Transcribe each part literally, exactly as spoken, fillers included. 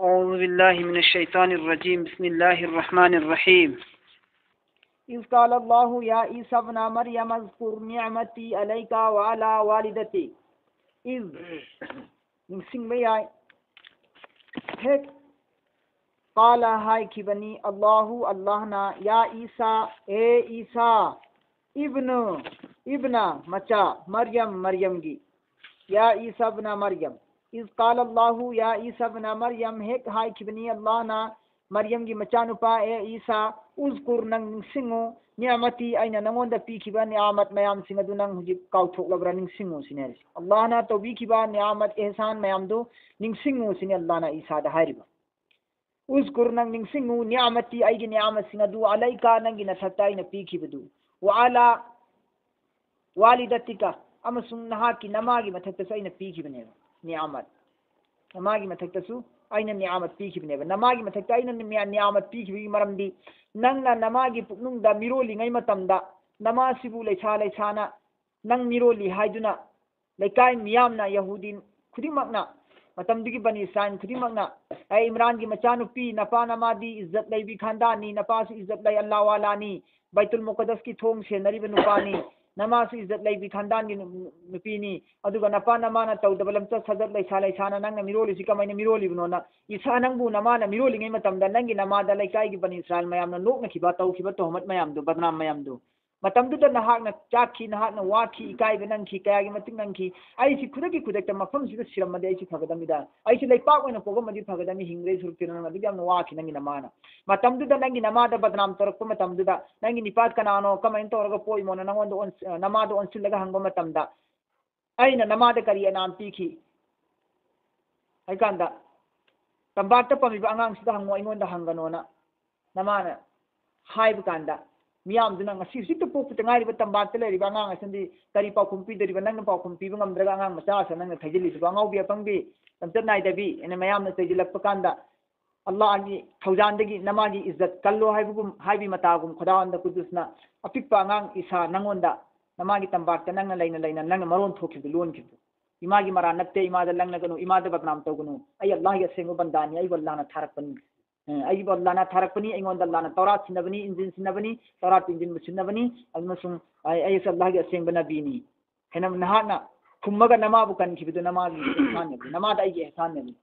أعوذ بالله من الشيطان الرجيم. بسم الله الرحمن الرحيم. إذ قال الله يا عيسى ابن مريم اذكر نعمتي عليك وعلى والدتك. إذ, ꯅꯤꯡꯁꯤꯡꯕ ꯌꯥꯏ, ꯍꯦꯛ, ꯀꯥꯂ, ꯍꯥꯏꯈꯤꯕꯅꯤ, ꯑꯜꯂꯥꯍꯨ, ꯑꯜꯂꯥꯍꯅ, ꯌꯥ ꯏꯁꯥ, ꯑꯦ ꯏꯁꯥ, ꯏꯕꯅꯨ, ꯏꯕꯅ, ꯃꯆꯥ, ꯃꯔꯌꯝ, ꯃꯔꯌꯝꯒꯤ, ꯌꯥ ꯏꯁꯥ ꯏꯕꯅ ꯃꯔꯌꯝ. ꯏꯁ ꯀꯥꯂ ꯑꯜꯂꯥꯍꯨ ꯌꯥ ꯏꯁꯥ ꯏꯕꯅ ꯃꯔꯌꯝ, ꯍꯦꯛ ꯍꯥꯏꯈꯤꯕꯅꯤ ꯑꯜꯂꯥꯍꯅ ꯃꯔꯌꯝꯒꯤ ꯃꯆꯥꯅꯨꯄꯥ, ꯑꯦ ꯏꯁꯥ, ꯎꯖꯀꯨꯔ, ꯅꯪ ꯅꯤꯡꯁꯤꯡꯉꯨ, ꯅꯤꯌꯥꯃꯇꯤ, ꯑꯩꯅ ꯅꯉꯣꯟꯗ ꯄꯤꯈꯤꯕ ꯅꯤꯌꯥꯃꯠ ꯃꯌꯥꯝꯁꯤꯡ ꯑꯗꯨ ꯅꯪ ꯍꯧꯖꯤꯛ ꯀꯥꯎꯊꯣꯛꯂꯕ꯭ꯔꯥ? ꯅꯤꯡꯁꯤꯡꯉꯨ ꯁꯤꯅꯤ ꯍꯥꯏꯔꯤꯁꯦ꯫ ꯑꯜꯂꯥꯍꯅ ꯇꯧꯕꯤꯈꯤꯕ ꯅꯤꯌꯥꯃꯠ, ꯑꯦꯍꯁꯥꯟ ꯃꯌꯥꯝꯗꯨ ꯅꯤꯡꯁꯤꯡꯉꯨ ꯁꯤꯅꯤ ꯑꯜꯂꯥꯍꯅ ꯏꯁꯥꯗ ꯍꯥꯏꯔꯤꯕ꯫ ꯎꯖꯀꯨꯔ, ꯅꯪ ꯅꯤꯡꯁꯤꯡꯉꯨ, ꯅꯤꯌꯥꯃꯇꯤ, ꯑꯩꯒꯤ ꯅꯤꯌꯥꯃꯠꯁꯤꯡ ꯑꯗꯨ, ꯑꯂꯩꯀꯥ, ꯅꯪꯒꯤ ꯅꯊꯛꯇ ꯑꯩꯅ ꯄꯤꯈꯤꯕꯗꯨ, ꯋꯥꯂꯥ ꯋꯥꯂꯤꯗꯇꯤꯀ, ꯑꯃꯁꯨꯡ ꯅꯍꯥꯛꯀꯤ ꯅꯃꯥꯒꯤ ꯃꯊꯛꯇꯁꯨ ꯑꯩꯅ ꯄꯤꯈꯤꯕꯅꯦꯕ ꯅꯤꯌꯥꯃꯠ꯫ ꯅꯃꯥꯒꯤ ꯃꯊꯛꯇꯁꯨ ꯑꯩꯅ ꯅꯤꯌꯥꯃꯠ ꯄꯤꯈꯤꯕꯅꯦꯕ꯫ ꯅꯃꯥꯒꯤ ꯃꯊꯛꯇ ꯑꯩꯅ ꯅꯤꯌꯥ-, ꯅꯤꯌꯥꯃꯠ ꯄꯤꯈꯤꯕꯒꯤ ꯃꯔꯝꯗꯤ, ꯅꯪꯅ ꯅꯃꯥꯒꯤ ꯄꯨꯛꯅꯨꯡꯗ ꯃꯤꯔꯣꯜꯂꯤꯉꯩ ꯃꯇꯝꯗ, ꯅꯃꯥꯁꯤꯕꯨ ꯂꯩꯁꯥ ꯂꯩꯁꯥꯅ ꯅꯪ ꯃꯤꯔꯣꯜꯂꯤ ꯍꯥꯏꯗꯨꯅ ꯂꯩꯀꯥꯏ ꯃꯤꯌꯥꯝꯅ, ꯌꯍꯨꯗꯤ ꯈꯨꯗꯤꯡꯃꯛꯅ, ꯃꯇꯝꯗꯨꯒꯤ ꯕꯅꯤ ꯏꯁꯔꯥꯏꯜ ꯈꯨꯗꯤꯡꯃꯛꯅ, "ꯑꯦ ꯏꯝꯔꯥꯟꯒꯤ ꯃꯆꯥꯅꯨꯄꯤ, ꯅꯄꯥ ꯅꯃꯥꯗꯤ ꯏꯖꯠ ꯂꯩꯕꯤ ꯈꯥꯟꯗꯥꯟꯅꯤ, ꯅꯄꯥꯁꯨ ꯏꯖꯠ ꯂꯩ, ꯑꯜꯂꯥ ꯋꯥꯂꯥꯅꯤ, ꯕꯩꯇꯨꯜ ꯃꯨꯀꯗꯁꯀꯤ ꯊꯣꯡ ꯁꯦꯟꯅꯔꯤꯕ ꯅꯨꯄꯥꯅꯤ, ꯅꯃꯥꯁꯨ ꯏꯖꯠ ꯂꯩꯕꯤ ꯈꯥꯟꯗꯥꯟꯒꯤ ꯅꯨ-, ꯅꯨꯄꯤꯅꯤ, ꯑꯗꯨꯒ ꯅꯄꯥ ꯅꯃꯥꯅ ꯇꯧꯗꯕ ꯂꯝꯆꯠ ꯁꯥꯖꯠ, ꯂꯩꯁꯥ ꯂꯩꯁꯥꯅ ꯅꯪꯅ ꯃꯤꯔꯣꯜꯂꯤꯁꯤ ꯀꯃꯥꯏꯅ ꯃꯤꯔꯣꯜꯂꯤꯕꯅꯣꯅ?" ꯏꯁꯥ ꯅꯪꯕꯨ ꯅꯃꯥꯅ ꯃꯤꯔꯣꯜꯂꯤꯉꯩ ꯃꯇꯝꯗ ꯅꯪꯒꯤ ꯅꯃꯥꯗ ꯂꯩꯀꯥꯏꯒꯤ ꯕꯅꯤ ꯏꯁꯔꯥꯏꯜ ꯃꯌꯥꯝꯅ ꯅꯣꯛꯅꯈꯤꯕ, ꯇꯧꯈꯤꯕ ꯇꯣꯍꯃꯠ ꯃꯌꯥꯝꯗꯨ, ꯕꯗꯅꯥꯝ ꯃꯌꯥꯝꯗꯨ, ꯃꯇꯝꯗꯨꯗ ꯅꯍꯥꯛꯅ ꯆꯥꯛꯈꯤ, ꯅꯍꯥꯛꯅ ꯋꯥꯈꯤ, ꯏꯀꯥꯏꯕ ꯅꯪꯈꯤ, ꯀꯌꯥꯒꯤ ꯃꯇꯤꯛ ꯅꯪꯈꯤ꯫ "ꯑꯩꯁꯤ ꯈꯨꯗꯛꯀꯤ ꯈꯨꯗꯛꯇ ꯃꯐꯝꯁꯤꯗ ꯁꯤꯔꯝꯃꯗꯤ ꯑꯩꯁꯤ ꯐꯒꯗꯕꯅꯤꯗ, ꯑꯩꯁꯤ ꯂꯩꯄꯥꯛ ꯑꯣꯏꯅ ꯄꯣꯛꯑꯝꯃꯗꯤ ꯐꯒꯗꯕꯅꯤ, ꯍꯤꯡꯗ꯭ꯔꯦ ꯁꯨꯔꯨꯛꯇꯤꯅ ꯅꯪ ꯑꯗꯨꯛ ꯌꯥꯝꯅ ꯋꯥꯈꯤ ꯅꯪꯒꯤ ꯅꯃꯥꯅ꯫ ꯃꯇꯝꯗꯨꯗ ꯅꯪꯒꯤ ꯅꯃꯥꯗ ꯕꯗꯅꯥꯝ ꯇꯧꯔꯛꯄ ꯃꯇꯝꯗꯨꯗ, ꯅꯪꯒꯤ ꯅꯤꯄꯥ ꯀꯅꯥꯅꯣ, ꯀꯃꯥꯏꯅ ꯇꯧꯔꯒ ꯄꯣꯛꯏꯃꯣꯅ ꯅꯉꯣꯟꯗ ꯑꯣꯟ-, ꯅꯃꯥꯗ ꯑꯣꯟꯁꯤꯜꯂꯒ ꯍꯪꯕ ꯃꯇꯝꯗ, ꯑꯩꯅ ꯅꯃꯥꯗ ꯀꯔꯤ ꯑꯅꯥꯝ ꯄꯤꯈꯤ?" ꯍꯥꯏꯀꯥꯟꯗ, "ꯇꯝꯄꯥꯛꯇ ꯄꯝꯃꯤꯕ ꯑꯉꯥꯡꯁꯤꯗ ꯍꯪꯉꯣ, ꯑꯩꯉꯣꯟꯗ ꯍꯪꯒꯅꯣꯅ" ꯅꯃꯥꯅ ꯍꯥꯏꯕ ꯀꯥꯟꯗ, ꯃꯤꯌꯥꯝꯗꯨꯅ, "ꯉꯁꯤ ꯍꯧꯖꯤꯛꯇ ꯄꯣꯛꯄꯗ ꯉꯥꯏꯔꯤꯕ ꯇꯝꯄꯥꯛꯇ ꯂꯩꯔꯤꯕ ꯑꯉꯥꯡ ꯑꯁꯤꯗꯤ ꯀꯔꯤ ꯄꯥꯎꯈꯨꯝ ꯄꯤꯗꯣꯔꯤꯕ? ꯅꯪꯅ ꯄꯥꯎꯈꯨꯝ ꯄꯤꯕ ꯉꯝꯗ꯭ꯔꯒ ꯑꯉꯥꯡ ꯃꯆꯥ ꯑꯁꯤꯗ ꯅꯪꯅ ꯊꯩꯖꯤꯜꯂꯤꯁꯤꯕꯨ? ꯑꯉꯥꯎꯕꯤ ꯑꯄꯪꯕꯤ, ꯂꯝꯆꯠ ꯅꯥꯏꯗꯕꯤ" ꯍꯥꯏꯅ ꯃꯌꯥꯝꯅ ꯆꯩꯁꯤꯜꯂꯛꯄ ꯀꯥꯟꯗ, "ꯑꯜꯂꯥꯍꯒꯤ ꯊꯧꯖꯥꯟꯗꯒꯤ ꯅꯃꯥꯒꯤ ꯏꯖꯠ ꯀꯜꯂꯣ" ꯍꯥꯏꯕꯒꯨꯝ, ꯍꯥꯏꯕꯤ ꯃꯇꯥꯒꯨꯝ, ꯈꯨꯗꯥꯋꯟꯗ ꯀꯨꯗꯨꯁꯅ ꯑꯄꯤꯛꯄ ꯑꯉꯥꯡ ꯏꯁꯥ ꯅꯪꯉꯣꯟꯗ ꯅꯃꯥꯒꯤ ꯇꯝꯄꯥꯛꯇ ꯅꯪꯅ ꯂꯩꯅ ꯂꯩꯅ ꯅꯪꯅ ꯃꯔꯣꯟ ꯊꯣꯛꯈꯤꯕꯗꯨ, ꯂꯣꯟꯈꯤꯕꯗꯨ꯫ ꯏꯃꯥꯒꯤ ꯃꯔꯥꯟ ꯅꯠꯇꯦ, ꯏꯃꯥꯗ ꯂꯪꯅꯒꯅꯨ, ꯏꯃꯥꯗ ꯕꯗꯅꯥꯝ ꯇꯧꯒꯅꯨ꯫ ꯑꯩ ꯑꯜꯂꯥꯍꯒꯤ ꯑꯁꯦꯡꯕ ꯕꯟꯗꯥꯅꯤ, ꯑꯩꯕꯨ ꯑꯜꯂꯥꯍꯅ ꯊꯥꯔꯛꯄꯅꯤ꯫ ꯑ, ꯑꯩꯕꯨ ꯑꯜꯂꯥꯍꯅ ꯊꯥꯔꯛꯄꯅꯤ, ꯑꯩꯉꯣꯟꯗ ꯑꯜꯂꯥꯍꯅ ꯇꯧꯔꯥꯠ ꯁꯤꯟꯅꯕꯅꯤ, ꯏꯟꯖꯤꯜ ꯁꯤꯟꯅꯕꯅꯤ, ꯇꯧꯔꯥꯠ ꯏꯟꯖꯤꯜꯕꯨ ꯁꯤꯟꯅꯕꯅꯤ, ꯑꯃꯁꯨꯡ ꯑꯩ, ꯑꯩꯁꯨ ꯑꯜꯂꯥꯍꯒꯤ ꯑꯁꯦꯡꯕ ꯅꯕꯤꯅꯤ ꯍꯥꯏꯅ ꯅꯍꯥꯛꯅ ꯈꯨꯝꯃꯒ ꯅꯃꯥꯕꯨ ꯀꯟꯈꯤꯕꯗꯨ ꯅꯃꯥꯒꯤ ꯑꯦꯍꯁꯥꯟꯅꯤ, ꯅꯃꯥꯗ ꯑꯩꯒꯤ ꯑꯦꯍꯁꯥꯟꯅꯤ꯫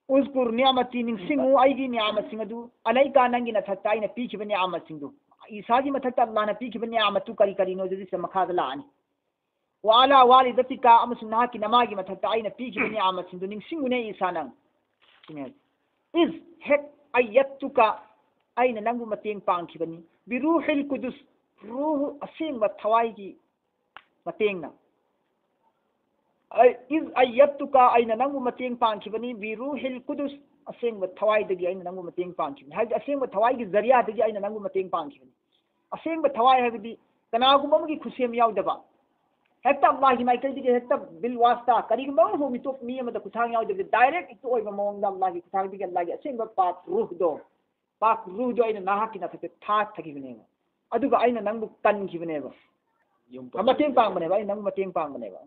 "ꯎꯖꯀꯨꯔ ꯅꯤꯌꯥꯃꯇꯤ", ꯅꯤꯡꯁꯤꯡꯉꯨ ꯑꯩꯒꯤ ꯅꯤꯌꯥꯃꯁꯤꯡ ꯑꯗꯨ, "ꯑꯂꯩꯀꯥ", ꯅꯪꯒꯤ ꯅꯊꯛꯇ ꯑꯩꯅ ꯄꯤꯈꯤꯕ ꯅꯤꯌꯥꯃꯁꯤꯡꯗꯨ꯫ ꯏꯁꯥꯒꯤ ꯃꯊꯛꯇ ꯑꯜꯂꯥꯍꯅ ꯄꯤꯈꯤꯕ ꯅꯤꯌꯥꯃꯠꯇꯨ ꯀꯔꯤ ꯀꯔꯤꯅꯣ ꯑꯗꯨꯗꯤ ꯁꯤꯗ ꯃꯈꯥꯗ ꯂꯥꯛꯑꯅꯤ꯫ "ꯋꯥ ꯑꯂꯥ ꯋꯥꯂꯤꯗꯇꯤꯀꯥ", ꯑꯃꯁꯨꯡ ꯅꯍꯥꯛꯀꯤ ꯅꯃꯥꯒꯤ ꯃꯊꯛꯇ ꯑꯩꯅ ꯄꯤꯈꯤꯕ ꯅꯤꯌꯥꯃꯁꯤꯡꯗꯨ ꯅꯤꯡꯁꯤꯡꯉꯨꯅꯦ ꯏꯁꯥ ꯅꯪ꯫ ꯁꯤꯅꯦ꯫ "ꯏꯖ", ꯍꯦꯛ, "ꯑꯌꯠꯇꯨꯀꯥ", ꯑꯩꯅ ꯅꯪꯕꯨ ꯃꯇꯦꯡ ꯄꯥꯡꯈꯤꯕꯅꯤ, "ꯕꯤꯔꯨꯍꯤꯜ ꯀꯨꯗꯨꯁ", ꯔꯨꯍ ꯑꯁꯦꯡꯕ ꯊꯋꯥꯏꯒꯤ ꯃꯇꯦꯡꯅ꯫ ꯑꯩ, "ꯏꯖ ꯑꯌꯠꯇꯨꯀꯥ", ꯑꯩꯅ ꯅꯪꯕꯨ ꯃꯇꯦꯡ ꯄꯥꯡꯈꯤꯕꯅꯤ, "ꯕꯤꯔꯨꯍꯤꯜ ꯀꯨꯗꯨꯁ", ꯑꯁꯦꯡꯕ ꯊꯋꯥꯏꯗꯒꯤ ꯑꯩꯅ ꯅꯪꯕꯨ ꯃꯇꯦꯡ ꯄꯥꯡꯈꯤꯕꯅꯤ꯫ ꯍꯥꯏꯕꯗꯤ ꯑꯁꯦꯡꯕ ꯊꯋꯥꯏꯒꯤ ꯖꯔꯤꯌꯥꯗꯒꯤ ꯑꯩꯅ ꯅꯪꯕꯨ ꯃꯇꯦꯡ ꯄꯥꯡꯈꯤꯕꯅꯤ꯫ ꯑꯁꯦꯡꯕ ꯊꯋꯥꯏ ꯍꯥꯏꯕꯗꯤ ꯀꯅꯥꯒꯨꯝꯕ ꯑꯃꯒꯤ ꯈꯨꯠꯁꯦꯝ ꯌꯥꯎꯗꯕ, ꯍꯦꯛꯇ ꯑꯜꯂꯥꯍꯒꯤ ꯃꯥꯏꯀꯩꯗꯒꯤ ꯍꯦꯛꯇ ꯕꯤꯜ ꯋꯥꯁꯇꯥ ꯀꯔꯤꯒꯨꯝꯕ ꯑꯃ ꯍꯣ ꯃꯤꯇꯣꯞ ꯃꯤ ꯑꯃꯗ ꯈꯨꯠꯊꯥꯡ ꯌꯥꯎꯗꯕꯤꯗ direct ꯍꯦꯛꯇ ꯑꯣꯏꯕ ꯃꯑꯣꯡꯗ ꯑꯜꯂꯥꯍꯒꯤ ꯈꯨꯠꯊꯥꯡꯗꯒꯤ ꯑꯜꯂꯥꯍꯒꯤ ꯑꯁꯦꯡꯕ ꯄꯥꯛ ꯔꯨꯍꯗꯣ, ꯄꯥꯛ ꯔꯨꯍꯗꯣ ꯑꯩꯅ ꯅꯍꯥꯛꯀꯤ ꯅꯊꯛꯇ ꯊꯥꯊꯈꯤꯕꯅꯦꯕ꯫ ꯑꯗꯨꯒ ꯑꯩꯅ ꯅꯪꯕꯨ ꯀꯟꯈꯤꯕꯅꯦꯕ꯫ ꯌꯨꯝ ꯃꯇꯦꯡ ꯄꯥꯡꯕꯅꯦꯕ, ꯑꯩ ꯅꯪꯕꯨ ꯃꯇꯦꯡ ꯄꯥꯡꯕꯅꯦꯕ꯫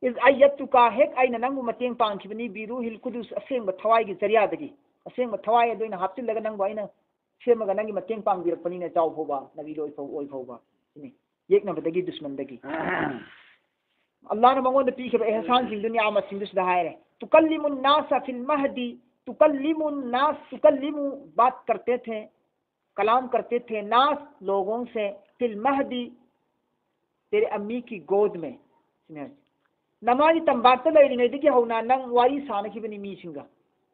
"ꯏꯖ ꯑꯌꯠꯇꯨꯀꯥ", ꯍꯦꯛ ꯑꯩꯅ ꯅꯪꯕꯨ ꯃꯇꯦꯡ ꯄꯥꯡꯈꯤꯕꯅꯤ, "ꯕꯤꯔꯨꯍꯤꯜ ꯀꯨꯗꯨꯁ", ꯑꯁꯦꯡꯕ ꯊꯋꯥꯏꯒꯤ ꯖꯔꯤꯌꯥꯗꯒꯤ, ꯑꯁꯦꯡꯕ ꯊꯋꯥꯏ ꯑꯗꯨ ꯑꯩꯅ ꯍꯥꯞꯆꯤꯜꯂꯒ ꯅꯪꯕꯨ ꯑꯩꯅ ꯁꯦꯝꯃꯒ ꯅꯪꯒꯤ ꯃꯇꯦꯡ ꯄꯥꯡꯕꯤꯔꯛꯄꯅꯤꯅꯦ, ꯆꯥꯎ ꯐꯥꯎꯕ, ꯅꯕꯤꯗꯣ ꯑꯣꯏ ꯐꯥꯎ-, ꯑꯣꯏ ꯐꯥꯎꯕ꯫ ꯁꯤꯅꯤ꯫ ꯌꯦꯛꯅꯕꯗꯒꯤ, ꯗꯨꯁꯃꯟꯗꯒꯤ꯫ ꯑꯜꯂꯥꯍꯅ ꯃꯉꯣꯟꯗ ꯄꯤꯈꯤꯕ ꯑꯦꯍꯁꯥꯟꯁꯤꯡꯗꯨ, ꯅꯤꯌꯥꯃꯠꯁꯤꯡꯗꯨ ꯁꯤꯗ ꯍꯥꯏꯔꯦ꯫ "ꯇꯨꯀꯜꯂꯤꯃꯨꯟ ꯅꯥꯁ ꯐꯤꯜ ꯃꯍꯗꯤ", ꯇꯨꯀꯜꯂꯤꯃꯨꯟ ꯅꯥꯁ, ꯇꯨꯀꯜꯂꯤꯃꯨ, ꯕꯥꯠ ꯀꯔꯇꯦ ꯊꯦ, ꯀꯂꯥꯝ ꯀꯔꯇꯦ ꯊꯦ, ꯅꯥꯁ, ꯂꯣꯒꯣꯡ ꯁꯦ, ꯐꯤꯜ ꯃꯍꯗꯤ, ꯇꯦꯔꯦ ꯑꯝꯃꯤ ꯀꯤ ꯒꯣꯗ ꯃꯦ꯫ ꯁꯤꯅꯦ ꯍꯥꯏꯁꯦ꯫ ꯅꯃꯥꯒꯤ ꯇꯝꯕꯥꯛꯇ ꯂꯩꯔꯤꯉꯩꯗꯒꯤ ꯍꯧꯅ ꯅꯪ ꯋꯥꯔꯤ ꯁꯥꯅꯈꯤꯕꯅꯤ ꯃꯤꯁꯤꯡꯒ꯫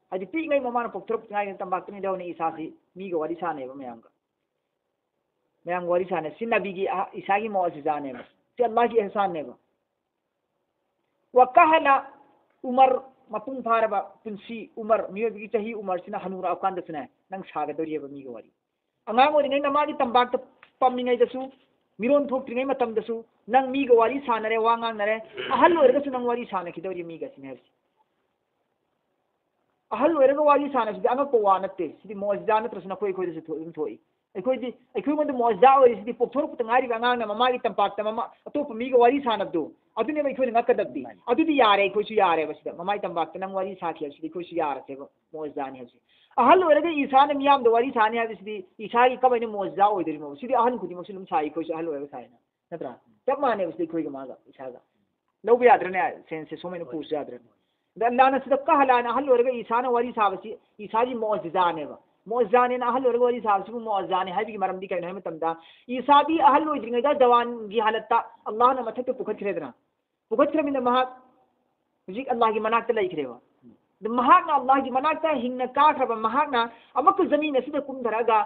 ꯍꯥꯏꯗꯤ ꯄꯤꯛꯂꯤꯉꯩ ꯃꯃꯥꯅ ꯄꯣꯛꯊꯣꯔꯛꯇ꯭ꯔꯤꯉꯩꯗ ꯇꯝꯕꯥꯛꯇꯅꯤꯗ ꯍꯧꯅ ꯏꯁꯥꯁꯤ ꯃꯤꯒ ꯋꯥꯔꯤ ꯁꯥꯟꯅꯩꯕ ꯃꯌꯥꯝꯒ꯫ ꯃꯌꯥꯝꯒ ꯋꯥꯔꯤ ꯁꯥꯟꯅꯩ꯫ ꯁꯤ ꯅꯕꯤꯒꯤ ꯑꯍ-, ꯏꯁꯥꯒꯤ ꯃꯣꯖꯤꯖꯥꯅꯦꯕ꯫ ꯁꯤ ꯑꯜꯂꯥꯍꯒꯤ ꯑꯦꯍꯁꯥꯟꯅꯦꯕ꯫ ꯋꯥꯀꯍꯂ ꯎꯃꯔ, ꯃꯄꯨꯡ ꯐꯥꯔꯕ ꯄꯨꯟꯁꯤ ꯎꯃꯔ, ꯃꯤꯑꯣꯏꯕꯒꯤ ꯆꯍꯤ ꯎꯃꯔꯁꯤꯅ ꯍꯅꯨꯔꯛꯑꯀꯥꯟꯗꯁꯨꯅꯦ, ꯅꯪ ꯁꯥꯒꯗꯧꯔꯤꯑꯕ ꯃꯤꯒ ꯋꯥꯔꯤ꯫ ꯑꯉꯥꯡ ꯑꯣꯏꯔꯤꯉꯩ ꯅꯃꯥꯒꯤ ꯇꯝꯄꯥꯛꯇ ꯄꯝꯃꯤꯉꯩꯗꯁꯨ, ꯃꯤꯔꯣꯟ ꯊꯣꯛꯇ꯭ꯔꯤꯉꯩ ꯃꯇꯝꯗꯁꯨ ꯅꯪ ꯃꯤꯒ ꯋꯥꯔꯤ ꯁꯥꯟꯅꯔꯦ, ꯋꯥ ꯉꯥꯡꯅꯔꯦ, ꯑꯍꯜ ꯑꯣꯏꯔꯒꯁꯨ ꯅꯪ ꯋꯥꯔꯤ ꯁꯥꯟꯅꯈꯤꯗꯧꯔꯤ ꯃꯤꯒ ꯁꯤꯅꯦ ꯍꯥꯏꯁꯦ꯫ ꯑꯍꯜ ꯑꯣꯏꯔꯒ ꯋꯥꯔꯤ ꯁꯥꯟꯅꯕꯁꯤꯗꯤ ꯑꯉꯛꯄ ꯋꯥ ꯅꯠꯇꯦ, ꯁꯤꯗꯤ ꯃꯣꯖꯤꯖꯥ ꯅꯠꯇ꯭ꯔꯁꯨ ꯅꯈꯣꯏ ꯑꯩꯈꯣꯏꯗꯁꯨ ꯊꯣꯛ-, ꯑꯗꯨꯝ ꯊꯣꯛꯏ꯫ ꯑꯩꯈꯣꯏꯗꯤ, ꯑꯩꯈꯣꯏꯉꯣꯟꯗ ꯃꯣꯖꯥ ꯑꯣꯏꯔꯤꯁꯤꯗꯤ ꯄꯣꯛꯊꯣꯔꯛꯄꯗ ꯉꯥꯏꯔꯤꯕ ꯑꯉꯥꯡꯅ ꯃꯃꯥꯒꯤ ꯇꯝꯄꯥꯛꯇ ꯃꯃꯥ, ꯑꯇꯣꯞꯄ ꯃꯤꯒ ꯋꯥꯔꯤ ꯁꯥꯟꯅꯕꯗꯣ, ꯑꯗꯨꯅꯦꯕ ꯑꯩꯈꯣꯏꯅ ꯉꯛꯀꯗꯕꯗꯤ꯫ ꯃꯥꯅꯤ꯫ ꯑꯗꯨꯗꯤ ꯌꯥꯔꯦ, ꯑꯩꯈꯣꯏꯁꯨ ꯌꯥꯔꯦꯕ ꯁꯤꯗ꯫ ꯃꯃꯥꯒꯤ ꯇꯝꯄꯥꯛꯇ ꯅꯪ ꯋꯥꯔꯤ ꯁꯥꯈꯤ ꯍꯥꯏꯕꯁꯤꯗꯤ ꯑꯩꯈꯣꯏꯁꯨ ꯌꯥꯔꯁꯦꯕ, ꯃꯣꯖꯥꯅꯤ ꯍꯥꯏꯕꯁꯤ꯫ ꯑꯍꯜ ꯑꯣꯏꯔꯒ ꯏꯁꯥꯅ ꯃꯤꯌꯥꯝꯗ ꯋꯥꯔꯤ ꯁꯥꯅꯤ ꯍꯥꯏꯕꯁꯤꯗꯤ ꯏꯁꯥꯒꯤ ꯀꯃꯥꯏꯅ ꯃꯣꯖꯥ ꯑꯣꯏꯗꯣꯔꯤꯅꯣ? ꯁꯤꯗꯤ ꯑꯍꯟ ꯈꯨꯗꯤꯡꯃꯛꯁꯨ ꯑꯗꯨꯝ ꯁꯥꯏ, ꯑꯩꯈꯣꯏꯁꯨ ꯑꯍꯜ ꯑꯣꯏꯔꯒ ꯁꯥꯏꯅ, ꯅꯠꯇ꯭ꯔꯥ? ꯆꯞ ꯃꯥꯟꯅꯩꯕ ꯁꯤꯗꯤ ꯑꯩꯈꯣꯏꯒ ꯃꯥꯒ ꯏꯁꯥꯒ꯫ ꯂꯧꯕ ꯌꯥꯗ꯭ꯔꯅꯦ? ꯁꯦꯟꯁꯁꯦ ꯁꯨꯃꯥꯏꯅ ꯄꯨꯁꯨ ꯌꯥꯗ꯭ꯔꯅꯦ꯫ ꯑꯗ ꯑꯜꯂꯥꯅ ꯁꯤꯗ ꯀꯍꯂꯥꯅ ꯑꯍꯜ ꯑꯣꯏꯔꯒ ꯏꯁꯥꯅ ꯋꯥꯔꯤ ꯁꯥꯕꯁꯤ ꯏꯁꯥꯒꯤ ꯃꯣꯖꯤꯖꯥꯅꯦꯕ꯫ ꯃꯣꯖꯤꯖꯥꯅꯦꯅ ꯑꯍꯜ ꯑꯣꯏꯔꯒ ꯋꯥꯔꯤ ꯁꯥꯕꯁꯤꯕꯨ ꯃꯣꯖꯤꯖꯥꯅꯦ ꯍꯥꯏꯕꯒꯤ ꯃꯔꯝꯗꯤ ꯀꯩꯅꯣ ꯍꯥꯏꯕ ꯃꯇꯝꯗ, ꯏꯁꯥꯗꯤ ꯑꯍꯜ ꯑꯣꯏꯗ꯭ꯔꯤꯉꯩꯗ ꯖꯋꯥꯟꯒꯤ ꯍꯥꯂꯠꯇ ꯑꯜꯂꯥꯍꯅ ꯃꯊꯛꯇ ꯄꯨꯈꯠꯈ꯭ꯔꯦꯗꯅ꯫ ꯄꯨꯈꯠꯈ꯭ꯔꯕꯅꯤꯅ ꯃꯍꯥꯛ ꯍꯧꯖꯤꯛ ꯑꯜꯂꯥꯍꯒꯤ ꯃꯅꯥꯛꯇ ꯂꯩꯈ꯭ꯔꯦꯕ꯫ ꯑꯗꯨ ꯃꯍꯥꯛꯅ ꯑꯜꯂꯥꯍꯒꯤ ꯃꯅꯥꯛꯇ ꯍꯤꯡꯅ ꯀꯥꯈ꯭ꯔꯕ ꯃꯍꯥꯛꯅ ꯑꯃꯨꯛꯀ ꯖꯃꯤꯟ ꯑꯁꯤꯗ ꯀꯨꯝꯊꯔꯛꯑꯒ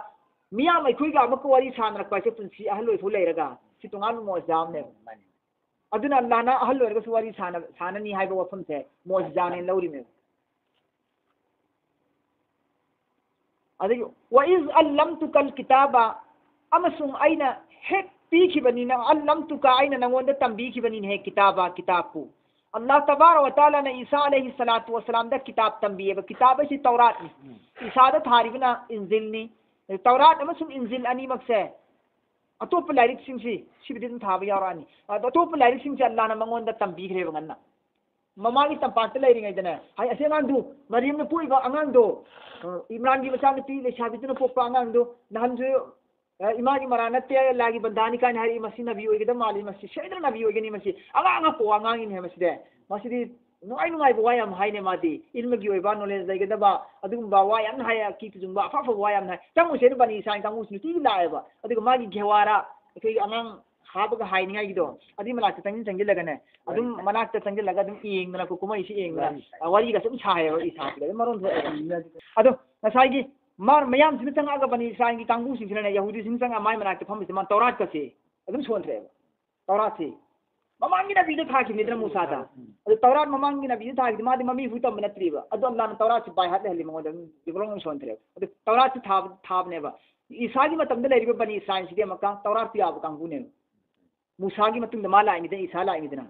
ꯃꯤꯌꯥꯝ ꯑꯩꯈꯣꯏꯒ ꯑꯃꯨꯛꯀ ꯋꯥꯔꯤ ꯁꯥꯟꯅꯔꯛꯄ ꯍꯥꯏꯁꯦ ꯄꯨꯟꯁꯤ ꯑꯍꯜ ꯑꯣꯏꯐꯥꯎ ꯂꯩꯔꯒ, ꯁꯤ ꯇꯣꯉꯥꯟꯕ ꯃꯣꯖꯤꯖꯥ ꯑꯃꯅꯦꯕ꯫ ꯑꯗꯨꯅ ꯑꯜꯂꯥꯍꯅ ꯑꯍꯜ ꯑꯣꯏꯔꯒꯁꯨ ꯋꯥꯔꯤ ꯁꯥꯟꯅ-, ꯁꯥꯟꯅꯅꯤ ꯍꯥꯏꯕ ꯋꯥꯐꯝꯁꯦ ꯃꯣꯖꯤꯖꯥꯅꯦꯅ ꯂꯧꯔꯤꯅꯦꯕ꯫ ꯑꯗꯒꯤ "ꯋ ꯏꯖ ꯑꯜꯂꯝꯇꯨꯀꯜ ꯀꯤꯇꯥꯕ", ꯑꯃꯁꯨꯡ ꯑꯩꯅ ꯍꯦꯛ ꯄꯤꯈꯤꯕꯅꯤꯅ, "ꯑꯜꯂꯝꯇꯨꯀ", ꯑꯩꯅ ꯅꯉꯣꯟꯗ ꯇꯝꯕꯤꯈꯤꯕꯅꯤꯅꯦ, "ꯀꯤꯇꯥꯕ", ꯀꯤꯇꯥꯕꯄꯨ꯫ ꯑꯜꯂꯥꯍ ꯇꯕꯥꯔꯛ ꯋ ꯇꯥꯂꯥꯅ ꯏꯁꯥ ꯑꯂꯩꯍꯤ ꯁꯂꯥꯇꯨ ꯋꯁꯂꯥꯝꯗ ꯀꯤꯇꯥꯕ ꯇꯝꯕꯤꯌꯦꯕ꯫ ꯀꯤꯇꯥꯕ ꯍꯥꯏꯁꯤ ꯇꯧꯔꯥꯠꯅꯤ꯫ ꯎꯝ꯫ ꯏꯁꯥꯗ ꯊꯥꯔꯤꯕꯅ ꯏꯟꯖꯤꯜꯅꯤ꯫ ꯇꯧꯔꯥꯠ ꯑꯃꯁꯨꯡ ꯏꯟꯖꯤꯜ ꯑꯅꯤꯃꯛꯁꯦ ꯑꯇꯣꯞꯄ ꯂꯥꯏꯔꯤꯛꯁꯤꯡꯁꯤ, ꯁꯤꯕꯨꯗꯤ ꯑꯗꯨꯝ ꯊꯥꯕ ꯌꯥꯎꯔꯛꯑꯅꯤ꯫ ꯑꯗꯣ ꯑꯇꯣꯞꯄ ꯂꯥꯏꯔꯤꯛꯁꯤꯡꯁꯦ ꯑꯜꯂꯥꯍꯅ ꯃꯉꯣꯟꯗ ꯇꯝꯕꯤꯈ꯭ꯔꯦꯕ ꯉꯟꯅ꯫ ꯃꯃꯥꯒꯤ ꯇꯝꯄꯥꯛꯇ ꯂꯩꯔꯤꯉꯩꯗꯅꯦ, ꯍꯥꯏ, ꯑꯁꯤ ꯑꯉꯥꯡꯗꯨ, ꯃꯔꯤꯝꯅ ꯄꯣꯛꯏꯕ ꯑꯉꯥꯡꯗꯣ, ꯑ, ꯏꯝꯔꯥꯟꯒꯤ ꯃꯆꯥꯅꯨꯄꯤ ꯂꯩꯁꯥꯕꯤꯗꯨꯅ ꯄꯣꯛꯄ ꯑꯉꯥꯡꯗꯣ, ꯅꯍꯥꯟꯁꯨ, ꯑ, "ꯏꯃꯥꯒꯤ ꯃꯔꯥ ꯅꯠꯇꯦ, ꯑꯜꯂꯥꯍꯒꯤ ꯕꯟꯗꯥꯅꯤ" ꯀꯥꯏꯅ ꯍꯥꯏꯔꯛꯏ꯫ ꯃꯁꯤ ꯅꯕꯤ ꯑꯣꯏꯒꯗꯕ ꯃꯥꯜꯂꯤ, ꯃꯁꯤ ꯁꯣꯏꯗꯅ ꯅꯕꯤ ꯑꯣꯏꯒꯅꯤ꯫ ꯃꯁꯤ ꯑꯉꯥꯡ ꯑꯉꯛꯄ ꯋꯥ ꯉꯥꯡꯉꯤꯅꯦ ꯃꯁꯤꯗꯤ꯫ ꯃꯁꯤꯗꯤ ꯅꯨꯡꯉꯥꯏ ꯅꯨꯡꯉꯥꯏꯕ ꯋꯥ ꯌꯥꯝ ꯍꯥꯏꯅꯦ ꯃꯥꯗꯤ꯫ ꯏꯜꯃꯒꯤ ꯑꯣꯏꯕ knowledge ꯂꯩꯒꯗꯕ ꯑꯗꯨꯒꯨꯝꯕ ꯋꯥ ꯌꯥꯝꯅ ꯍꯥꯏ, ꯑꯀꯤ ꯇꯨꯖꯨꯡꯕ ꯑꯐ ꯑꯐꯕ ꯋꯥ ꯌꯥꯝꯅ ꯍꯥꯏ꯫ ꯆꯪꯉꯨꯁꯦ ꯑꯗꯨ ꯕꯅꯤ ꯏꯁꯔꯥꯏꯜ ꯀꯥꯡꯕꯨꯁꯤ ꯅꯨꯡꯇꯤꯒꯤ ꯂꯥꯛꯑꯦꯕ꯫ ꯑꯗꯨꯒ ꯃꯥꯒꯤ ꯒꯦꯋꯥꯔꯥ, ꯑꯩꯈꯣꯏꯒꯤ ꯑꯉꯥꯡ ꯍꯥꯞꯄꯒ ꯍꯥꯏꯅꯤꯡꯉꯥꯏꯒꯤꯗꯣ, ꯑꯗꯨꯏ ꯃꯅꯥꯛꯇ ꯆꯪꯁꯤꯟ ꯆꯪꯁꯤꯜꯂꯒꯅꯦ, ꯑꯗꯨꯝ ꯃꯅꯥꯛꯇ ꯆꯪꯁꯤꯜꯂꯒ ꯑꯗꯨꯝ ꯌꯦꯡꯗꯅ, ꯀꯨ-, ꯀꯨꯝꯍꯩꯁꯤ ꯌꯦꯡꯗꯅ, ꯋꯥꯔꯤ ꯁꯥꯏ꯫ ꯑ, ꯋꯥꯔꯤꯒꯁꯨ ꯑꯗꯨꯝ ꯁꯥꯏꯌꯦꯕ ꯏꯁꯥꯁꯤꯗ꯫ ꯑꯗꯨꯝ ꯃꯔꯣꯟ ꯊꯣꯛꯑꯦꯕ꯫ ꯑꯗꯣ ꯉꯁꯥꯏꯒꯤ ꯃꯥ-, ꯃꯌꯥꯝꯁꯤꯅ ꯆꯪꯉꯛꯑꯒ ꯕꯅꯤ ꯏꯁꯔꯥꯏꯜꯒꯤ ꯀꯥꯡꯕꯨꯁꯤꯡꯁꯤꯅꯅꯦ, ꯌꯍꯨꯗꯤꯁꯤꯡ ꯆꯪꯉꯒ ꯃꯥꯏ ꯃꯅꯥꯛꯇ ꯐꯝꯕꯁꯤ ꯃꯥ ꯇꯧꯔꯥꯠꯀꯁꯦ ꯑꯗꯨꯝ ꯁꯣꯟꯊ꯭ꯔꯦꯕ꯫ ꯇꯧꯔꯥꯠꯁꯤ ꯃꯃꯥꯡꯒꯤ ꯅꯕꯤꯗ ꯊꯥꯈꯤꯕꯅꯤꯗꯅ ꯃꯨꯁꯥꯗ꯫ ꯎꯝ꯫ ꯑꯗꯨ ꯇꯧꯔꯥꯠ ꯃꯃꯥꯡꯒꯤ ꯅꯕꯤꯗ ꯊꯥꯈꯤꯕꯗꯤ ꯃꯥꯗꯤ ꯃꯃꯤꯐꯨ ꯇꯝꯕ ꯅꯠꯇ꯭ꯔꯤꯕ꯫ ꯑꯗꯨ ꯑꯜꯂꯥꯍꯅ ꯇꯧꯔꯥꯠꯁꯤ ꯕꯥꯏ ꯍꯥꯔꯠ ꯂꯩꯍꯜꯂꯤ ꯃꯉꯣꯟꯗ, ꯑꯗꯨꯝ ꯗꯤꯕ꯭ꯂꯣꯡ ꯁꯣꯟꯊ꯭ꯔꯦꯕ꯫ ꯑꯗꯨ ꯇꯧꯔꯥꯠꯁꯤ ꯊꯥꯕ, ꯊꯥꯕꯅꯦꯕ꯫ ꯏꯁꯥꯒꯤ ꯃꯇꯝꯗ ꯂꯩꯔꯤꯕ ꯕꯅꯤ ꯏꯁꯔꯥꯏꯜꯁꯤꯗꯤ ꯑꯃꯨꯛꯀ ꯇꯧꯔꯥꯠ ꯄꯤꯌꯥꯕ ꯀꯥꯡꯕꯨꯅꯦꯕ꯫ ꯃꯨꯁꯥꯒꯤ ꯃꯇꯨꯡꯗ ꯃꯥ ꯂꯥꯛꯏꯉꯩꯗ ꯏꯁꯥ ꯂꯥꯛꯏꯉꯩꯗꯅ꯫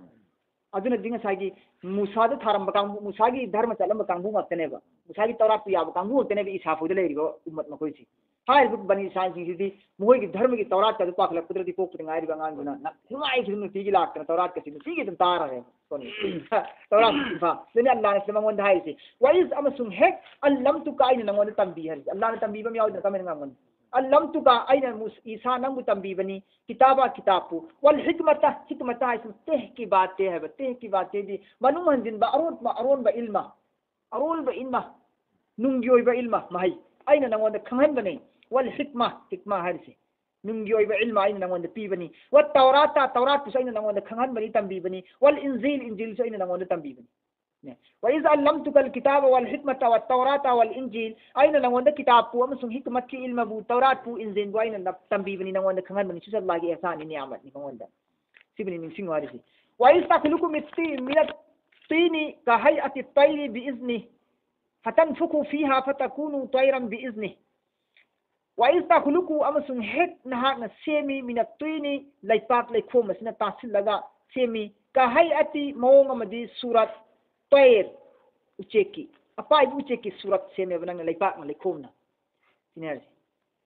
ꯑꯗꯨꯅꯗꯤ ꯉꯁꯥꯏꯒꯤ ꯃꯨꯁꯥꯗ ꯊꯥꯔꯝꯕ ꯀꯥꯡꯕꯨ, ꯃꯨꯁꯥꯒꯤ ꯙꯔꯃ ꯆꯠꯂꯝꯕ ꯀꯥꯡꯕꯨ ꯉꯥꯛꯇꯅꯦꯕ꯫ ꯃꯨꯁꯥꯒꯤ ꯇꯧꯔꯥꯠ ꯄꯤꯌꯥꯕ ꯀꯥꯡꯕꯨ ꯉꯥꯛꯇꯅꯦꯕ ꯏꯁꯥ ꯐꯥꯎꯗ ꯂꯩꯔꯤꯕ ꯎꯝꯃꯠ ꯃꯈꯣꯏꯁꯤ꯫ ꯍꯥꯏꯔꯤꯕ ꯕꯅꯤ ꯏꯁꯔꯥꯏꯜꯁꯤꯡꯁꯤꯗꯤ ꯃꯈꯣꯏꯒꯤ ꯙꯔꯃꯒꯤ ꯇꯧꯔꯥꯠꯀ ꯑꯗꯨ ꯄꯥꯈꯠꯂꯛꯄꯗꯨꯗꯗꯤ ꯄꯣꯛꯄꯗ ꯉꯥꯏꯔꯤꯕ ꯑꯉꯥꯡꯗꯨꯅ ꯅꯨꯡꯉꯥꯏꯈꯤꯗꯅ ꯅꯨꯡꯇꯤꯒꯤ ꯂꯥꯛꯇꯅ ꯇꯧꯔꯥꯠꯀꯁꯤ ꯅꯨꯡꯇꯤꯒꯤ ꯑꯗꯨꯝ ꯇꯥꯔꯦ꯫ ꯇꯧꯔꯥꯠ ꯏꯝꯐꯥꯜ꯫ ꯑꯗꯨꯅ ꯑꯜꯂꯥꯍꯅ ꯁꯤꯗ ꯃꯉꯣꯟꯗ ꯍꯥꯏꯔꯤꯁꯤ, "ꯋꯥꯏꯁ" ꯑꯃꯁꯨꯡ ꯍꯦꯛ "ꯑꯜꯂꯝꯇꯨꯀ" ꯑꯩꯅ ꯅꯉꯣꯟꯗ ꯇꯝꯕꯤ ꯍꯥꯏꯔꯤꯁꯤ꯫ ꯑꯜꯂꯥꯍꯅ ꯇꯝꯕꯤꯕ ꯑꯃ ꯌꯥꯎꯗꯅ ꯀꯃꯥꯏꯅ ꯉꯥꯡꯒꯅꯤ? "ꯑꯜꯂꯝꯇꯨꯀ" ꯑꯩꯅ ꯃꯨꯁ-, ꯏꯁꯥ ꯅꯪꯕꯨ ꯇꯝꯕꯤꯕꯅꯤ, "ꯀꯤꯇꯥꯕ" ꯀꯤꯇꯥꯕꯄꯨ, "ꯋꯥꯜ ꯍꯤꯛꯃꯇ", ꯍꯤꯛꯃꯇ ꯍꯥꯏꯁꯤꯅ "ꯇꯦꯍ ꯀꯤ ꯕꯥꯇꯦ" ꯍꯥꯏꯕ, "ꯇꯦꯍ ꯀꯤ ꯕꯥꯇꯦ"ꯗꯤ ꯃꯅꯨꯡ ꯍꯟꯖꯤꯟꯕ, ꯑꯔꯣꯟꯕ, ꯑꯔꯣꯟꯕ ꯏꯜꯃ꯫ ꯑꯔꯣꯟꯕ ꯏꯜꯃ, ꯅꯨꯡꯒꯤ ꯑꯣꯏꯕ ꯏꯜꯃ, ꯃꯍꯩ ꯑꯩꯅ ꯅꯉꯣꯟꯗ ꯈꯪꯍꯟꯕꯅꯤ꯫ "ꯋꯥꯜ ꯍꯤꯛꯃ", ꯍꯤꯛꯃ ꯍꯥꯏꯔꯤꯁꯤ ꯅꯨꯡꯒꯤ ꯑꯣꯏꯕ ꯏꯜꯃ ꯑꯩꯅ ꯅꯉꯣꯟꯗ ꯄꯤꯕꯅꯤ꯫ "ꯋꯥ ꯇꯧꯔꯥꯇ", ꯇꯧꯔꯥꯠꯄꯨꯁꯨ ꯑꯩꯅ ꯅꯉꯣꯟꯗ ꯈꯪꯍꯟꯕꯅꯤ, ꯇꯝꯕꯤꯕꯅꯤ꯫ "ꯋꯥꯜ ꯏꯟꯖꯤꯜ", ꯏꯟꯖꯤꯜꯁꯨ ꯑꯩꯅ ꯅꯉꯣꯟꯗ ꯇꯝꯕꯤꯕꯅꯤ꯫ ꯅꯦ꯫ "ꯋꯥ ꯏꯖ ꯑꯜꯂꯝꯇꯨꯀꯜ ꯀꯤꯇꯥꯕ ꯋꯥꯜ ꯍꯤꯛꯃꯇ ꯋꯥ ꯇꯧꯔꯥꯇ ꯋꯥꯜ ꯏꯟꯖꯤꯜ", ꯑꯩꯅ ꯅꯉꯣꯟꯗ ꯀꯤꯇꯥꯕꯄꯨ ꯑꯃꯁꯨꯡ ꯍꯤꯛꯃꯠꯀꯤ ꯏꯜꯃꯕꯨ, ꯇꯧꯔꯥꯠꯄꯨ, ꯏꯟꯖꯤꯜꯕꯨ ꯑꯩꯅ ꯅ-, ꯇꯝꯕꯤꯕꯅꯤ, ꯅꯉꯣꯟꯗ ꯈꯪꯍꯟꯕꯅꯤ꯫ ꯁꯤꯁꯨ ꯑꯜꯂꯥꯍꯒꯤ ꯑꯦꯍꯁꯥꯟꯅꯤ, ꯅꯤꯌꯥꯃꯠꯅꯤ ꯃꯉꯣꯟꯗ꯫ ꯁꯤꯕꯨꯅꯤ ꯅꯤꯡꯁꯤꯡꯉꯨ ꯍꯥꯏꯔꯤꯁꯤ꯫ "ꯋꯥ ꯏꯖ ꯇꯈꯂꯨꯀꯨ ꯃꯤꯠꯇꯤ-, ꯃꯤꯅꯠ ꯇꯤꯅꯤ ꯀꯍꯩꯑꯇꯤ ꯇꯩꯔꯤ ꯕꯤ ꯏꯖꯅꯤ, ꯐꯇꯟꯐꯨꯈꯨ ꯐꯤꯍꯥ ꯐꯇꯀꯨꯅꯨ ꯇꯩꯔꯝ ꯕꯤ ꯏꯖꯅꯤ"꯫ "ꯋꯥ ꯏꯖ ꯇꯈꯂꯨꯀꯨ", ꯑꯃꯁꯨꯡ ꯍꯦꯛ ꯅꯍꯥꯛꯅ ꯁꯦꯝꯃꯤ, "ꯃꯤꯅꯠ ꯇꯨꯏꯅꯤ", ꯂꯩꯄꯥꯛ ꯂꯩꯈꯣꯝ ꯑꯁꯤꯅ ꯇꯥꯁꯤꯜꯂꯒ ꯁꯦꯝꯃꯤ, "ꯀꯍꯩꯑꯇꯤ", ꯃꯑꯣꯡ ꯑꯃꯗꯤ, "ꯁꯨꯔꯠ ꯇꯩꯔ", ꯎꯆꯦꯛꯀꯤ, ꯑꯄꯥꯏꯕ ꯎꯆꯦꯛꯀꯤ ꯁꯨꯔꯠ ꯁꯦꯝꯃꯦꯕ ꯅꯪꯅ ꯂꯩꯄꯥꯛꯅ ꯂꯩꯈꯣꯝꯅ꯫ ꯁꯤꯅꯤ ꯍꯥꯏꯔꯤꯁꯦ꯫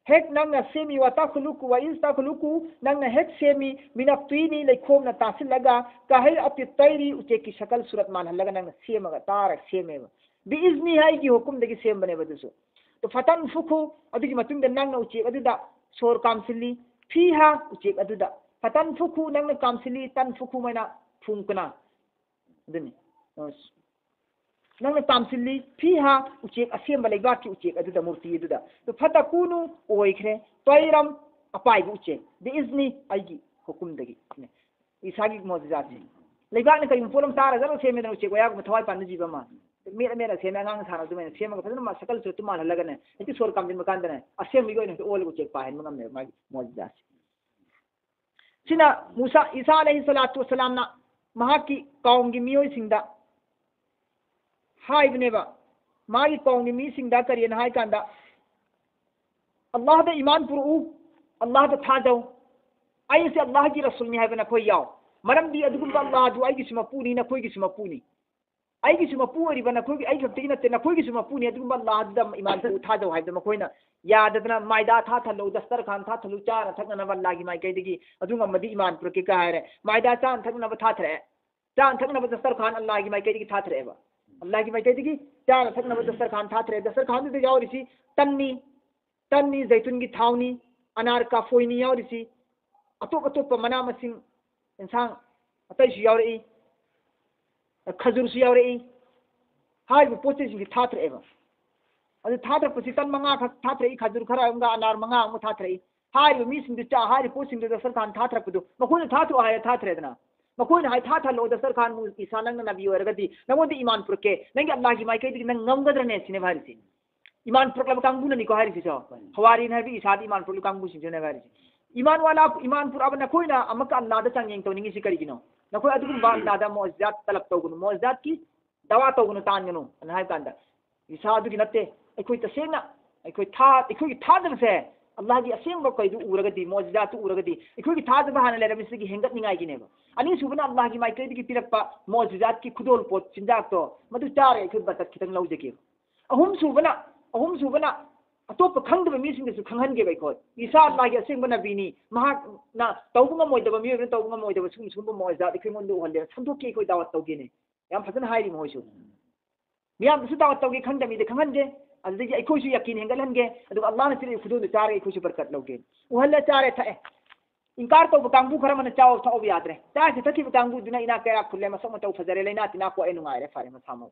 ꯍꯦꯛ ꯅꯪꯅ ꯁꯦꯝꯃꯤ, "ꯋꯥ ꯇꯈꯂꯨꯀꯨ", "ꯋꯥ ꯏꯖ ꯇꯈꯂꯨꯀꯨ", ꯅꯪꯅ ꯍꯦꯛ ꯁꯦꯝꯃꯤ, "ꯃꯤꯅꯠ ꯇꯨꯏꯅꯤ", ꯂꯩꯈꯣꯝꯅ ꯇꯥꯁꯤꯜꯂꯒ, "ꯀꯍꯩꯑꯇꯤ ꯇꯩꯔꯤ", ꯎꯆꯦꯛꯀꯤ ꯁꯀꯜ ꯁꯨꯔꯠ ꯃꯥꯜꯍꯜꯂꯒ ꯅꯪꯅ ꯁꯦꯝꯃꯒ ꯇꯥꯔꯒ ꯁꯦꯝꯃꯦꯕ꯫ "ꯕꯤ ꯏꯖꯅꯤ", ꯑꯩꯒꯤ ꯍꯨꯀꯨꯝꯗꯒꯤ ꯁꯦꯝꯕꯅꯦꯕ ꯑꯗꯨꯁꯨ꯫ "ꯐꯇꯟꯐꯨꯈꯨ", ꯑꯗꯨꯒꯤ ꯃꯇꯨꯡꯗ ꯅꯪꯅ ꯎꯆꯦꯛ ꯑꯗꯨꯗ ꯁꯣꯔ ꯀꯥꯝꯁꯤꯜꯂꯤ, "ꯐꯤꯍꯥ", ꯎꯆꯦꯛ ꯑꯗꯨꯗ, "ꯐꯇꯟꯐꯨꯈꯨ", ꯅꯪꯅ ꯀꯥꯝꯁꯤꯜꯂꯤ, "ꯇꯟꯐꯨꯈꯨ" ꯍꯥꯏꯅ ꯐꯨꯡꯀꯅꯥ꯫ ꯑꯗꯨꯅꯤ꯫ ꯅꯪꯅ ꯀꯥꯝꯁꯤꯜꯂꯤ, "ꯐꯤꯍꯥ", ꯎꯆꯦꯛ, ꯑꯁꯦꯝꯕ ꯂꯩꯕꯥꯛꯀꯤ ꯎꯆꯦꯛ ꯑꯗꯨꯗ, ꯃꯨꯔꯇꯤ ꯑꯗꯨꯗ꯫ ꯑꯗꯨ "ꯐꯇꯀꯨꯅꯨ", ꯑꯣꯏꯈ꯭ꯔꯦ, "ꯇ꯭ꯋꯥꯏꯔꯝ", ꯑꯄꯥꯏꯕ ꯎꯆꯦꯛ, "ꯕꯤ ꯏꯖꯅꯤ", ꯑꯩꯒꯤ ꯍꯨꯀꯨꯝꯗꯒꯤ꯫ ꯏꯁꯥꯒꯤ ꯃꯣꯖꯤꯖꯥꯠꯁꯦ꯫ ꯂꯩꯕꯥꯛꯅ ꯀꯔꯤꯒꯨꯝꯕ ꯄꯣꯠ ꯑꯃ ꯇꯥꯔꯒ ꯑꯗꯨꯝ ꯁꯦꯝꯃꯦꯗꯅ, ꯎꯆꯦꯛ ꯋꯥꯌꯥꯒꯨꯝꯕ, ꯊꯋꯥꯏ ꯄꯥꯟꯕ ꯖꯤꯕ ꯑꯃ꯫ ꯃꯦꯠꯂ ꯃꯦꯠꯂ ꯁꯦꯝꯃꯦ, ꯑꯉꯥꯡ ꯁꯥꯟꯅꯕ ꯑꯗꯨꯃꯥꯏꯅ ꯁꯦꯝꯃꯒ ꯐꯖꯅ ꯃꯥ ꯁꯀꯜ ꯁꯨꯔꯠꯇꯨ ꯃꯥꯜꯍꯜꯂꯒꯅꯦ, ꯍꯦꯛꯇ ꯁꯣꯔ ꯀꯥꯝꯁꯤꯟꯕ ꯀꯥꯟꯗꯅꯦ, ꯑꯁꯦꯝꯕꯒꯤ ꯑꯣꯏꯅ ꯍꯦꯛꯇ ꯑꯣꯜꯂꯒ ꯎꯆꯦꯛ ꯄꯥꯏꯍꯟꯕ ꯉꯝꯃꯦꯕ ꯃꯥꯒꯤ ꯃꯣꯖꯤꯖꯥꯠꯁꯦ꯫ ꯁꯤꯅ ꯃꯨꯁꯥ, ꯏꯁꯥ ꯑꯂꯩꯍꯤ ꯁꯂꯥꯇꯨ ꯋꯁꯂꯥꯝꯅ ꯃꯍꯥꯛꯀꯤ ꯀꯥꯎꯝꯒꯤ ꯃꯤꯑꯣꯏꯁꯤꯡꯗ ꯍꯥꯏꯕꯅꯦꯕ꯫ ꯃꯥꯒꯤ ꯀꯥꯎꯝꯒꯤ ꯃꯤꯁꯤꯡꯗ ꯀꯔꯤꯅ ꯍꯥꯏ ꯀꯥꯟꯗ, "ꯑꯜꯂꯥꯍꯗ ꯏꯃꯥꯟ ꯄꯨꯔꯛꯎ, ꯑꯜꯂꯥꯍꯗ ꯊꯥꯖꯧ, ꯑꯩꯁꯦ ꯑꯜꯂꯥꯍꯒꯤ ꯔꯁꯨꯜꯅꯤ ꯍꯥꯏꯕ ꯅꯈꯣꯏ ꯌꯥꯎ꯫ ꯃꯔꯝꯗꯤ ꯑꯗꯨꯒꯨꯝꯕ ꯑꯜꯂꯥꯍꯗꯨ ꯑꯩꯒꯤꯁꯨ ꯃꯄꯨꯅꯤ, ꯅꯈꯣꯏꯒꯤꯁꯨ ꯃꯄꯨꯅꯤ"꯫ ꯑꯩꯒꯤꯁꯨ ꯃꯄꯨ ꯑꯣꯏꯔꯤꯕ ꯅꯈꯣꯏꯒꯤ, ꯑꯩ ꯈꯛꯇꯒꯤ ꯅꯠꯇꯦ, ꯅꯈꯣꯏꯒꯤꯁꯨ ꯃꯄꯨꯅꯤ꯫ ꯑꯗꯨꯒꯨꯝꯕ ꯑꯜꯂꯥꯍꯗꯨꯗ ꯏꯃꯥꯟ ꯄꯨ ꯊꯥꯖꯧ ꯍꯥꯏꯕꯗ ꯃꯈꯣꯏꯅ ꯌꯥꯗꯗꯅ ꯃꯥꯏꯗꯥ ꯊꯥꯊꯜꯂꯨ, ꯗꯁꯇꯔꯈꯥꯟ ꯊꯥꯊꯜꯂꯨ, ꯆꯥꯅ ꯊꯛꯅꯅꯕ ꯑꯜꯂꯥꯍꯒꯤ ꯃꯥꯏꯀꯩꯗꯒꯤ, ꯑꯗꯨ ꯉꯝꯃꯗꯤ ꯏꯃꯥꯟ ꯄꯨꯔꯛꯀꯦ ꯀ ꯍꯥꯏꯔꯦ꯫ ꯃꯥꯏꯗꯥ ꯆꯥꯅ ꯊꯛꯅꯅꯕ ꯊꯥꯊꯔꯛꯑꯦ꯫ ꯆꯥꯅ ꯊꯛꯅꯕ ꯗꯁꯇꯔꯈꯥꯟ ꯑꯜꯂꯥꯍꯒꯤ ꯃꯥꯏꯀꯩꯗꯒꯤ ꯊꯥꯊꯔꯛꯑꯦꯕ꯫ ꯑꯜꯂꯥꯍꯒꯤ ꯃꯥꯏꯀꯩꯗꯒꯤ ꯆꯥꯅ ꯊꯛꯅꯕ ꯗꯁꯇꯔꯈꯥꯟ ꯊꯥꯊꯔꯛꯑꯦ꯫ ꯗꯁꯇꯔꯈꯥꯟꯗꯨꯗ ꯌꯥꯎꯔꯤꯁꯤ ꯇꯟꯅꯤ, ꯇꯟꯅꯤ, ꯖꯩꯇꯨꯟꯒꯤ ꯊꯥꯎꯅꯤ, ꯑꯅꯥꯔ ꯀꯥꯐꯣꯏꯅꯤ ꯌꯥꯎꯔꯤꯁꯤ, ꯑꯇꯣꯞ ꯑꯇꯣꯞꯄ ꯃꯅꯥ ꯃꯁꯤꯡ, ꯑꯦꯟꯁꯥꯡ ꯑꯇꯩꯁꯨ ꯌꯥꯎꯔꯛꯏ, ꯈꯖꯨꯔꯁꯨ ꯌꯥꯎꯔꯛꯏ꯫ ꯍꯥꯏꯔꯤꯕ ꯄꯣꯠ ꯆꯩꯁꯤꯡꯁꯤ ꯊꯥꯊꯔꯛꯑꯦꯕ꯫ ꯑꯗꯨ ꯊꯥꯊꯔꯛꯄꯁꯤ ꯇꯟ ꯃꯉꯥ ꯈꯛ ꯊꯥꯊꯔꯛꯏ, ꯈꯖꯨꯔ ꯈꯔ ꯑꯃꯒ ꯑꯅꯥꯔ ꯃꯉꯥ ꯑꯃꯒ ꯊꯥꯊꯔꯛꯏ꯫ ꯍꯥꯏꯔꯤꯕ ꯃꯤꯁꯤꯡꯗꯨ ꯆꯥ-, ꯍꯥꯏꯔꯤꯕ ꯄꯣꯠꯁꯤꯡꯗꯨ ꯗꯁꯇꯔꯈꯥꯟ ꯊꯥꯊꯔꯛꯄꯗꯨ ꯃꯈꯣꯏꯅ ꯊꯥꯊꯔꯛꯑꯣ ꯍꯥꯏꯔꯦ, ꯊꯥꯊꯔꯦꯗꯅ꯫ ꯃꯈꯣꯏꯅ ꯍꯥꯏ, "ꯊꯥꯊꯜꯂꯛꯑꯣ ꯗꯁꯇꯔꯈꯥꯟ, ꯃꯨ-, ꯏꯁꯥ ꯅꯪꯅ ꯅꯕꯤ ꯑꯣꯏꯔꯒꯗꯤ ꯅꯪꯉꯣꯟꯗ ꯏꯃꯥꯟ ꯄꯨꯔꯛꯀꯦ, ꯅꯪꯒꯤ ꯑꯜꯂꯥꯍꯒꯤ ꯃꯥꯏꯀꯩꯗꯒꯤ ꯅꯪ ꯉꯝꯒꯗ꯭ꯔꯅꯦ?" ꯁꯤꯅꯦꯕ ꯍꯥꯏꯔꯤꯁꯦ꯫ ꯏꯃꯥꯟ ꯄꯨꯔꯛꯂꯕ ꯀꯥꯡꯕꯨꯅꯅꯤꯀꯣ ꯍꯥꯏꯔꯤꯁꯤꯁꯨ꯫ ꯍꯋꯥꯔꯤꯟ ꯍꯥꯏꯕ ꯏꯁꯥꯗꯤ ꯏꯃꯥꯟ ꯄꯨꯔꯛꯂꯕ ꯀꯥꯡꯕꯨꯁꯤꯡꯁꯤꯅꯦꯕ ꯍꯥꯏꯔꯤꯁꯦ꯫ ꯏꯃꯥꯟ ꯋꯥꯂꯥ, ꯏꯃꯥꯟ ꯄꯨꯔꯛꯑꯕ ꯅꯈꯣꯏꯅ ꯑꯃꯨꯛꯀ ꯑꯜꯂꯥꯗ ꯆꯥꯡꯌꯦꯡ ꯇꯧꯅꯤꯡꯉꯤꯁꯤ ꯀꯔꯤꯒꯤꯅꯣ? ꯅꯈꯣꯏ ꯑꯗꯨꯒꯨꯝꯕ ꯑꯜꯂꯥꯗ ꯃꯣꯖꯤꯖꯥꯠ ꯇꯂꯕ ꯇꯧꯒꯅꯨ꯫ ꯃꯣꯖꯤꯖꯥꯠꯀꯤ ꯗꯋꯥ ꯇꯧꯒꯅꯨ, ꯇꯥꯟꯒꯅꯨ ꯑꯅ ꯍꯥꯏꯕ ꯀꯥꯟꯗ, ꯏꯁꯥ ꯑꯗꯨꯒꯤ ꯅꯠꯇꯦ꯫ ꯑꯩꯈꯣꯏ ꯇꯁꯦꯡꯅ ꯑꯩꯈꯣꯏ ꯊꯥ-, ꯑꯩꯈꯣꯏꯒꯤ ꯊꯥꯖꯕꯁꯦ ꯑꯜꯂꯥꯍꯒꯤ ꯑꯁꯦꯡꯕ ꯀꯩꯗꯨ ꯎꯔꯒꯗꯤ, ꯃꯣꯖꯤꯖꯥꯠꯇꯨ ꯎꯔꯒꯗꯤ, ꯑꯩꯈꯣꯏꯒꯤ ꯊꯥꯖꯕ ꯍꯥꯟꯅ ꯂꯩꯔꯝꯃꯤꯁꯤꯒꯤ ꯍꯦꯟꯒꯠꯅꯤꯡꯉꯥꯏꯒꯤꯅꯦꯕ꯫ ꯑꯅꯤꯁꯨꯕꯅ ꯑꯜꯂꯥꯍꯒꯤ ꯃꯥꯏꯀꯩꯗꯒꯤ ꯄꯤꯔꯛꯄ ꯃꯣꯖꯤꯖꯥꯠꯀꯤ ꯈꯨꯗꯣꯜꯄꯣꯠ ꯆꯤꯟꯖꯥꯛꯇꯣ, ꯃꯗꯨ ꯆꯥꯔꯦ ꯑꯩꯈꯣꯏ ꯕꯔꯀꯠ ꯈꯤꯇꯪ ꯂꯧꯖꯒꯦꯕ꯫ ꯑꯍꯨꯝꯁꯨꯕꯅ, ꯑꯍꯨꯝꯁꯨꯕꯅ ꯑꯇꯣꯞꯄ ꯈꯪꯗꯕ ꯃꯤꯁꯤꯡꯗꯁꯨ ꯈꯪꯍꯟꯒꯦꯕ ꯑꯩꯈꯣꯏ꯫ ꯏꯁꯥ ꯑꯜꯂꯥꯍꯒꯤ ꯑꯁꯦꯡꯕ ꯅꯕꯤꯅꯤ, ꯃꯍꯥꯛꯅ ꯇꯧꯕ ꯉꯝꯃꯣꯏꯗꯕ, ꯃꯤꯑꯣꯏꯕꯅ ꯇꯧꯕ ꯉꯝꯃꯣꯏꯗꯕ ꯁꯤꯒꯨꯝꯕ, ꯁꯤꯒꯨꯝꯕ ꯃꯣꯖꯤꯖꯥꯠ ꯑꯩꯈꯣꯏꯉꯣꯟꯗ ꯎꯍꯜꯂꯦ, ꯁꯟꯗꯣꯛꯀꯦ, ꯑꯩꯈꯣꯏ ꯗꯥꯋꯠ ꯇꯧꯒꯦꯅꯦ꯫ ꯌꯥꯝ ꯐꯖꯅ ꯍꯥꯏꯔꯤ ꯃꯈꯣꯏꯁꯨ꯫ ꯃꯤꯌꯥꯝꯗꯁꯨ ꯗꯥꯋꯠ ꯇꯧꯒꯦ, ꯈꯪꯗꯕ ꯃꯤꯗ ꯈꯪꯍꯟꯒꯦ, ꯑꯗꯨꯗꯒꯤ ꯑꯩꯈꯣꯏꯁꯨ ꯌꯥꯀꯤꯟ ꯍꯦꯟꯒꯠꯍꯟꯒꯦ, ꯑꯗꯨꯒ ꯑꯜꯂꯥꯍꯅ ꯄꯤꯔꯛꯏꯕ ꯈꯨꯗꯣꯜꯗꯨ ꯆꯥꯔꯒ ꯑꯩꯈꯣꯏꯁꯨ ꯕꯔꯀꯠ ꯂꯧꯒꯦ꯫ ꯎꯍꯜꯂꯦ, ꯆꯥꯔꯦ, ꯊꯛꯑꯦ꯫ ꯏꯟꯀꯥꯔ ꯇꯧꯕ ꯀꯥꯡꯕꯨ ꯈꯔ ꯑꯃꯅ ꯆꯥꯎ ꯊꯛꯎ ꯌꯥꯗ꯭ꯔꯦ꯫ ꯆꯥꯈꯤ ꯊꯛꯈꯤꯕ ꯀꯥꯡꯕꯨꯗꯨꯅ ꯏꯅꯥꯛ ꯀꯩꯔꯥꯛ ꯈꯨꯜꯂꯦ, ꯃꯁꯛ ꯃꯇꯧ ꯐꯖꯔꯦ, ꯂꯩꯅꯥ ꯇꯤꯟꯅꯥ ꯀꯣꯛꯑꯦ, ꯅꯨꯡꯉꯥꯏꯔꯦ, ꯐꯔꯦ, ꯃꯁꯥ ꯃꯎ꯫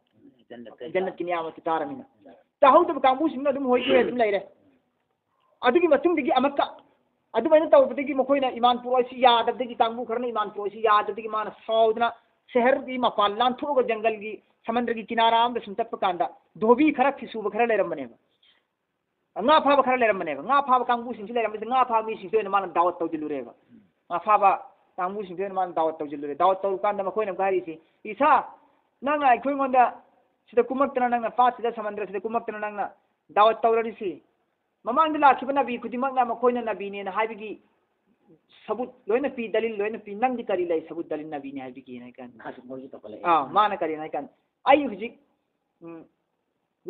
ꯖꯟꯅꯠꯀꯤ ꯅꯤꯌꯥꯃꯠꯇꯨ ꯆꯥꯔꯃꯤꯅ꯫ ꯆꯥꯍꯧꯗꯕ ꯀꯥꯡꯕꯨꯁꯤꯡꯅ ꯑꯗꯨꯝ ꯍꯣꯏ ꯍꯣꯏ ꯑꯗꯨꯝ ꯂꯩꯔꯦ꯫ ꯑꯗꯨꯒꯤ ꯃꯇꯨꯡꯗꯒꯤ ꯑꯃꯨꯛꯀ ꯑꯗꯨꯃꯥꯏꯅ ꯇꯧꯕꯗꯒꯤ ꯃꯈꯣꯏꯅ ꯏꯃꯥꯟ ꯄꯨꯔꯛꯑꯣꯏꯁꯤ ꯌꯥꯗꯕꯗꯒꯤ, ꯀꯥꯡꯕꯨ ꯈꯔꯅ ꯏꯃꯥꯟ ꯄꯨꯔꯛꯑꯣꯏꯁꯤ ꯌꯥꯗꯕꯗꯒꯤ ꯃꯥꯅ ꯁꯥꯎꯗꯅ ꯁꯍꯔꯒꯤ ꯃꯄꯥꯟ ꯂꯥꯟꯊꯣꯛꯑꯒ ꯖꯪꯒꯜꯒꯤ ꯁꯃꯟꯗ꯭ꯔꯒꯤ ꯀꯤꯅꯥꯔꯥ ꯑꯃꯗ ꯁꯨꯝ ꯆꯠꯄ ꯀꯥꯟꯗ ꯙꯣꯕꯤ ꯈꯔ ꯐꯤꯁꯨꯕ ꯈꯔ ꯂꯩꯔꯝꯕꯅꯦꯕ꯫ ꯉꯥ ꯐꯥꯕ ꯈꯔ ꯂꯩꯔꯝꯕꯅꯦꯕ꯫ ꯉꯥ ꯐꯥꯕ ꯀꯥꯡꯕꯨꯁꯤꯡꯁꯤ ꯂꯩꯔꯝꯕꯁꯦ ꯉꯥ ꯐꯥꯕ ꯃꯤꯁꯤꯡꯁꯤ ꯑꯣꯏꯅ ꯃꯥꯅ ꯗꯥꯋꯠ ꯇꯧꯁꯤꯜꯂꯨꯔꯦꯕ꯫ ꯉꯥ ꯐꯥꯕ ꯀꯥꯡꯕꯨꯁꯤꯡꯁꯤ ꯑꯣꯏꯅ ꯃꯥꯅ ꯗꯥꯋꯠ ꯇꯧꯁꯤꯜꯂꯨꯔꯦ꯫ ꯗꯥꯋꯠ ꯇꯧꯔꯀꯥꯟꯗ ꯃꯈꯣꯏꯅ ꯑꯃꯨꯛꯀ ꯍꯥꯏꯔꯤꯁꯤ, "ꯏꯁꯥ, ꯅꯪꯅ ꯑꯩꯈꯣꯏꯉꯣꯟꯗ ꯁꯤꯗ ꯀꯨꯝꯃꯛꯇꯅ, ꯅꯪꯅ ꯄꯥꯠꯁꯤꯗ, ꯁꯃꯟꯗ꯭ꯔꯁꯤꯗ ꯀꯨꯝꯃꯛꯇꯅ ꯅꯪꯅ ꯗꯥꯋꯠ ꯇꯧꯔꯛꯏꯁꯤ, ꯃꯃꯥꯡꯗ ꯂꯥꯛꯈꯤꯕ ꯅꯕꯤ ꯈꯨꯗꯤꯡꯃꯛꯅ ꯃꯈꯣꯏꯅ ꯅꯕꯤꯅꯦꯅ ꯍꯥꯏꯕꯒꯤ ꯁꯕꯨꯠ ꯂꯣꯏꯅ ꯄꯤ, ꯗꯂꯤꯜ ꯂꯣꯏꯅ ꯄꯤ, ꯅꯪꯗꯤ ꯀꯔꯤ ꯂꯩ ꯁꯕꯨꯠ ꯗꯂꯤꯜ ꯅꯕꯤꯅꯦ ꯍꯥꯏꯕꯒꯤ?" ꯍꯥꯏ ꯀꯥꯟꯗ, ꯃꯥꯁꯨ ꯃꯣꯏꯁꯨ ꯇꯧꯈꯠꯂꯛꯑꯦ꯫ ꯑꯥ, ꯃꯥꯅ ꯀꯔꯤꯅꯣ ꯍꯥꯏ ꯀꯥꯟꯗ, ꯑꯩ ꯍꯧꯖꯤꯛ, ꯎꯝ,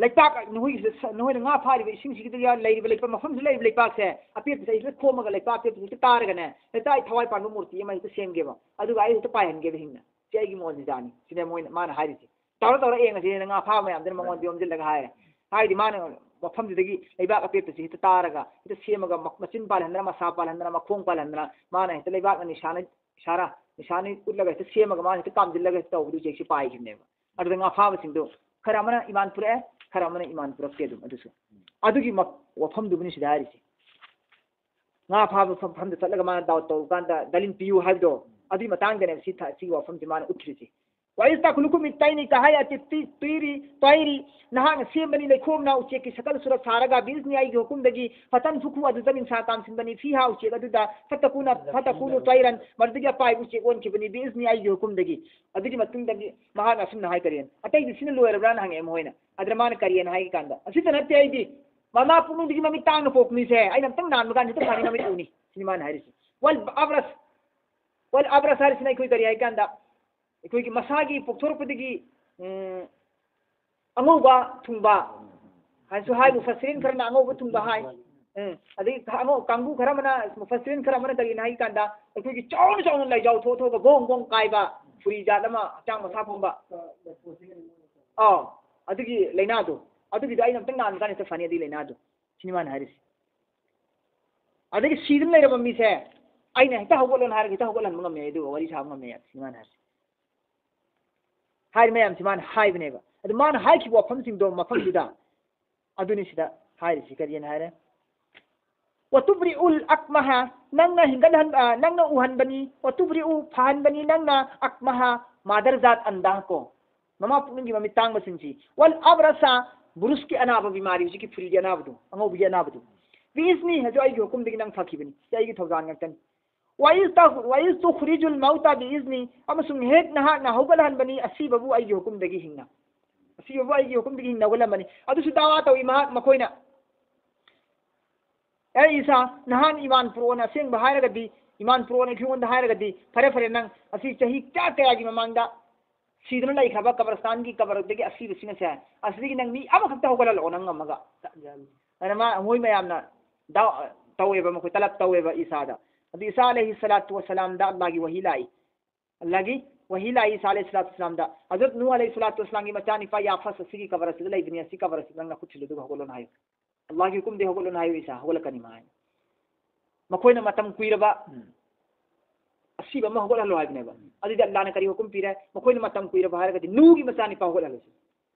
ꯂꯩꯄꯥꯛ, ꯅꯈꯣꯏꯒꯤꯁꯤꯗ ꯁ-, ꯅꯈꯣꯏꯅ ꯉꯥ ꯐꯥꯔꯤꯕ ꯏꯁꯤꯡꯁꯤꯒꯤꯗ ꯂꯩꯔꯤꯕ ꯂꯩꯄꯥꯛ, ꯃꯐꯝꯁꯤꯗ ꯂꯩꯔꯤꯕ ꯂꯩꯄꯥꯛꯁꯦ, ꯑꯄꯦꯠꯄꯁꯦ ꯑꯩ ꯁꯤꯗ ꯈꯣꯝꯃꯒ ꯂꯩꯄꯥꯛ ꯑꯄꯦꯠꯄꯁꯦ ꯍꯦꯛꯇ ꯇꯥꯔꯒꯅꯦ, ꯍꯦꯛꯇ ꯑꯩ ꯊꯋꯥꯏ ꯄꯥꯟꯕ ꯃꯨꯔꯇꯤ ꯑꯃ ꯍꯦꯛꯇ ꯁꯦꯝꯒꯦꯕ, ꯑꯗꯨꯒ ꯑꯩ ꯍꯦꯛꯇ ꯄꯥꯏꯍꯟꯒꯦꯕ ꯍꯤꯡꯅ꯫ ꯁꯤ ꯑꯩꯒꯤ ꯃꯣꯟꯁꯤꯗꯥꯅꯤ꯫ ꯁꯤꯅꯦ ꯃꯣꯏꯅ, ꯃꯥꯅ ꯍꯥꯏꯔꯤꯁꯦ꯫ "ꯇꯧꯔ ꯇꯧꯔ ꯌꯦꯡꯉꯁꯤ" ꯍꯥꯏꯅ ꯉꯥ ꯐꯥꯕ ꯃꯌꯥꯝꯗꯨꯅ ꯃꯉꯣꯟꯗ ꯌꯣꯝꯁꯤꯜꯂꯒ ꯍꯥꯏꯔꯦ꯫ ꯍꯥꯏꯗꯤ ꯃꯥꯅ ꯃꯐꯝꯗꯨꯗꯒꯤ ꯂꯩꯕꯥꯛ ꯑꯄꯦꯠꯄꯁꯤ ꯍꯦꯛꯇ ꯇꯥꯔꯒ, ꯍꯦꯛꯇ ꯁꯦꯝꯃꯒ, ꯃ-, ꯃꯆꯤꯟ ꯄꯥꯜꯍꯟꯗꯅ, ꯃꯁꯥ ꯄꯥꯜꯍꯟꯗꯅ, ꯃꯈꯣꯡ ꯄꯥꯜꯍꯟꯗꯅ, ꯃꯥꯅ ꯍꯦꯛꯇ ꯂꯩꯕꯥꯛꯅ ꯅꯤꯁꯥꯅ, ꯏꯁꯥꯔꯥ, ꯅꯤꯁꯥꯅ ꯎꯠꯂꯒ ꯍꯦꯛꯇ ꯁꯦꯝꯃꯒ ꯃꯥꯅ ꯍꯦꯛꯇ ꯀꯥꯝꯁꯤꯜꯂꯒ ꯍꯦꯛꯇ ꯇꯧꯕꯗꯨ ꯎꯆꯦꯛꯁꯤ ꯄꯥꯏꯈꯤꯕꯅꯦꯕ꯫ ꯑꯗꯨꯗ ꯉꯥ ꯐꯥꯕꯁꯤꯡꯗꯣ ꯈꯔ ꯑꯃꯅ ꯏꯃꯥꯟ ꯄꯨꯔꯛꯑꯦ, ꯈꯔ ꯑꯃꯅ ꯏꯃꯥꯟ ꯄꯨꯔꯛꯇꯦ꯫ ꯑꯗꯨꯝ ꯑꯗꯨꯁꯨ ꯑꯗꯨꯒꯤ ꯃ-, ꯋꯥꯐꯝꯗꯨꯕꯨꯅꯤ ꯁꯤꯗ ꯍꯥꯏꯔꯤꯁꯤ꯫ ꯉꯥ ꯐꯥꯕ ꯃꯐꯝ-, ꯃꯐꯝꯗ ꯆꯠꯂꯒ ꯃꯥꯅ ꯗꯥꯎꯠ ꯇꯧꯔꯀꯥꯟꯗ ꯗꯂꯤꯟ ꯄꯤꯌꯨ ꯍꯥꯏꯕꯗꯣ, ꯑꯗꯨꯒꯤ ꯃꯇꯥꯡꯗꯅꯦꯕ ꯁꯤ ꯊ-, ꯁꯤꯒꯤ ꯋꯥꯐꯝꯁꯤ ꯃꯥꯅ ꯎꯠꯈ꯭ꯔꯤꯁꯤ꯫ "ꯋꯥꯏꯁ ꯇꯥꯈꯨꯂꯨꯀꯨ ꯃꯤꯠ ꯇꯥꯏꯅꯤ ꯀꯍꯥꯏ ꯑꯇꯤꯠꯇꯤ ꯇꯨꯏꯔꯤ ꯇ꯭ꯋꯥꯏꯔꯤ", ꯅꯍꯥꯛꯅ ꯁꯦꯝꯕꯅꯤ ꯂꯩꯈꯣꯝꯅ ꯎꯆꯦꯛꯀꯤ ꯁꯀꯜ ꯁꯨꯔ ꯁꯥꯔꯒ, "ꯕꯤꯏꯖꯅꯤ", ꯑꯩꯒꯤ ꯍꯨꯀꯨꯝꯗꯒꯤ, "ꯐꯇꯟ ꯐꯨꯈꯨ", ꯑꯗꯨꯗ ꯅꯤꯡꯁꯥ ꯀꯥꯝꯁꯤꯟꯕꯅꯤ, "ꯐꯤꯍꯥ", ꯎꯆꯦꯛ ꯑꯗꯨꯗ, "ꯐꯇꯀꯨꯅ ꯐꯇꯀꯨꯅꯨ ꯇ꯭ꯋꯥꯏꯔꯟ", ꯃꯗꯨꯗꯒꯤ ꯑꯄꯥꯏꯕ ꯎꯆꯦꯛ ꯑꯣꯟꯈꯤꯕꯅꯤ, "ꯕꯤꯏꯖꯅꯤ", ꯑꯩꯒꯤ ꯍꯨꯀꯨꯝꯗꯒꯤ꯫ ꯑꯗꯨꯒꯤ ꯃꯇꯨꯡꯗꯒꯤ ꯃꯍꯥꯛꯅ ꯑꯁꯨꯝꯅ ꯍꯥꯏ ꯀꯔꯤꯅ, ꯑꯇꯩꯗꯤ ꯁꯤꯅ ꯂꯣꯏꯔꯕ꯭ꯔꯥꯅ ꯍꯪꯉꯛꯑꯦ ꯃꯈꯣꯏꯅ꯫ ꯑꯗꯨꯗ ꯃꯥꯅ ꯀꯔꯤꯅ ꯍꯥꯏ ꯀꯥꯟꯗ, "ꯑꯁꯤꯇ ꯅꯠꯇꯦ ꯑꯩꯗꯤ, ꯃꯃꯥ ꯄꯨꯛꯅꯨꯡꯗꯒꯤ ꯃꯃꯤꯠ ꯇꯥꯡꯅ ꯄꯣꯛꯄ ꯃꯤꯁꯦ ꯑꯩꯅ ꯑꯝꯇꯪ ꯅꯥꯟꯕ ꯀꯥꯟꯗ ꯍꯦꯛꯇ ꯐꯅꯤ ꯃꯃꯤꯠ ꯎꯅꯤ", ꯁꯤꯅꯤ ꯃꯥꯅ ꯍꯥꯏꯔꯤꯁꯦ꯫ "ꯋꯥꯜ ꯑꯕ꯭ꯔꯁ", ꯋꯥꯜ ꯑꯕ꯭ꯔꯁ ꯍꯥꯏꯔꯤꯁꯤꯅ ꯑꯩꯈꯣꯏ ꯀꯔꯤ ꯍꯥꯏ ꯀꯥꯟꯗ, ꯑꯩꯈꯣꯏꯒꯤ ꯃꯁꯥꯒꯤ ꯄꯣꯛꯊꯣꯔꯛꯄꯗꯒꯤ, ꯎꯝ, ꯑꯉꯧꯕ ꯊꯨꯡꯕ ꯍꯥꯏꯅꯁꯨ ꯍꯥꯏ, ꯃꯨꯐꯁꯤꯔꯤꯟ ꯈꯔꯅ ꯑꯉꯧꯕ ꯊꯨꯡꯕ ꯍꯥꯏ꯫ ꯎꯝ, ꯑꯗꯒꯤ ꯑꯉꯧ-, ꯀꯥꯡꯕꯨ ꯈꯔ ꯑꯃꯅ, ꯃꯨꯐꯁꯤꯔꯤꯟ ꯈꯔ ꯑꯃꯅ ꯀꯔꯤꯅ ꯍꯥꯏ ꯀꯥꯟꯗ, ꯑꯩꯈꯣꯏꯒꯤ ꯆꯥꯎꯅ ꯆꯥꯎꯅ ꯂꯥꯏꯖꯥꯎ ꯊꯣꯛꯑ ꯊꯣꯛꯑꯒ ꯒꯣꯡ ꯒꯣꯡ ꯀꯥꯏꯕ ꯐꯨꯔꯤ ꯖꯥꯠ ꯑꯃ ꯍꯛꯆꯥꯡ ꯃꯁꯥ ꯄꯨꯝꯕ꯫ ꯑꯥꯎ, ꯑꯗꯨꯒꯤ ꯂꯥꯏꯅꯥꯗꯣ, ꯑꯗꯨꯒꯤꯗꯣ ꯑꯩꯅ ꯑꯝꯇꯪ ꯅꯥꯟꯕ ꯀꯥꯟꯗ ꯍꯦꯛꯇ ꯐꯅꯤ ꯑꯗꯨꯒꯤ ꯂꯥꯏꯅꯥꯗꯣ, ꯁꯤꯅꯤ ꯃꯥꯅ ꯍꯥꯏꯔꯤꯁꯦ꯫ ꯑꯗꯒꯤ ꯁꯤꯗꯨꯅ ꯂꯩꯔꯕ ꯃꯤꯁꯦ ꯑꯩꯅ ꯍꯦꯛꯇ ꯍꯧꯒꯠꯂꯣꯅ ꯍꯥꯏꯔꯒ ꯍꯦꯛꯇ ꯍꯧꯒꯠꯍꯟꯕ ꯉꯝꯃꯦ, ꯑꯗꯨꯒ ꯋꯥꯔꯤ ꯁꯥꯕ ꯉꯝꯃꯦ, ꯁꯤꯅꯤ ꯃꯥꯅ ꯍꯥꯏꯔꯤꯁꯦ꯫ ꯍꯥꯏꯔꯤ ꯃꯌꯥꯝꯁꯤ ꯃꯥꯅ ꯍꯥꯏꯕꯅꯦꯕ꯫ ꯑꯗꯨ ꯃꯥꯅ ꯍꯥꯏꯈꯤꯕ ꯋꯥꯐꯝꯁꯤꯡꯗꯣ ꯃꯐꯝꯗꯨꯗ, ꯑꯗꯨꯅꯤ ꯁꯤꯗ ꯍꯥꯏꯔꯤꯁꯤ꯫ ꯀꯔꯤꯅ ꯍꯥꯏꯔꯦ? "ꯋꯥꯇꯨꯕ꯭ꯔꯤꯎꯜ ꯑꯛꯃꯍ", ꯅꯪꯅ ꯍꯤꯡꯒꯠꯍꯟ-, ꯑ, ꯅꯪꯅ ꯎꯍꯟꯕꯅꯤ, "ꯋꯥꯇꯨꯕ꯭ꯔꯤꯎ", ꯐꯍꯟꯕꯅꯤ ꯅꯪꯅ, "ꯑꯛꯃꯍ", ꯃꯥꯗꯔꯖꯥꯠ ꯑꯟꯗꯥ ꯀꯣ, ꯃꯃꯥ ꯄꯨꯛꯅꯨꯡꯒꯤ ꯃꯃꯤꯠ ꯇꯥꯡꯕꯁꯤꯡꯁꯤ, "ꯋꯥꯜ ꯑꯕ꯭ꯔꯁ", ꯕꯨꯔꯨꯁꯀꯤ ꯑꯅꯥꯕ ꯕꯤꯃꯥꯔꯤ, ꯍꯧꯖꯤꯛꯀꯤ ꯐꯨꯔꯤꯒꯤ ꯑꯅꯥꯕꯗꯨ, ꯑꯉꯧꯕꯒꯤ ꯑꯅꯥꯕꯗꯨ, "ꯕꯤꯏꯖꯅꯤ", ꯍꯧꯖꯤꯛ ꯑꯩꯒꯤ ꯍꯨꯀꯨꯝꯗꯒꯤ ꯅꯪ ꯐꯈꯤꯕꯅꯤ, ꯁꯤ ꯑꯩꯒꯤ ꯊꯧꯖꯥꯜ ꯉꯥꯛꯇꯅꯤ꯫ "ꯋꯥꯏꯁ ꯇ-, ꯋꯥꯏꯁ ꯇꯨꯈ꯭ꯔꯤꯖꯨꯜ ꯃꯧꯇ ꯕꯤꯏꯖꯅꯤ", ꯑꯃꯁꯨꯡ ꯍꯦꯛ ꯅꯍꯥꯛꯅ ꯍꯧꯒꯠꯍꯟꯕꯅꯤ ꯑꯁꯤꯕꯕꯨ ꯑꯩꯒꯤ ꯍꯨꯀꯨꯝꯗꯒꯤ ꯍꯤꯡꯅ, ꯑꯁꯤꯕꯕꯨ ꯑꯩꯒꯤ ꯍꯨꯀꯨꯝꯗꯒꯤ ꯍꯤꯡꯅ ꯍꯧꯒꯠꯂꯝꯕꯅꯤ꯫ ꯑꯗꯨꯁꯨ ꯗꯥꯋꯥ ꯇꯧꯏ ꯃꯍꯥꯛ, ꯃꯈꯣꯏꯅ, "ꯑꯦ ꯏꯁꯥ, ꯅꯍꯥꯟ ꯏꯃꯥꯟ ꯄꯨꯔꯛꯑꯣꯅ ꯑꯁꯦꯡꯕ ꯍꯥꯏꯔꯒꯗꯤ, ꯏꯃꯥꯟ ꯄꯨꯔꯛꯑꯣꯅ ꯑꯩꯉꯣꯟꯗ ꯍꯥꯏꯔꯒꯗꯤ, ꯐꯔꯦ, ꯐꯔꯦ, ꯅꯪ ꯑꯁꯤ ꯆꯍꯤ ꯀꯌꯥ ꯀꯌꯥꯒꯤ ꯃꯃꯥꯡꯗ ꯁꯤꯗꯨꯅ ꯂꯩꯈ꯭ꯔꯕ ꯀꯕꯔꯁꯇꯥꯟꯒꯤ ꯀꯕꯔꯗꯒꯤ ꯑꯁꯤꯕꯁꯤꯡ ꯑꯁꯦ, ꯑꯁꯤꯗꯒꯤ ꯅꯪ ꯃꯤ ꯑꯃꯈꯛꯇ ꯍꯧꯒꯠꯍꯜꯂꯛꯑꯣ ꯅꯪ ꯉꯝꯃꯒ꯫ ꯑꯗꯨꯅ ꯃꯥ, ꯃꯣꯏ ꯃꯌꯥꯝꯅ ꯗꯥꯎ ꯇꯧꯋꯦꯕ, ꯃꯈꯣꯏ ꯇꯂꯕ ꯇꯧꯋꯦꯕ ꯏꯁꯥꯗ꯫ ꯑꯗꯨ ꯏꯁꯥ ꯑꯂꯩꯍꯤ ꯁꯂꯥꯇꯨ ꯋꯁꯂꯥꯝꯗ ꯑꯜꯂꯥꯍꯒꯤ ꯋꯍꯤ ꯂꯥꯛꯏ꯫ ꯑꯜꯂꯥꯍꯒꯤ ꯋꯍꯤ ꯂꯥꯛꯏ ꯏꯁꯥ ꯑꯂꯩꯍꯤ ꯁꯂꯥꯇꯨ ꯋꯁꯂꯥꯝꯗ꯫ ꯍꯖꯔꯠ ꯅꯨꯍ ꯑꯂꯩꯍꯤ ꯁꯂꯥꯇꯨ ꯋꯁꯂꯥꯝꯒꯤ ꯃꯆꯥꯅꯤꯄꯥ ꯌꯥꯐꯁ ꯑꯁꯤꯒꯤ ꯀꯕꯔ ꯑꯁꯤꯗ ꯂꯩꯕꯅꯤ, ꯑꯁꯤ ꯀꯕꯔ ꯑꯁꯤꯗ ꯅꯪ ꯅꯈꯨꯠ ꯊꯤꯜꯂꯨ ꯑꯗꯨꯒ ꯍꯧꯒꯠꯂꯣꯅ ꯍꯥꯏꯌꯨ꯫ ꯑꯜꯂꯥꯍꯒꯤ ꯍꯨꯀꯨꯝꯗꯤ ꯍꯧꯒꯠꯂꯣꯅ ꯍꯥꯏꯌꯨ ꯏꯁꯥ, ꯍꯧꯒꯠꯂꯛꯀꯅꯤ ꯃꯥ ꯍꯥꯏꯅ꯫ ꯃꯈꯣꯏꯅ ꯃꯇꯝ ꯀꯨꯏꯔꯕ ꯎꯝ꯫ ꯑꯁꯤꯕ ꯑꯃ ꯍꯧꯒꯠꯍꯜꯂꯣ ꯍꯥꯏꯕꯅꯦꯕ꯫ ꯎꯝ꯫ ꯑꯗꯨꯗꯤ ꯑꯜꯂꯥꯍꯅ ꯀꯔꯤ ꯍꯨꯀꯨꯝ ꯄꯤꯔꯦ? ꯃꯈꯣꯏꯅ ꯃꯇꯝ ꯀꯨꯏꯔꯕ ꯍꯥꯏꯔꯒꯗꯤ ꯅꯨꯍꯒꯤ ꯃꯆꯥꯅꯤꯄꯥ ꯍꯧꯒꯠꯍꯜꯂꯁꯤ꯫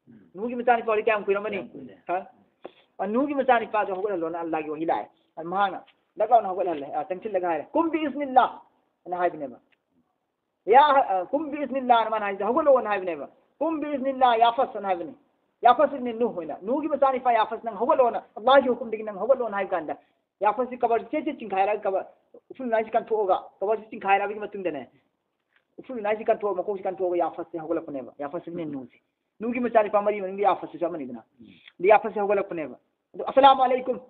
ꯎꯝ꯫ ꯅꯨꯍꯒꯤ ꯃꯆꯥꯅꯤꯄꯥ ꯍꯧꯖꯤꯛ ꯀꯌꯥꯝ ꯀꯨꯏꯔꯝꯃꯅꯤ? ꯌꯥꯝ ꯀꯨꯏꯔꯦ꯫ ꯍꯥ? ꯑ, ꯅꯨꯍꯒꯤ ꯃꯆꯥꯅꯤꯄꯥꯗꯣ ꯍꯧꯒꯠꯍꯜꯂꯣꯅ ꯑꯜꯂꯥꯍꯒꯤ ꯋꯥꯍꯤ ꯂꯥꯛꯑꯦ꯫ ꯑꯗꯨ ꯃꯍꯥꯛꯅ ꯂꯛ ꯂꯥꯎꯅ ꯍꯧꯒꯠꯍꯜꯂꯦ, ꯑ, ꯆꯪꯁꯤꯜꯂꯒ ꯍꯥꯏꯔꯦ, "ꯀꯨꯝ ꯕꯤ ꯏꯖꯅꯤꯜꯂꯥꯍ" ꯑꯅ ꯍꯥꯏꯕꯅꯦꯕ꯫ ꯌꯥ, ꯑ, "ꯀꯨꯝ ꯕꯤ ꯏꯖꯅꯤꯜꯂꯥꯍ" ꯑꯅ ꯃꯥꯅ ꯍꯥꯏꯁꯦ, "ꯍꯧꯒꯠꯂꯣꯅ" ꯍꯥꯏꯕꯅꯦꯕ꯫ "ꯀꯨꯝ ꯕꯤ ꯏꯖꯅꯤꯜꯂꯥꯍ ꯌꯥꯐꯁ" ꯑꯅ ꯍꯥꯏꯕꯅꯤ꯫ ꯌꯥꯐꯁ ꯏꯕꯅꯤ ꯅꯨꯍ ꯍꯣꯏꯅ, "ꯅꯨꯍꯒꯤ ꯃꯆꯥꯅꯤꯄꯥ ꯌꯥꯐꯁ, ꯅꯪ ꯍꯧꯒꯠꯂꯣꯅ, ꯑꯜꯂꯥꯍꯒꯤ ꯍꯨꯀꯨꯝꯗꯒꯤ ꯅꯪ ꯍꯧꯒꯠꯂꯣꯅ" ꯍꯥꯏꯕ ꯀꯥꯟꯗ, ꯌꯥꯐꯁꯁꯤ ꯀꯕꯔꯁꯤ ꯆꯦꯠ ꯆꯦꯠ ꯆꯤꯡꯈꯥꯏꯔꯒ, ꯀꯕꯔ, ꯎꯐꯨꯜ ꯎꯅꯥꯏꯁꯤ ꯀꯟꯊꯣꯛꯑꯒ, ꯀꯕꯔꯁꯤ ꯆꯤꯡꯈꯥꯏꯔꯛꯑꯕꯒꯤ ꯃꯇꯨꯡꯗꯅꯦ, ꯎꯐꯨꯜ ꯎꯅꯥꯏꯁꯤ ꯀꯟꯊꯣꯛꯑꯒ, ꯃꯀꯣꯛꯁꯤ ꯀꯟꯊꯣꯛꯑꯒ ꯌꯥꯐꯁꯁꯤ ꯍꯧꯒꯠꯂꯛꯄꯅꯦꯕ꯫ ꯌꯥꯐꯁ ꯏꯕꯅꯤ ꯅꯨꯍꯁꯤ꯫ ꯅꯨꯍꯒꯤ ꯃꯆꯥꯅꯤꯄꯥ ꯃꯔꯤ ꯃꯅꯨꯡꯗ ꯌꯥꯐꯁꯁꯤꯁꯨ ꯑꯃꯅꯤꯗꯅ꯫ ꯎꯝ꯫ ꯑꯗ ꯌꯥꯐꯁꯁꯤ ꯍꯧꯒꯠꯂꯛꯄꯅꯦꯕ꯫ ꯑꯗꯣ, "ꯑꯁꯂꯥꯃꯨ ꯑꯂꯩꯀꯨꯝ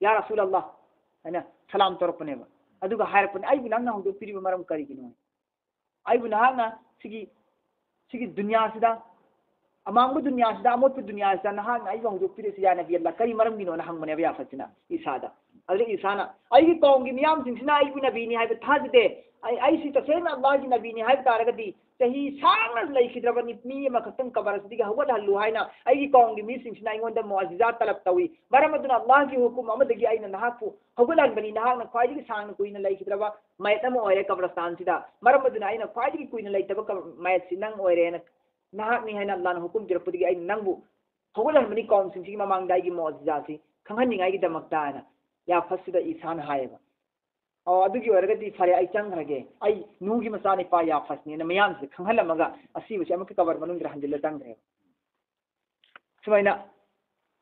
ꯌꯥ ꯔꯁꯨꯂꯜꯂꯥꯍ" ꯍꯥꯏꯅ ꯁꯂꯥꯝ ꯇꯧꯔꯛꯄꯅꯦꯕ꯫ ꯑꯗꯨꯒ ꯍꯥꯏꯔꯛꯄꯅꯦ, "ꯑꯩꯕꯨ ꯅꯪꯅ ꯍꯧꯗꯣꯛꯄꯤꯔꯤꯕ ꯃꯔꯝ ꯀꯔꯤꯒꯤꯅꯣ? ꯑꯩꯕꯨ ꯅꯍꯥꯛꯅ ꯁꯤꯒꯤ, ꯁꯤꯒꯤ ꯗꯨꯅꯤꯌꯥꯁꯤꯗ, ꯑꯃꯥꯡꯕ ꯗꯨꯅꯤꯌꯥꯁꯤꯗ, ꯑꯃꯣꯠꯄ ꯗꯨꯅꯤꯌꯥꯁꯤꯗ ꯅꯍꯥꯛꯅ ꯑꯩꯕꯨ ꯍꯧꯗꯣꯛꯄꯤꯔꯤꯁꯤ, ꯌꯥ ꯅꯕꯤ ꯑꯜꯂꯥꯍ, ꯀꯔꯤ ꯃꯔꯝꯒꯤꯅꯣꯅ?" ꯍꯪꯕꯅꯦꯕ ꯌꯥꯐꯠꯁꯤꯅ ꯏꯁꯥꯗ꯫ ꯑꯗꯨꯗ ꯏꯁꯥꯅ, "ꯑꯩꯒꯤ ꯀꯧꯝꯒꯤ ꯃꯤꯌꯥꯝꯁꯤꯡꯁꯤꯅ ꯑꯩꯕꯨ ꯅꯕꯤꯅꯤ ꯍꯥꯏꯕ ꯊꯥꯖꯗꯦ꯫ ꯑꯩ, ꯑꯩꯁꯤ ꯇꯁꯦꯡꯅ ꯑꯜꯂꯥꯍꯒꯤ ꯅꯕꯤꯅꯤ ꯍꯥꯏꯕ ꯇꯥꯔꯒꯗꯤ, ꯆꯍꯤ ꯁꯥꯡꯅ ꯂꯩꯈꯤꯗ꯭ꯔꯕ ꯃꯤ ꯑꯃꯈꯛꯇꯪ ꯀꯕꯔ ꯑꯁꯤꯗꯒꯤ ꯍꯧꯒꯠꯍꯜꯂꯨ ꯍꯥꯏꯅ ꯑꯩꯒꯤ ꯀꯧꯝꯒꯤ ꯃꯤꯁꯤꯡꯁꯤꯅ ꯑꯩꯉꯣꯟꯗ ꯃꯨꯑꯖꯤꯖꯥ ꯇꯂꯕ ꯇꯧꯏ꯫ ꯃꯔꯝ ꯑꯗꯨꯅ ꯑꯜꯂꯥꯍꯒꯤ ꯍꯨꯀꯨꯝ ꯑꯃꯗꯒꯤ ꯑꯩꯅ ꯅꯍꯥꯛꯄꯨ ꯍꯧꯒꯠꯍꯟꯕꯅꯤ꯫ ꯅꯍꯥꯛꯅ ꯈ꯭ꯋꯥꯏꯗꯒꯤ ꯁꯥꯡꯅ ꯀꯨꯏꯅ ꯂꯩꯈꯤꯗ꯭ꯔꯕ ꯃꯌꯦꯠ ꯑꯃ ꯑꯣꯏꯔꯦ ꯀꯕꯔꯁꯇꯥꯟꯁꯤꯗ꯫ ꯃꯔꯝ ꯑꯗꯨꯅ ꯑꯩꯅ ꯈ꯭ꯋꯥꯏꯗꯒꯤ ꯀꯨꯏꯅ ꯂꯩꯇꯕ ꯀꯕ-, ꯃꯌꯦꯠꯁꯤ ꯅꯪ ꯑꯣꯏꯔꯦꯅ, ꯅꯍꯥꯛꯅꯤ ꯍꯥꯏꯅ ꯑꯜꯂꯥꯍꯅ ꯍꯨꯀꯨꯝ ꯄꯤꯔꯛꯄꯗꯒꯤ ꯑꯩꯅ ꯅꯪꯕꯨ ꯍꯧꯒꯠꯍꯟꯕꯅꯤ ꯀꯧꯝꯁꯤꯡꯁꯤꯒꯤ ꯃꯃꯥꯡꯗ ꯑꯩꯒꯤ ꯃꯨꯑꯖꯤꯖꯥꯁꯤ ꯈꯪꯍꯟꯅꯤꯡꯉꯥꯏꯒꯤꯗꯃꯛꯇ" ꯍꯥꯏꯅ ꯌꯥꯐꯠꯁꯤꯗ ꯏꯁꯥꯅ ꯍꯥꯏꯌꯦꯕ꯫ "ꯑꯣ, ꯑꯗꯨꯒꯤ ꯑꯣꯏꯔꯒꯗꯤ ꯐꯔꯦ, ꯑꯩ ꯆꯪꯈ꯭ꯔꯒꯦ꯫ ꯑꯩ ꯅꯨꯍꯒꯤ ꯃꯆꯥꯅꯤꯄꯥ ꯌꯥꯐꯠꯅꯦꯅ" ꯃꯌꯥꯝꯁꯤꯗ ꯈꯪꯍꯜꯂꯝꯃꯒ ꯑꯁꯤꯕꯁꯤ ꯑꯃꯨꯛꯀ ꯀꯕꯔ ꯃꯅꯨꯡꯗ ꯍꯟꯖꯤꯜꯂ ꯆꯪꯈ꯭ꯔꯦꯕ꯫ ꯁꯨꯃꯥꯏꯅ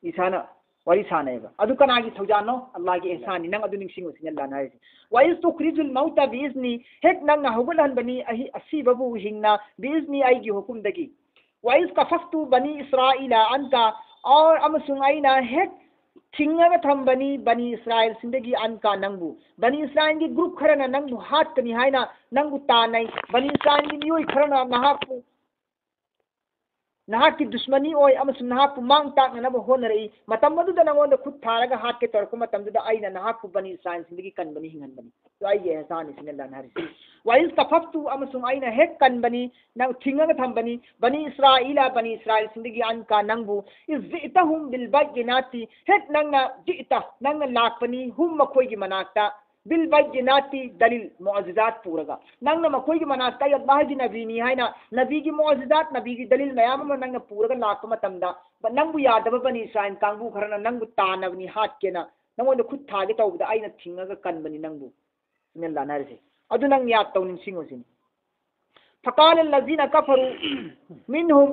ꯏꯁꯥꯅ ꯋꯥꯔꯤ ꯁꯥꯟꯅꯩꯕ꯫ ꯑꯗꯨ ꯀꯅꯥꯒꯤ ꯊꯧꯖꯥꯜꯅꯣ? ꯑꯜꯂꯥꯍꯒꯤ ꯏꯍꯁꯥꯟꯅꯤ꯫ ꯅꯪ ꯑꯗꯨ ꯅꯤꯡꯁꯤꯡꯉꯨ ꯁꯤꯅꯤ ꯑꯜꯂꯥꯍꯅ ꯍꯥꯏꯔꯤꯁꯦ꯫ "ꯋꯥꯏꯁ ꯇꯨꯈ꯭ꯔꯤꯖꯨꯜ ꯃꯧꯇ ꯕꯤꯏꯖꯅꯤ", ꯍꯦꯛ ꯅꯪꯅ ꯍꯧꯒꯠꯍꯟꯕꯅꯤ ꯑꯍꯤ-, ꯑꯁꯤꯕꯕꯨ ꯍꯤꯡꯅ, "ꯕꯤꯏꯖꯅꯤ", ꯑꯩꯒꯤ ꯍꯨꯀꯨꯝꯗꯒꯤ꯫ "ꯋꯥꯏꯁ ꯀꯐꯐꯇꯨ ꯕꯅꯤ ꯏꯁꯔꯥꯏꯂ ꯑꯟꯀ", ꯑꯣꯔ, ꯑꯃꯁꯨꯡ ꯑꯩꯅ ꯍꯦꯛ ꯊꯤꯡꯉꯒ ꯊꯝꯕꯅꯤ ꯕꯅꯤ ꯏꯁꯔꯥꯏꯜꯁꯤꯡꯗꯒꯤ ꯑꯟꯀꯥ ꯅꯪꯕꯨ꯫ ꯕꯅꯤ ꯏꯁꯔꯥꯏꯜꯒꯤ ꯒ꯭ꯔꯨꯞ ꯈꯔꯅ ꯅꯪꯕꯨ ꯍꯥꯠꯀꯅꯤ ꯍꯥꯏꯅ ꯅꯪꯕꯨ ꯇꯥꯟꯅꯩ꯫ ꯕꯅꯤ ꯏꯁꯔꯥꯏꯜꯒꯤ ꯃꯤꯑꯣꯏ ꯈꯔꯅ ꯅꯍꯥꯛꯄꯨ, ꯅꯍꯥꯛꯀꯤ ꯗꯨꯁꯃꯅꯤ ꯑꯣꯏ ꯑꯃꯁꯨꯡ ꯅꯍꯥꯛꯄꯨ ꯃꯥꯡ ꯇꯥꯛꯅꯅꯕ ꯍꯣꯠꯅꯔꯛꯏ꯫ ꯃꯇꯝ ꯑꯗꯨꯗ ꯅꯉꯣꯟꯗ ꯈꯨꯠ ꯊꯥꯔꯒ ꯍꯥꯠꯀꯦ ꯇꯧꯔꯛꯄ ꯃꯇꯝꯗꯨꯗ ꯑꯩꯅ ꯅꯍꯥꯛꯄꯨ ꯕꯅꯤ ꯏꯁꯔꯥꯏꯜꯁꯤꯡꯗꯒꯤ ꯀꯟꯕꯅꯤ, ꯍꯤꯡꯍꯟꯕꯅꯤ꯫ ꯑꯗꯣ ꯑꯩꯒꯤ ꯑꯦꯍꯁꯥꯟꯅꯤ ꯁꯤꯅ ꯂꯥꯟꯅꯔꯤꯁꯤ꯫ ꯋꯥꯏꯜ ꯀꯐꯞꯇꯨ, ꯑꯃꯁꯨꯡ ꯑꯩꯅ ꯍꯦꯛ ꯀꯟꯕꯅꯤ, ꯅꯪ ꯊꯤꯡꯉꯒ ꯊꯝꯕꯅꯤ, ꯕꯅꯤ ꯏꯁꯔꯥꯏꯂ, ꯕꯅꯤ ꯏꯁꯔꯥꯏꯜꯁꯤꯡꯗꯒꯤ ꯑꯟꯀꯥ ꯅꯪꯕꯨ, ꯏꯖ ꯖꯤꯑꯇꯍꯨꯝ ꯕꯤꯜ ꯕꯥꯏꯌꯤꯅꯥꯇꯤ, ꯍꯦꯛ ꯅꯪꯅ ꯖꯤꯑꯇ, ꯅꯪꯅ ꯂꯥꯛꯄꯅꯤ, ꯍꯨꯝ ꯃꯈꯣꯏꯒꯤ ꯃꯅꯥꯛꯇ, ꯕꯤꯜ ꯕꯥꯏꯌꯤꯅꯥꯇꯤ, ꯗꯂꯤꯜ, ꯃꯨꯑꯖꯤꯖꯥꯠ ꯄꯨꯔꯒ꯫ ꯅꯪꯅ ꯃꯈꯣꯏꯒꯤ ꯃꯅꯥꯛꯇ ꯑꯩ ꯑꯜꯂꯥꯍꯒꯤ ꯅꯕꯤꯅꯤ ꯍꯥꯏꯅ, ꯅꯕꯤꯒꯤ ꯃꯨꯑꯖꯤꯖꯥꯠ, ꯅꯕꯤꯒꯤ ꯗꯂꯤꯜ ꯃꯌꯥꯝ ꯑꯃ ꯅꯪꯅ ꯄꯨꯔꯒ ꯂꯥꯛꯄ ꯃꯇꯝꯗ, ꯅꯪꯕꯨ ꯌꯥꯗꯕ ꯕꯅꯤ ꯏꯁꯔꯥꯏꯜ ꯀꯥꯡꯕꯨ ꯈꯔꯅ ꯅꯪꯕꯨ ꯇꯥꯟꯅꯕꯅꯤ, ꯍꯥꯠꯀꯦꯅ ꯅꯪꯉꯣꯟꯗ ꯈꯨꯠ ꯊꯥꯒꯦ ꯇꯧꯕꯗ ꯑꯩꯅ ꯊꯤꯡꯉꯒ ꯀꯟꯕꯅꯤ ꯅꯪꯕꯨ꯫ ꯁꯤꯅ ꯂꯥꯟꯅꯔꯤꯁꯦ꯫ ꯑꯗꯨ ꯅꯪ ꯌꯥꯗ ꯇꯧ, ꯅꯤꯡꯁꯤꯡꯉꯣ ꯁꯤꯅꯤ꯫ ꯐꯀꯥꯂ ꯂꯖꯤꯅ ꯀꯐꯔꯨ ꯃꯤꯟꯍꯨꯝ,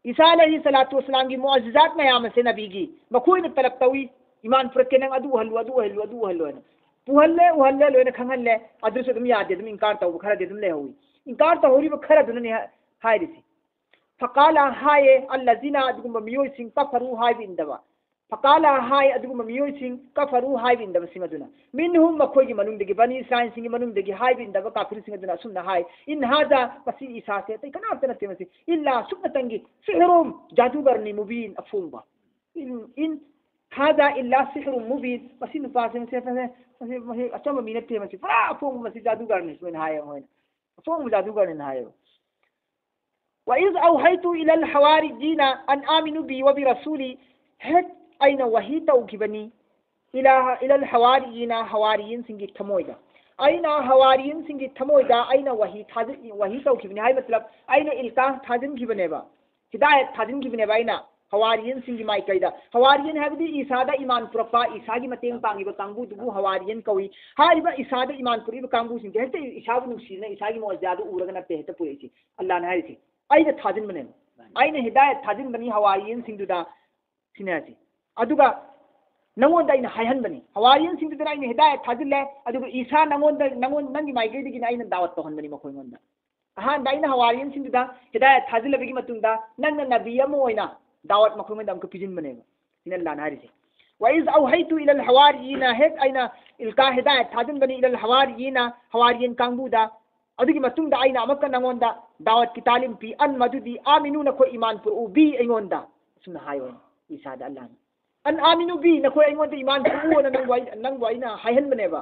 ꯏꯁꯥ ꯑꯂꯩꯍꯤ ꯁꯂꯥꯇꯨ ꯋꯁꯂꯥꯝꯒꯤ ꯃꯨꯑꯖꯤꯖꯥꯠ ꯃꯌꯥꯝ ꯑꯁꯦ ꯅꯕꯤꯒꯤ, ꯃꯈꯣꯏꯅ ꯇꯂꯞ ꯇꯧꯏ, ꯏꯃꯥꯟ ꯄꯨꯔꯛꯀꯦ, ꯅꯪ ꯑꯗꯨ ꯎꯍꯜꯂꯨ, ꯑꯗꯨ ꯎꯍꯜꯂꯨ, ꯑꯗꯨ ꯎꯍꯜꯂꯨ ꯍꯥꯏꯅ꯫ ꯄꯨꯍꯜꯂꯦ, ꯎꯍꯜꯂꯦ, ꯂꯣꯏꯅ ꯈꯪꯍꯜꯂꯦ, ꯑꯗꯨꯁꯨ ꯑꯗꯨꯝ ꯌꯥꯗꯦ, ꯑꯗꯨꯝ ꯏꯟꯀꯥꯔ ꯇꯧꯕ ꯈꯔꯗꯤ ꯑꯗꯨꯝ ꯂꯩꯍꯧꯏ꯫ ꯏꯟꯀꯥꯔ ꯇꯧꯍꯧꯔꯤꯕ ꯈꯔꯗꯨꯅꯅꯦ ꯍꯥ-, ꯍꯥꯏꯔꯤꯁꯦ꯫ ꯐꯀꯥꯂ ꯍꯥꯏꯌꯦ, ꯑꯜꯂꯖꯤꯅ ꯑꯗꯨꯒꯨꯝꯕ ꯃꯤꯑꯣꯏꯁꯤꯡ, ꯀꯐꯔꯨ ꯍꯥꯏꯕ ꯏꯟꯗꯕ꯫ ꯐꯀꯥꯂ ꯍꯥꯏ ꯑꯗꯨꯒꯨꯝꯕ ꯃꯤꯑꯣꯏꯁꯤꯡ, ꯀꯐꯔꯨ ꯍꯥꯏꯕ ꯏꯟꯗꯕꯁꯤꯡ ꯑꯗꯨꯅ꯫ ꯃꯤꯟꯍꯨꯝ ꯃꯈꯣꯏꯒꯤ ꯃꯅꯨꯡꯗꯒꯤ, ꯕꯅꯤ ꯏꯁꯔꯥꯏꯜꯁꯤꯡꯒꯤ ꯃꯅꯨꯡꯗꯒꯤ ꯍꯥꯏꯕ ꯏꯟꯗꯕ ꯀꯥꯐꯤꯔꯁꯤꯡ ꯑꯗꯨꯅ ꯑꯁꯨꯝꯅ ꯍꯥꯏ, ꯏꯟ ꯍꯥꯖꯥ, ꯃꯁꯤ ꯏꯁꯥꯁꯦ ꯑꯇꯩ ꯀꯅꯥꯝꯇ ꯅꯠꯇꯦ, ꯃꯁꯤ ꯏꯜꯂꯥ ꯁꯨꯞꯅꯇꯪꯒꯤ ꯁꯤꯍꯔꯨꯝ, ꯖꯥꯗꯨꯒꯔꯅꯤ ꯃꯨꯕꯤꯟ ꯑꯐꯣꯡꯕ꯫ ꯏꯟ, ꯏꯟ ꯍꯥꯖꯥ ꯏꯜꯂꯥ ꯁꯤꯍꯔꯨꯝ ꯃꯨꯕꯤꯟ, ꯃꯁꯤ ꯅꯨꯄꯥꯁꯦ ꯃꯁꯤ, ꯃꯁꯤ, ꯃꯁꯤ, ꯃꯁꯤ ꯑꯆꯝꯕ ꯃꯤ ꯅꯠꯇꯦ, ꯃꯁꯤ ꯄꯨꯔꯥ ꯑꯐꯣꯡꯕ, ꯃꯁꯤ ꯖꯥꯗꯨꯒꯔꯅꯤ ꯁꯨꯃꯥꯏꯅ ꯍꯥꯏꯌꯦ ꯃꯣꯏꯅ꯫ ꯑꯐꯣꯡꯕ ꯖꯥꯗꯨꯒꯔꯅꯤꯅ ꯍꯥꯏꯌꯦꯕ꯫ ꯋꯥꯏꯖ ꯑꯧꯍꯩꯇꯨ ꯏꯂꯜ ꯍꯋꯥꯔꯤꯌꯤꯅ ꯑꯟ ꯑꯥꯃꯤꯅꯨ ꯕꯤ ꯋꯕꯤ ꯔꯁꯨꯂꯤ, ꯍꯦꯛ ꯑꯩꯅ ꯋꯥꯍꯤ ꯇꯧꯈꯤꯕꯅꯤ ꯏꯂꯥ, ꯏꯂꯜ ꯍꯋꯥꯔꯤꯌꯤꯅ, ꯍꯋꯥꯔꯤꯌꯤꯟꯁꯤꯡꯒꯤ ꯊꯃꯣꯏꯗ꯫ ꯑꯩꯅ ꯍꯋꯥꯔꯤꯌꯤꯟꯁꯤꯡꯒꯤ ꯊꯃꯣꯏꯗ ꯑꯩꯅ ꯋꯥꯍꯤ ꯊꯥꯖ-, ꯋꯥꯍꯤ ꯇꯧꯈꯤꯕꯅꯤ ꯍꯥꯏ ꯃꯇꯂꯕ ꯑꯩꯅ ꯏꯜꯀꯥ ꯊꯥꯖꯤꯟꯈꯤꯕꯅꯦꯕ, ꯍꯤꯗꯥꯌꯠ ꯊꯥꯖꯤꯟꯈꯤꯕꯅꯦꯕ ꯑꯩꯅ ꯍꯋꯥꯔꯤꯌꯤꯟꯁꯤꯡꯒꯤ ꯃꯥꯏꯀꯩꯗ꯫ ꯍꯋꯥꯔꯤꯌꯤꯟ ꯍꯥꯏꯕꯗꯤ ꯏꯁꯥꯗ ꯏꯃꯥꯟ ꯄꯨꯔꯛꯄ, ꯏꯁꯥꯒꯤ ꯃꯇꯦꯡ ꯄꯥꯡꯉꯤꯕ ꯀꯥꯡꯕꯨꯗꯨꯕꯨ ꯍꯋꯥꯔꯤꯌꯤꯟ ꯀꯧꯏ꯫ ꯍꯥꯏꯔꯤꯕ ꯏꯁꯥꯗ ꯏꯃꯥꯟ ꯄꯨꯔꯛꯏꯕ ꯀꯥꯡꯕꯨꯁꯤꯡꯁꯦ ꯍꯦꯛꯇ ꯏꯁꯥꯕꯨ ꯅꯨꯡꯁꯤꯗꯅ ꯏꯁꯥꯒꯤ ꯃꯣꯖꯥꯗꯨ ꯎꯔꯒ ꯅꯠꯇꯦ ꯍꯦꯛꯇ ꯄꯨꯔꯛꯏꯁꯤ꯫ ꯑꯜꯂꯥꯅ ꯍꯥꯏꯔꯤꯁꯤ ꯑꯩꯅ ꯊꯥꯖꯤꯟꯕꯅꯦꯕ꯫ ꯑꯩꯅ ꯍꯤꯗꯥꯌꯠ ꯊꯥꯖꯤꯟꯕꯅꯤ ꯍꯋꯥꯔꯤꯌꯤꯟꯁꯤꯡꯗꯨꯗ ꯁꯤꯅꯦ ꯍꯥꯏꯁꯤ꯫ ꯑꯗꯨꯒ ꯅꯉꯣꯟꯗ ꯑꯩꯅ ꯍꯥꯏꯍꯟꯕꯅꯤ, ꯍꯋꯥꯔꯤꯌꯤꯟꯁꯤꯡꯗꯨꯗꯅ ꯑꯩꯅ ꯍꯤꯗꯥꯌꯠ ꯊꯥꯖꯤꯜꯂꯦ, ꯑꯗꯨꯒ ꯏꯁꯥ ꯅꯉꯣꯟꯗ, ꯅꯉꯣꯟ-, ꯅꯪꯒꯤ ꯃꯥꯏꯀꯩꯗꯒꯤꯅ ꯑꯩꯅ ꯗꯥꯋꯠ ꯇꯧꯍꯟꯕꯅꯤ ꯃꯈꯣꯏꯉꯣꯟꯗ꯫ ꯑꯍꯥꯟꯕ ꯑꯩꯅ ꯍꯋꯥꯔꯤꯌꯤꯟꯁꯤꯡꯗꯨꯗ ꯍꯤꯗꯥꯌꯠ ꯊꯥꯖꯤꯜꯂꯕꯒꯤ ꯃꯇꯨꯡꯗ ꯅꯪꯅ ꯅꯕꯤ ꯑꯃ ꯑꯣꯏꯅ ꯗꯥꯋꯠ ꯃꯈꯣꯏꯉꯣꯟꯗ ꯑꯃꯨꯛꯀ ꯄꯤꯁꯤꯟꯕꯅꯦꯕ꯫ ꯁꯤꯅ ꯑꯜꯂꯥꯍꯅ ꯍꯥꯏꯔꯤꯁꯦ꯫ "وإذ أوحيت إلى الحواريين", ꯍꯦꯛ ꯑꯩꯅ ꯏꯜꯀꯥ ꯍꯤꯗꯥꯌꯠ ꯊꯥꯖꯤꯟꯕꯅꯤ, "إلى الحواريين", ꯍꯋꯥꯔꯤꯌꯤꯟ ꯀꯥꯡꯕꯨꯗ, ꯑꯗꯨꯒꯤ ꯃꯇꯨꯡꯗ ꯑꯩꯅ ꯑꯃꯨꯛꯀ ꯅꯪꯉꯣꯟꯗ ꯗꯥꯋꯠꯀꯤ ꯇꯥꯂꯤꯝ ꯄꯤ, "أن", ꯃꯗꯨꯗꯤ, "آمنوا", ꯅꯈꯣꯏ ꯏꯃꯥꯟ ꯄꯨꯔꯛꯎ, "بي", ꯑꯩꯉꯣꯟꯗ, ꯑꯁꯨꯝꯅ ꯍꯥꯏꯌꯣ ꯏꯁꯥꯗ ꯑꯜꯂꯥꯍꯅ꯫ "أن آمنوا بي", ꯅꯈꯣꯏ ꯑꯩꯉꯣꯟꯗ ꯏꯃꯥꯟ ꯄꯨꯔꯛꯎꯅ ꯅꯪꯕꯨ ꯑꯩ-, ꯅꯪꯕꯨ ꯑꯩꯅ ꯍꯥꯏꯍꯟꯕꯅꯦꯕ꯫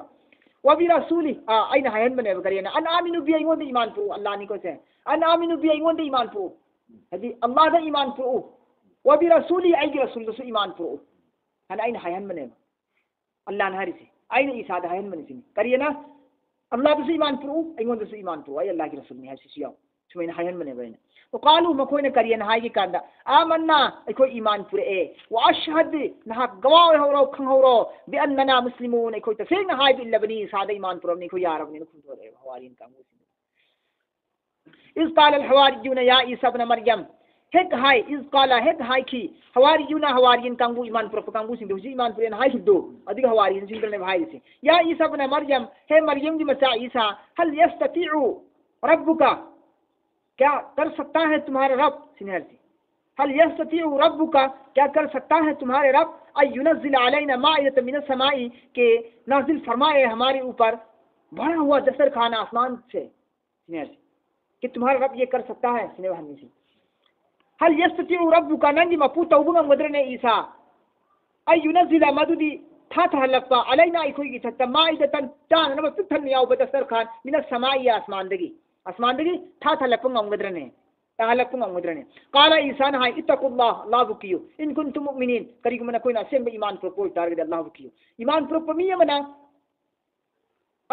"وبرسولي", ꯑꯥ, ꯑꯩꯅ ꯍꯥꯏꯍꯟꯕꯅꯦꯕ, ꯀꯔꯤꯅ? "أن آمنوا بي", ꯑꯩꯉꯣꯟꯗ ꯏꯃꯥꯟ ꯄꯨꯔꯛꯎ, ꯑꯜꯂꯥꯍꯅꯤꯀꯣ ꯁꯦ꯫ "أن آمنوا بي", ꯑꯩꯉꯣꯟꯗ ꯏꯃꯥꯟ ꯄꯨꯔꯛꯎ, ꯍꯥꯏꯗꯤ ꯑꯜꯂꯥꯍꯗ ꯏꯃꯥꯟ ꯄꯨꯔꯛꯎ꯫ "وبرسولي", ꯑꯩꯒꯤ ꯔꯁꯨꯜꯗꯁꯨ ꯏꯃꯥꯟ ꯄꯨꯔꯛꯎ, ꯍꯥꯏꯅ ꯑꯩꯅ ꯍꯥꯏꯍꯟꯕꯅꯦꯕ꯫ ꯑꯜꯂꯥꯍꯅ ꯍꯥꯏꯔꯤꯁꯦ, ꯑꯩꯅ ꯏꯁꯥꯗ ꯍꯥꯏꯍꯟꯕꯅꯤ ꯁꯤꯅꯤ꯫ ꯀꯔꯤꯅ? "ꯑꯜꯂꯥꯍꯗꯁꯨ ꯏꯃꯥꯟ ꯄꯨꯔꯛꯎ, ꯑꯩꯉꯣꯟꯗꯁꯨ ꯏꯃꯥꯟ ꯄꯨꯔꯛꯎ, ꯑꯩ ꯑꯜꯂꯥꯍꯒꯤ ꯔꯁꯨꯜꯅꯤ" ꯍꯥꯏꯕꯁꯤꯁꯨ ꯌꯥꯎ꯫ ꯁꯨꯃꯥꯏꯅ ꯍꯥꯏꯍꯟꯕꯅꯦꯕ ꯑꯩꯅ꯫ "وقالوا", ꯃꯈꯣꯏꯅ ꯀꯔꯤꯅ ꯍꯥꯏꯒꯦ ꯀꯥꯟꯗ, "آمنا", ꯑꯩꯈꯣꯏ ꯏꯃꯥꯟ ꯄꯨꯔꯛꯑꯦ, "واشهد", ꯅꯍꯥꯛ ꯒꯋꯥ ꯑꯣꯏꯍꯧꯔꯣ, ꯈꯪꯍꯧꯔꯣ, "بأننا مسلمون", ꯑꯩꯈꯣꯏ ꯇꯁꯦꯡꯅ ꯍꯥꯏꯕ ꯏꯜꯂꯕꯅꯤ, ꯏꯁꯥꯗ ꯏꯃꯥꯟ ꯄꯨꯔꯛꯑꯕꯅꯤ, ꯑꯩꯈꯣꯏ ꯌꯥꯔꯕꯅꯤꯅ ꯈꯨꯝꯗꯣꯔꯛꯑꯦꯕ ꯍꯋꯥꯔꯤꯌꯤꯟ ꯀꯥꯡꯕꯨꯁꯤꯡꯗꯨ꯫ "إذ قال الحواريون يا عيسى ابن مريم", ꯍꯦꯛ ꯍꯥꯏ, "إذ قال", ꯍꯦꯛ ꯍꯥꯏꯈꯤ, "الحواريون", ꯍꯋꯥꯔꯤꯌꯤꯟ ꯀꯥꯡꯕꯨ, ꯏꯃꯥꯟ ꯄꯨꯔꯛꯄ ꯀꯥꯡꯕꯨꯁꯤꯡꯗꯣ, ꯍꯧꯖꯤꯛ ꯏꯃꯥꯟ ꯄꯨꯔꯛꯑꯦꯅ ꯍꯥꯏꯈꯤꯕꯗꯣ, ꯑꯗꯨꯒꯤ ꯍꯋꯥꯔꯤꯌꯤꯟꯁꯤꯡꯗꯨꯅꯦꯕ ꯍꯥꯏꯔꯤꯁꯦ, "يا عيسى ابن مريم", ꯍꯦ ꯃꯔꯤꯌꯝꯒꯤ ꯃꯆꯥ ꯏꯁꯥ, "هل يستطيع ربك", क्या कर सकता है तुम्हारा रब, ꯁꯤꯅꯦ ꯍꯥꯏꯔꯤꯁꯦ꯫ "هل يستطيع ربك", क्या कर सकता है तुम्हारे रब, "أن ينزل علينا مائدة من السماء", कि नाजिल फरमाए हमारे ऊपर बड़ा हुआ दस्तरखान आसमान से, ꯁꯤꯅꯦ ꯍꯥꯏꯔꯤꯁꯦ꯫ "कि तुम्हारा रब ये कर सकता है", ꯁꯤꯅꯦꯕ ꯍꯪꯉꯤꯁꯦ꯫ "هل يستطيع ربك", ꯅꯪꯒꯤ ꯃꯄꯨ ꯇꯧꯕ ꯉꯝꯒꯗ꯭ꯔꯅꯦ ꯏꯁꯥ? "أن ينزل", ꯃꯗꯨꯗꯤ ꯊꯥꯊꯍꯜꯂꯛꯄ, "علينا", ꯑꯩꯈꯣꯏꯒꯤ ꯏꯊꯛꯇ, "مائدة", ꯆꯥꯅꯅꯕ ꯄꯤꯛ ꯊꯟꯅ ꯌꯥꯎꯕ, "दस्तरखान", "من السماء", ꯑꯁꯃꯥꯟꯗꯒꯤ, ꯑꯁꯃꯥꯟꯗꯒꯤ ꯊꯥꯊꯍꯜꯂꯛꯄ ꯉꯝꯒꯗ꯭ꯔꯅꯦ? ꯇꯥꯍꯜꯂꯛꯄ ꯉꯝꯒꯗ꯭ꯔꯅꯦ? "قال", ꯏꯁꯥꯅ ꯍꯥꯏ, "اتقوا الله", ꯑꯜꯂꯥꯍꯕꯨ ꯀꯤꯌꯨ, "إن كنتم مؤمنين", ꯀꯔꯤꯒꯨꯝꯕ ꯅꯈꯣꯏꯅ ꯑꯁꯦꯡꯕ ꯏꯃꯥꯟ ꯄꯨꯔꯛꯄ ꯑꯣꯏꯇꯥꯔꯒꯗꯤ ꯑꯜꯂꯥꯍꯕꯨ ꯀꯤꯌꯨ꯫ ꯏꯃꯥꯟ ꯄꯨꯔꯛꯄ ꯃꯤ ꯑꯃꯅ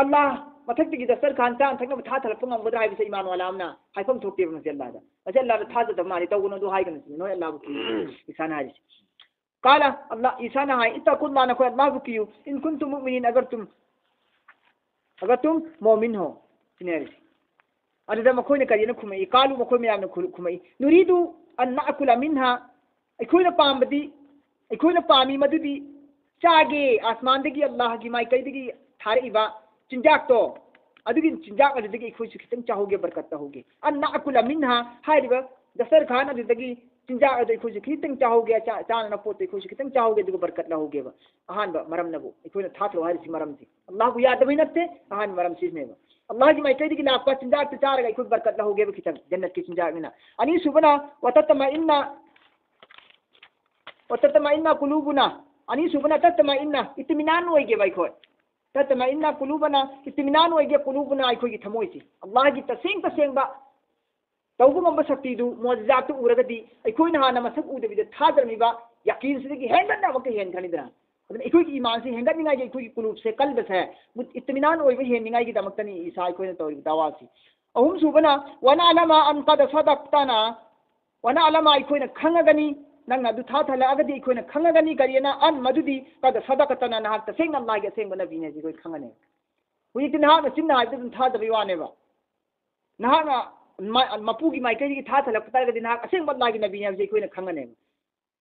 ꯑꯜꯂꯥꯍ ꯃꯊꯛꯇꯒꯤ ꯗꯁꯇꯔꯈꯥꯟ ꯆꯥꯅ ꯊꯛꯅꯕ ꯊꯥꯊꯔꯛꯄ ꯉꯝꯒꯗ꯭ꯔꯥ ꯍꯥꯏꯕꯁꯦ ꯏꯃꯥꯟ ꯋꯥꯂꯥ ꯑꯃꯅ ꯍꯥꯏꯐꯝ ꯊꯣꯛꯇꯦꯕ꯫ ꯃꯁꯤ ꯑꯜꯂꯥꯍꯗ, ꯃꯁꯤ ꯑꯜꯂꯥꯍꯗ ꯊꯥꯖꯗꯕ ꯃꯥꯜꯂꯤ, ꯇꯧꯒꯅꯨ ꯑꯗꯨ ꯍꯥꯏꯒꯅꯨ ꯁꯤꯅꯤ ꯅꯣꯏ ꯑꯜꯂꯥꯍꯕꯨ ꯀꯤꯌꯨ꯫ ꯏꯁꯥꯅ ꯍꯥꯏꯔꯤꯁꯦ꯫ ꯀꯥꯂ, ꯑꯜꯂꯥꯍ, ꯏꯁꯥꯅ ꯍꯥꯏ, "اتقوا الله", ꯅꯈꯣꯏ ꯑꯜꯂꯥꯍꯕꯨ ꯀꯤꯌꯨ, "إن كنتم مؤمنين", ꯑꯒꯔ ꯇꯨꯝ, ꯑꯒꯔ ꯇꯨꯝ ꯃꯣꯃꯤꯟ ꯍꯣ, ꯁꯤꯅꯤ ꯍꯥꯏꯔꯤꯁꯦ꯫ ꯑꯗꯨꯗ ꯃꯈꯣꯏꯅ ꯀꯔꯤꯅ ꯈꯨꯝꯃꯛꯏ? ꯀꯥꯂꯨ, ꯃꯈꯣꯏ ꯃꯌꯥꯝꯅ ꯈꯨ-, ꯈꯨꯝꯃꯛꯏ, "ꯅꯨꯔꯤꯗꯨ ꯑꯟ ꯅꯥꯀꯨꯂ ꯃꯤꯟꯍꯥ", ꯑꯩꯈꯣꯏꯅ ꯄꯥꯝꯕꯗꯤ, ꯑꯩꯈꯣꯏꯅ ꯄꯥꯝꯃꯤ ꯃꯗꯨꯗꯤ ꯆꯥꯒꯦ, ꯑꯁꯃꯥꯟꯗꯒꯤ ꯑꯜꯂꯥꯍꯒꯤ ꯃꯥꯏꯀꯩꯗꯒꯤ ꯊꯥꯔꯛꯏꯕ ꯆꯤꯟꯖꯥꯛꯇꯣ, ꯑꯗꯨꯒꯤ ꯆꯤꯟꯖꯥꯛ ꯑꯗꯨꯗꯒꯤ ꯑꯩꯈꯣꯏꯁꯨ ꯈꯤꯇꯪ ꯆꯥꯍꯧꯒꯦ, ꯕꯔꯀꯠ ꯇꯧꯍꯧꯒꯦ꯫ "ꯑꯟ ꯅꯥꯀꯨꯂ ꯃꯤꯟꯍꯥ" ꯍꯥꯏꯔꯤꯕ ꯗꯁꯇꯔ ꯈꯥꯟ ꯑꯗꯨꯗꯒꯤ ꯆꯤꯟꯖꯥꯛ ꯑꯗꯨ ꯑꯩꯈꯣꯏꯁꯨ ꯈꯤꯇꯪ ꯆꯥꯍꯧꯒꯦ, ꯆꯥ-, ꯆꯥꯅꯅꯕ ꯄꯣꯠꯇꯨ ꯑꯩꯈꯣꯏꯁꯨ ꯈꯤꯇꯪ ꯆꯥꯍꯧꯒꯦ, ꯑꯗꯨꯒ ꯕꯔꯀꯠ ꯂꯧꯍꯧꯒꯦꯕ꯫ ꯑꯍꯥꯟꯕ ꯃꯔꯝꯅꯕꯨ ꯑꯩꯈꯣꯏꯅ ꯊꯥꯊꯔꯛꯑꯣ ꯍꯥꯏꯔꯤꯁꯤ ꯃꯔꯝꯁꯤ ꯑꯜꯂꯥꯍꯕꯨ ꯌꯥꯗꯕꯩ ꯅꯠꯇꯦ, ꯑꯍꯥꯟꯕ ꯃꯔꯝ ꯁꯤꯁꯤꯅꯦꯕ꯫ ꯑꯜꯂꯥꯍꯒꯤ ꯃꯥꯏꯀꯩꯗꯒꯤ ꯂꯥꯛꯄ ꯆꯤꯟꯖꯥꯛꯇꯨ ꯆꯥꯔꯒ ꯑꯩꯈꯣꯏ ꯕꯔꯀꯠ ꯂꯧꯍꯧꯒꯦꯕ ꯈꯤꯇꯪ, ꯖꯟꯅꯠꯀꯤ ꯆꯤꯟꯖꯥꯛꯅꯤꯅ꯫ ꯑꯅꯤꯁꯨꯕꯅ, "ꯋꯇꯠꯃꯏꯟꯅ, ꯋꯇꯠꯃꯏꯟꯅ ꯀꯨꯂꯨꯕꯨꯅ", ꯑꯅꯤꯁꯨꯕꯅ ꯇꯠꯃꯏꯟꯅ, ꯏꯇꯃꯤꯅꯥꯟ ꯑꯣꯏꯒꯦꯕ ꯑꯩꯈꯣꯏ꯫ ꯇꯠꯃꯏꯟꯅ ꯀꯨꯂꯨꯕꯅ, ꯏꯇꯃꯤꯅꯥꯟ ꯑꯣꯏꯒꯦ ꯀꯨꯂꯨꯕꯨꯅ, ꯑꯩꯈꯣꯏꯒꯤ ꯊꯃꯣꯏꯁꯤ꯫ ꯑꯜꯂꯥꯍꯒꯤ ꯇꯁꯦꯡ ꯇꯁꯦꯡꯕ ꯇꯧꯕ ꯉꯝꯕ ꯁꯛꯇꯤꯗꯨ, ꯃꯣꯖꯤꯖꯥꯠꯇꯨ ꯎꯔꯒꯗꯤ ꯑꯩꯈꯣꯏꯅ ꯍꯥꯟꯅ ꯃꯁꯛ ꯎꯗꯕꯤꯗ ꯊꯥꯖꯔꯝꯃꯤꯕ ꯌꯥꯀꯤꯟꯁꯤꯗꯒꯤ ꯍꯦꯟꯒꯠꯅ ꯑꯃꯨꯛꯀ ꯍꯦꯟꯈ꯭ꯔꯅꯤꯗꯅ꯫ ꯑꯗꯨꯅ ꯑꯩꯈꯣꯏꯒꯤ ꯏꯃꯥꯟꯁꯤ ꯍꯦꯟꯒꯠꯅꯤꯡꯉꯥꯏꯒꯤ, ꯑꯩꯈꯣꯏꯒꯤ ꯀꯨꯂꯨꯕꯁꯦ, ꯀꯜꯕꯁꯦ ꯃꯨꯠ-, ꯏꯇꯃꯤꯅꯥꯟ ꯑꯣꯏꯕ ꯍꯦꯟꯅꯤꯡꯉꯥꯏꯒꯤꯗꯃꯛꯇꯅꯤ ꯏꯁꯥ ꯑꯩꯈꯣꯏꯅ ꯇꯧꯔꯤꯕ ꯗꯥꯋꯥꯁꯤ꯫ ꯑꯍꯨꯝꯁꯨꯕꯅ, "ꯋꯅꯥꯂꯃ ꯑꯟ ꯀꯗ ꯁꯗꯛꯇꯅ", ꯋꯅꯥꯂꯃ, ꯑꯩꯈꯣꯏꯅ ꯈꯪꯉꯒꯅꯤ, ꯅꯪꯅ ꯑꯗꯨ ꯊꯥꯊꯜꯂꯛꯑꯒꯗꯤ ꯑꯩꯈꯣꯏꯅ ꯈꯪꯉꯒꯅꯤ, ꯀꯔꯤꯅ ꯑꯟ, ꯃꯗꯨꯗꯤ ꯀꯗ ꯁꯗꯛꯇꯅ, ꯅꯍꯥꯛ ꯇꯁꯦꯡꯅ ꯑꯜꯂꯥꯍꯒꯤ ꯑꯁꯦꯡꯕ ꯅꯕꯤꯅꯦ ꯍꯥꯏꯁꯤ ꯑꯩꯈꯣꯏ ꯈꯪꯉꯅꯤ꯫ ꯍꯧꯖꯤꯛꯇꯤ ꯅꯍꯥꯛꯅ ꯆꯤꯟꯅ ꯍꯥꯏꯕꯗ ꯑꯗꯨꯝ ꯊꯥꯖꯕꯩ ꯋꯥꯅꯦꯕ꯫ ꯅꯍꯥꯛꯅ ꯃ-, ꯃꯄꯨꯒꯤ ꯃꯥꯏꯀꯩꯗꯒꯤ ꯊꯥꯊꯜꯂꯛꯄ ꯇꯥꯔꯒꯗꯤ ꯅꯍꯥꯛ ꯑꯁꯦꯡꯕ ꯑꯜꯂꯥꯍꯒꯤ ꯅꯕꯤꯅꯦ ꯍꯥꯏꯕꯁꯤ ꯑꯩꯈꯣꯏꯅ ꯈꯪꯉꯅꯦꯕ꯫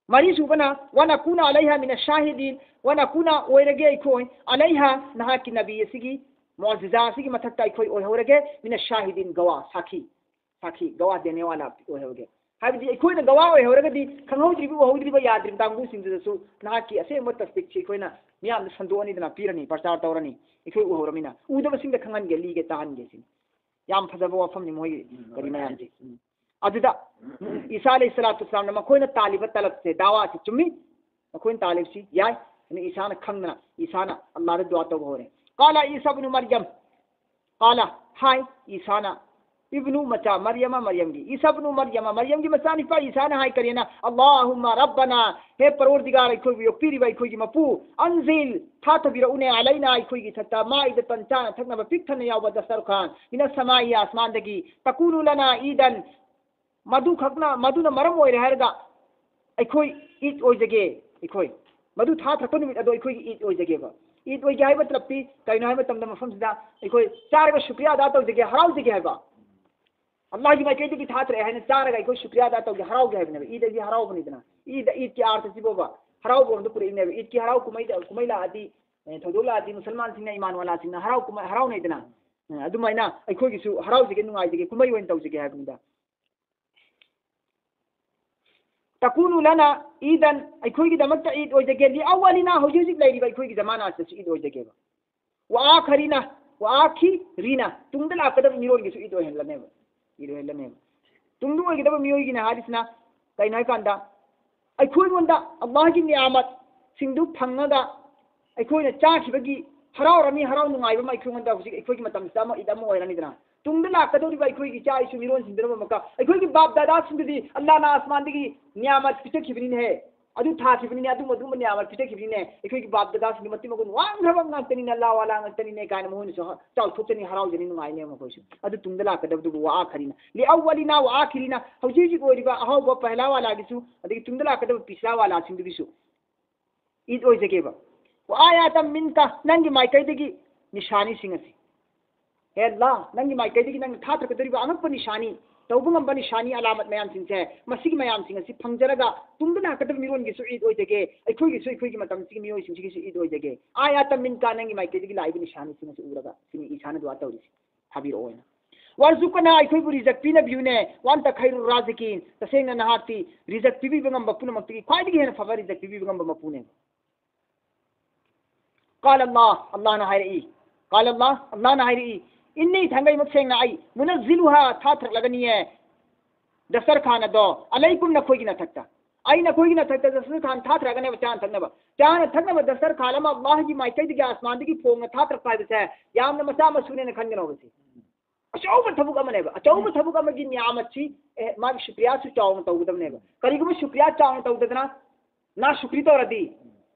ꯃꯔꯤꯁꯨꯕꯅ, "ꯋꯅꯀꯨꯅ ꯑꯂꯩꯍꯥ ꯃꯤꯅ ꯁꯥꯍꯤꯗꯤꯟ", ꯋꯅꯀꯨꯅ ꯑꯣꯏꯔꯒꯦ ꯑꯩꯈꯣꯏ, "ꯑꯂꯩꯍꯥ", ꯅꯍꯥꯛꯀꯤ ꯅꯕꯤ ꯑꯁꯤꯒꯤ, ꯃꯣꯖꯤꯖꯥ ꯑꯁꯤꯒꯤ ꯃꯊꯛꯇ ꯑꯩꯈꯣꯏ ꯑꯣꯏꯍꯧꯔꯒꯦ, "ꯃꯤꯅ ꯁꯥꯍꯤꯗꯤꯟ", ꯒꯋꯥ, ꯁꯥꯈꯤ, ꯁꯥꯈꯤ, ꯒꯋꯥ ꯗꯦꯅꯦꯋꯥꯂꯥ ꯑꯣꯏꯍꯧꯔꯒꯦ꯫ ꯍꯥꯏꯕꯗꯤ ꯑꯩꯈꯣꯏꯅ ꯒꯋꯥ ꯑꯣꯏꯍꯧꯔꯒꯗꯤ ꯈꯪꯍꯧꯗ꯭ꯔꯤꯕ ꯎꯍꯧꯗ꯭ꯔꯤꯕ ꯌꯥꯗ꯭ꯔꯤꯕ ꯀꯥꯡꯕꯨꯁꯤꯡꯗꯨꯗꯁꯨ ꯅꯍꯥꯛꯀꯤ ꯑꯁꯦꯡꯕ ꯇꯁꯗꯤꯛꯁꯤ ꯑꯩꯈꯣꯏꯅ ꯃꯤꯌꯥꯝꯗ ꯁꯟꯗꯣꯛꯑꯅꯤꯗꯅ, ꯄꯤꯔꯅꯤ, ꯄ꯭ꯔꯆꯥꯔ ꯇꯧꯔꯅꯤ꯫ ꯑꯩꯈꯣꯏ ꯎꯍꯧꯔꯃꯤꯅ, ꯎꯗꯕꯁꯤꯡꯗ ꯈꯪꯍꯟꯒꯦ, ꯂꯤꯒꯦ, ꯇꯥꯍꯟꯒꯦ ꯁꯤꯅꯤ꯫ ꯌꯥꯝ ꯐꯖꯕ ꯋꯥꯐꯝꯅꯤ ꯃꯣꯏꯒꯤ ꯎꯝ, ꯀꯔꯤ ꯃꯌꯥꯝꯁꯦ꯫ ꯎꯝ꯫ ꯑꯗꯨꯗ ꯏꯁꯥ ꯑꯂꯩꯍꯤ ꯁꯂꯥꯇꯨ ꯋꯁꯁꯂꯥꯝꯅ ꯃꯈꯣꯏꯅ ꯇꯥꯜꯂꯤꯕ ꯇꯂꯕꯁꯦ, ꯗꯥꯋꯥꯁꯦ ꯆꯨꯝꯃꯤ, ꯃꯈꯣꯏꯅ ꯇꯥꯜꯂꯤꯕꯁꯤ ꯌꯥꯏ꯫ ꯑꯗꯨꯅ ꯏꯁꯥꯅ ꯈꯪꯗꯅ ꯏꯁꯥꯅ ꯑꯜꯂꯥꯍꯗ ꯗꯨꯋꯥ ꯇꯧꯕ ꯍꯧꯔꯦ꯫ "ꯀꯥꯂ ꯏꯁꯥ ꯏꯕꯅꯨ ꯃꯔꯌꯝ", ꯀꯥꯂ, ꯍꯥꯏ, ꯏꯁꯥꯅ, ꯏꯕꯅꯨ, ꯃꯆꯥ, ꯃꯔꯌꯃ, ꯃꯔꯌꯝꯒꯤ, ꯏꯁꯥ ꯏꯕꯅꯨ ꯃꯔꯌꯃ, ꯃꯔꯌꯝꯒꯤ ꯃꯆꯥꯅꯤꯄꯥ ꯏꯁꯥꯅ ꯍꯥꯏ ꯀꯔꯤꯅ, "ꯑꯜꯂꯥꯍꯨꯝꯃ ꯔꯕꯅ", ꯍꯦ ꯄꯔꯣꯔꯗꯤꯒꯥꯔ, ꯑꯩꯈꯣꯏꯕꯨ ꯌꯣꯛꯄꯤꯔꯤꯕ ꯑꯩꯈꯣꯏꯒꯤ ꯃꯄꯨ, "ꯑꯟꯖꯤꯜ", ꯊꯥꯊꯕꯤꯔꯛꯎꯅꯦ, "ꯑꯂꯩꯅ", ꯑꯩꯈꯣꯏꯒꯤ ꯊꯛꯇ, "ꯃꯥꯏꯗꯇꯟ", ꯆꯥꯅ ꯊꯛꯅꯕ ꯄꯤꯛ ꯊꯟꯅ ꯌꯥꯎꯕ ꯗꯁꯇꯔꯈꯥꯟ, "ꯃꯤꯅ ꯁꯃꯥꯏ", ꯑꯁꯃꯥꯟꯗꯒꯤ, "ꯇꯀꯨꯅꯨ ꯂꯅ ꯏꯗꯟ", ꯃꯗꯨꯈꯛꯅ, ꯃꯗꯨꯅ ꯃꯔꯝ ꯑꯣꯏꯔꯦ ꯍꯥꯏꯔꯒ ꯑꯩꯈꯣꯏ ꯏꯗ ꯑꯣꯏꯖꯒꯦ, ꯑꯩꯈꯣꯏ ꯃꯗꯨ ꯊꯥ ꯊꯛꯄ ꯅꯨꯃꯤꯠ ꯑꯗꯣ ꯑꯩꯈꯣꯏꯒꯤ ꯏꯗ ꯑꯣꯏꯖꯒꯦꯕ꯫ ꯏꯗ ꯑꯣꯏꯒꯦ ꯍꯥꯏꯕ ꯃꯇꯂꯕꯇꯤ ꯀꯔꯤꯅꯣ ꯍꯥꯏꯕ ꯃꯇꯝꯗ ꯃꯐꯝꯁꯤꯗ ꯑꯩꯈꯣꯏ ꯆꯥꯔꯒ ꯁꯨꯀ꯭ꯔꯤꯌꯥ ꯑꯗꯥ ꯇꯧꯖꯒꯦ, ꯍꯔꯥꯎꯖꯒꯦ ꯍꯥꯏꯕ꯫ ꯑꯜꯂꯥꯍꯒꯤ ꯃꯥꯏꯀꯩꯗꯒꯤ ꯊꯥꯗꯔꯛꯑꯦ ꯍꯥꯏꯅ ꯆꯥꯔꯒ ꯑꯩꯈꯣꯏ ꯁꯨꯀ꯭ꯔꯤꯌꯥ ꯑꯗꯥ ꯇꯧꯒꯦ, ꯍꯔꯥꯎꯒꯦ ꯍꯥꯏꯕꯅꯦꯕ꯫ ꯏꯗ ꯍꯥꯏꯁꯤ ꯍꯔꯥꯎꯕꯅꯤꯗꯅ꯫ ꯏꯗ, ꯏꯗꯀꯤ ꯑꯥꯔꯊꯁꯤꯕꯣꯕ ꯍꯔꯥꯎꯕ ꯑꯃꯗ ꯄꯨꯔꯛꯏꯅꯦꯕ꯫ ꯏꯗꯀꯤ ꯍꯔꯥꯎ ꯀꯨꯝꯍꯩꯗ, ꯀꯨꯝꯍꯩ ꯂꯥꯛꯑꯗꯤ, ꯑꯦ, ꯊꯧꯗꯣꯛ ꯂꯥꯛꯑꯗꯤ ꯃꯨꯁꯜꯃꯥꯟꯁꯤꯡꯅ, ꯏꯃꯥꯟ ꯋꯥꯂꯥꯁꯤꯡꯅ ꯍꯔꯥꯎ ꯀꯨꯝꯍꯩ, ꯍꯔꯥꯎꯅꯩꯗꯅ꯫ ꯑꯦ, ꯑꯗꯨꯃꯥꯏꯅ ꯑꯩꯈꯣꯏꯒꯤꯁꯨ ꯍꯔꯥꯎꯖꯒꯦ, ꯅꯨꯡꯉꯥꯏꯖꯒꯦ, ꯀꯨꯝꯍꯩ ꯑꯣꯏꯅ ꯇꯧꯖꯒꯦ ꯍꯥꯏꯕꯅꯤꯗ꯫ ꯇꯀꯨꯅꯨ ꯂꯅꯥ ꯏꯗꯟ, ꯑꯩꯈꯣꯏꯒꯤꯗꯃꯛꯇ ꯏꯗ ꯑꯣꯏꯖꯒꯦ, ꯂꯤ ꯑꯋꯂꯤꯅꯥ, ꯍꯧꯖꯤꯛ ꯍꯧꯖꯤꯛ ꯂꯩꯔꯤꯕ ꯑꯩꯈꯣꯏꯒꯤ ꯖꯃꯥꯅꯥꯁꯤꯗꯁꯨ ꯏꯗ ꯑꯣꯏꯖꯒꯦꯕ, ꯋꯥ ꯑꯥꯈꯔꯤꯅ, ꯋꯥ ꯑꯥꯈꯤꯔꯤꯅ, ꯇꯨꯡꯗ ꯂꯥꯛꯀꯗꯕ ꯃꯤꯔꯣꯜꯒꯤꯁꯨ ꯏꯗ ꯑꯣꯏꯍꯜꯂꯅꯦꯕ, ꯏꯗ ꯑꯣꯏꯍꯜꯂꯅꯦꯕ꯫ ꯇꯨꯡꯗ ꯑꯣꯏꯒꯗꯕ ꯃꯤꯑꯣꯏꯒꯤꯅ ꯍꯥꯏꯔꯤꯁꯤꯅ ꯀꯩꯅꯣ ꯍꯥꯏꯀꯥꯟꯗ, ꯑꯩꯈꯣꯏꯉꯣꯟꯗ ꯑꯜꯂꯥꯍꯒꯤ ꯅꯤꯌꯥꯃꯠꯁꯤꯡꯗꯨ ꯐꯪꯉꯒ ꯑꯩꯈꯣꯏꯅ ꯆꯥꯈꯤꯕꯒꯤ ꯍꯔꯥꯎꯔꯝꯃꯤ, ꯍꯔꯥꯎ ꯅꯨꯡꯉꯥꯏꯕ ꯑꯃ ꯑꯩꯈꯣꯏꯉꯣꯟꯗ ꯍꯧꯖꯤꯛ ꯑꯩꯈꯣꯏꯒꯤ ꯃꯇꯝꯁꯤꯗ ꯑꯃ ꯏꯗ ꯑꯃ ꯑꯣꯏꯔꯅꯤꯗꯅ꯫ ꯇꯨꯡꯗ ꯂꯥꯛꯀꯗꯧꯔꯤꯕ ꯑꯩꯈꯣꯏꯒꯤ ꯏꯆꯥ ꯏꯁꯨ ꯃꯤꯔꯣꯟꯁꯤꯡꯗꯨꯅ ꯑꯃꯨꯛꯀ ꯑꯩꯈꯣꯏꯒꯤ ꯕꯥꯞ ꯗꯥꯗꯥꯁꯤꯡꯗꯨꯗꯤ ꯑꯜꯂꯥꯍꯅ ꯑꯁꯃꯥꯟꯗꯒꯤ ꯅꯤꯌꯥꯃꯠ ꯄꯤꯊꯛꯈꯤꯕꯅꯤꯅꯦꯍꯦ, ꯑꯗꯨ ꯊꯥꯈꯤꯕꯅꯤꯅꯦ, ꯑꯗꯨꯝ ꯑꯗꯨꯝꯕ ꯅꯤꯌꯥꯃꯠ ꯄꯤꯊꯛꯈꯤꯕꯅꯤꯅꯦ, ꯑꯩꯈꯣꯏꯒꯤ ꯕꯥꯞ ꯗꯥꯗꯥꯁꯤꯡꯗꯨ ꯃꯇꯤꯛ ꯃꯒꯨꯟ ꯋꯥꯡꯈ꯭ꯔꯕ ꯉꯥꯛꯇꯅꯤꯅꯦ, ꯑꯜꯂꯥꯍ ꯋꯥꯂꯥ ꯉꯥꯛꯇꯅꯤꯅꯦ ꯀꯥꯏꯅ ꯃꯈꯣꯏꯅꯁꯨ ꯆꯥꯎꯊꯣꯛꯆꯅꯤ, ꯍꯔꯥꯎꯖꯅꯤ, ꯅꯨꯡꯉꯥꯏꯅꯦ ꯃꯈꯣꯏꯁꯨ꯫ ꯑꯗꯨ ꯇꯨꯡꯗ ꯂꯥꯛꯀꯗꯕꯗꯨꯕꯨ ꯋꯥ ꯑꯥꯈꯔꯤꯅ, ꯂꯤ ꯑꯋꯂꯤꯅ ꯋꯥ ꯑꯥꯈꯤꯔꯤꯅ, ꯍꯧꯖꯤꯛ ꯍꯧꯖꯤꯛ ꯑꯣꯏꯔꯤꯕ ꯑꯍꯧꯕ ꯄꯍꯂꯥ ꯋꯥꯂꯥꯒꯤꯁꯨ, ꯑꯗꯒꯤ ꯇꯨꯡꯗ ꯂꯥꯛꯀꯗꯕ ꯄꯤꯁꯂꯥ ꯋꯥꯂꯥꯁꯤꯡꯗꯨꯒꯤꯁꯨ ꯏꯗ ꯑꯣꯏꯖꯒꯦꯕ꯫ ꯋꯥ ꯑꯥꯌꯥꯇꯝ ꯃꯤꯟꯀ, ꯅꯪꯒꯤ ꯃꯥꯏꯀꯩꯗꯒꯤ ꯅꯤꯁꯥꯅꯤꯁꯤꯡ ꯑꯁꯤ, ꯍꯦ ꯑꯜꯂꯥ, ꯅꯪꯒꯤ ꯃꯥꯏꯀꯩꯗꯒꯤ ꯅꯪꯅ ꯊꯥꯊꯔꯛꯀꯗꯧꯔꯤꯕ ꯑꯉꯛꯄ ꯅꯤꯁꯥꯅꯤ, ꯇꯧꯕ ꯉꯝꯕ ꯅꯤꯁꯥꯅꯤ, ꯑꯂꯥꯃꯠ ꯃꯌꯥꯝꯁꯤꯡꯁꯦ, ꯃꯁꯤꯒꯤ ꯃꯌꯥꯝꯁꯤꯡ ꯑꯁꯤ ꯐꯪꯖꯔꯒ ꯇꯨꯡꯗ ꯂꯥꯛꯀꯗꯕ ꯃꯤꯔꯣꯟꯒꯤꯁꯨ ꯏꯗ ꯑꯣꯏꯖꯒꯦ, ꯑꯩꯈꯣꯏꯒꯤꯁꯨ, ꯑꯩꯈꯣꯏꯒꯤ ꯃꯇꯝꯁꯤꯒꯤ ꯃꯤꯑꯣꯏꯁꯤꯡꯁꯤꯒꯤꯁꯨ ꯏꯗ ꯑꯣꯏꯖꯒꯦ꯫ ꯑꯥꯌꯥꯇꯝ ꯃꯤꯟꯀ, ꯅꯪꯒꯤ ꯃꯥꯏꯀꯩꯗꯒꯤ ꯂꯥꯛꯏꯕ ꯅꯤꯁꯥꯅꯤꯁꯤꯡ ꯑꯁꯤ ꯎꯔꯒ, ꯁꯤꯅꯤ ꯏꯁꯥꯅ ꯗꯨꯋꯥ ꯇꯧꯔꯤꯁꯤ, ꯊꯥꯕꯤꯔꯛꯑꯣ ꯍꯥꯏꯅ꯫ ꯋꯥꯔꯖꯨꯛꯀꯅ, ꯑꯩꯈꯣꯏꯕꯨ ꯔꯤꯖꯛ ꯄꯤꯅꯕꯤꯌꯨꯅꯦ꯫ ꯋꯥꯟꯇ ꯈꯩꯔꯨ ꯔꯥꯖꯤꯀꯤꯟ, ꯇꯁꯦꯡꯅ ꯅꯍꯥꯛꯇꯤ ꯔꯤꯖꯛ ꯄꯤꯕꯤꯕ ꯉꯝꯕ ꯄꯨꯝꯅꯃꯛꯇꯒꯤ ꯈ꯭ꯋꯥꯏꯗꯒꯤ ꯍꯦꯟꯅ ꯐꯕ ꯔꯤꯖꯛ ꯄꯤꯕꯤꯕ ꯉꯝꯕ ꯃꯄꯨꯅꯦ꯫ ꯀꯥꯂ ꯑꯜꯂꯥꯍ, ꯑꯜꯂꯥꯍꯅ ꯍꯥꯏꯔꯛꯏ꯫ ꯀꯥꯂ ꯑꯜꯂꯥꯍ, ꯑꯜꯂꯥꯍꯅ ꯍꯥꯏꯔꯛꯏ꯫ ꯏꯟꯅꯤ, ꯊꯥꯡꯒꯩ ꯃꯁꯦꯡꯅ ꯑꯩ, ꯃꯨꯅꯖꯤꯂꯨꯍꯥ, ꯊꯥꯊꯔꯛꯂꯒꯅꯤꯌꯦ꯫ ꯗꯁꯇꯔꯈꯥꯟ ꯑꯗꯣ, ꯑꯂꯩꯀꯨꯝ, ꯅꯈꯣꯏꯒꯤ ꯅꯊꯛꯇ꯫ ꯑꯩ ꯅꯈꯣꯏꯒꯤ ꯅꯊꯛꯇ ꯗꯁꯇꯔꯈꯥꯟ ꯊꯥꯊꯔꯛꯀꯅꯦꯕ, ꯆꯥꯅ ꯊꯛꯅꯕ꯫ ꯆꯥꯅ ꯊꯛꯅꯕ ꯗꯁꯇꯔꯈꯥꯟ ꯑꯃ ꯑꯜꯂꯥꯍꯒꯤ ꯃꯥꯏꯀꯩꯗꯒꯤ, ꯑꯁꯃꯥꯟꯗꯒꯤ ꯐꯣꯡꯅ ꯊꯥꯊꯔꯛꯄ ꯍꯥꯏꯕꯁꯦ ꯌꯥꯝꯅ ꯃꯆꯥ ꯃꯁꯨꯅꯦꯅ ꯈꯟꯒꯅꯣꯕ ꯁꯤ꯫ ꯑꯆꯧꯕ ꯊꯕꯛ ꯑꯃꯅꯦꯕ꯫ ꯑꯆꯧꯕ ꯊꯕꯛ ꯑꯃꯒꯤ ꯅꯤꯌꯥꯃꯠꯁꯤ, ꯑꯦ, ꯃꯥꯒꯤ ꯁꯨꯀ꯭ꯔꯤꯌꯥꯁꯨ ꯆꯥꯎꯅ ꯇꯧꯒꯗꯕꯅꯦꯕ꯫ ꯀꯔꯤꯒꯨꯝꯕ ꯁꯨꯀ꯭ꯔꯤꯌꯥ ꯆꯥꯎꯅ ꯇꯧꯗꯗꯅ ꯅꯥ ꯁꯨꯀ꯭ꯔꯤ ꯇꯧꯔꯗꯤ,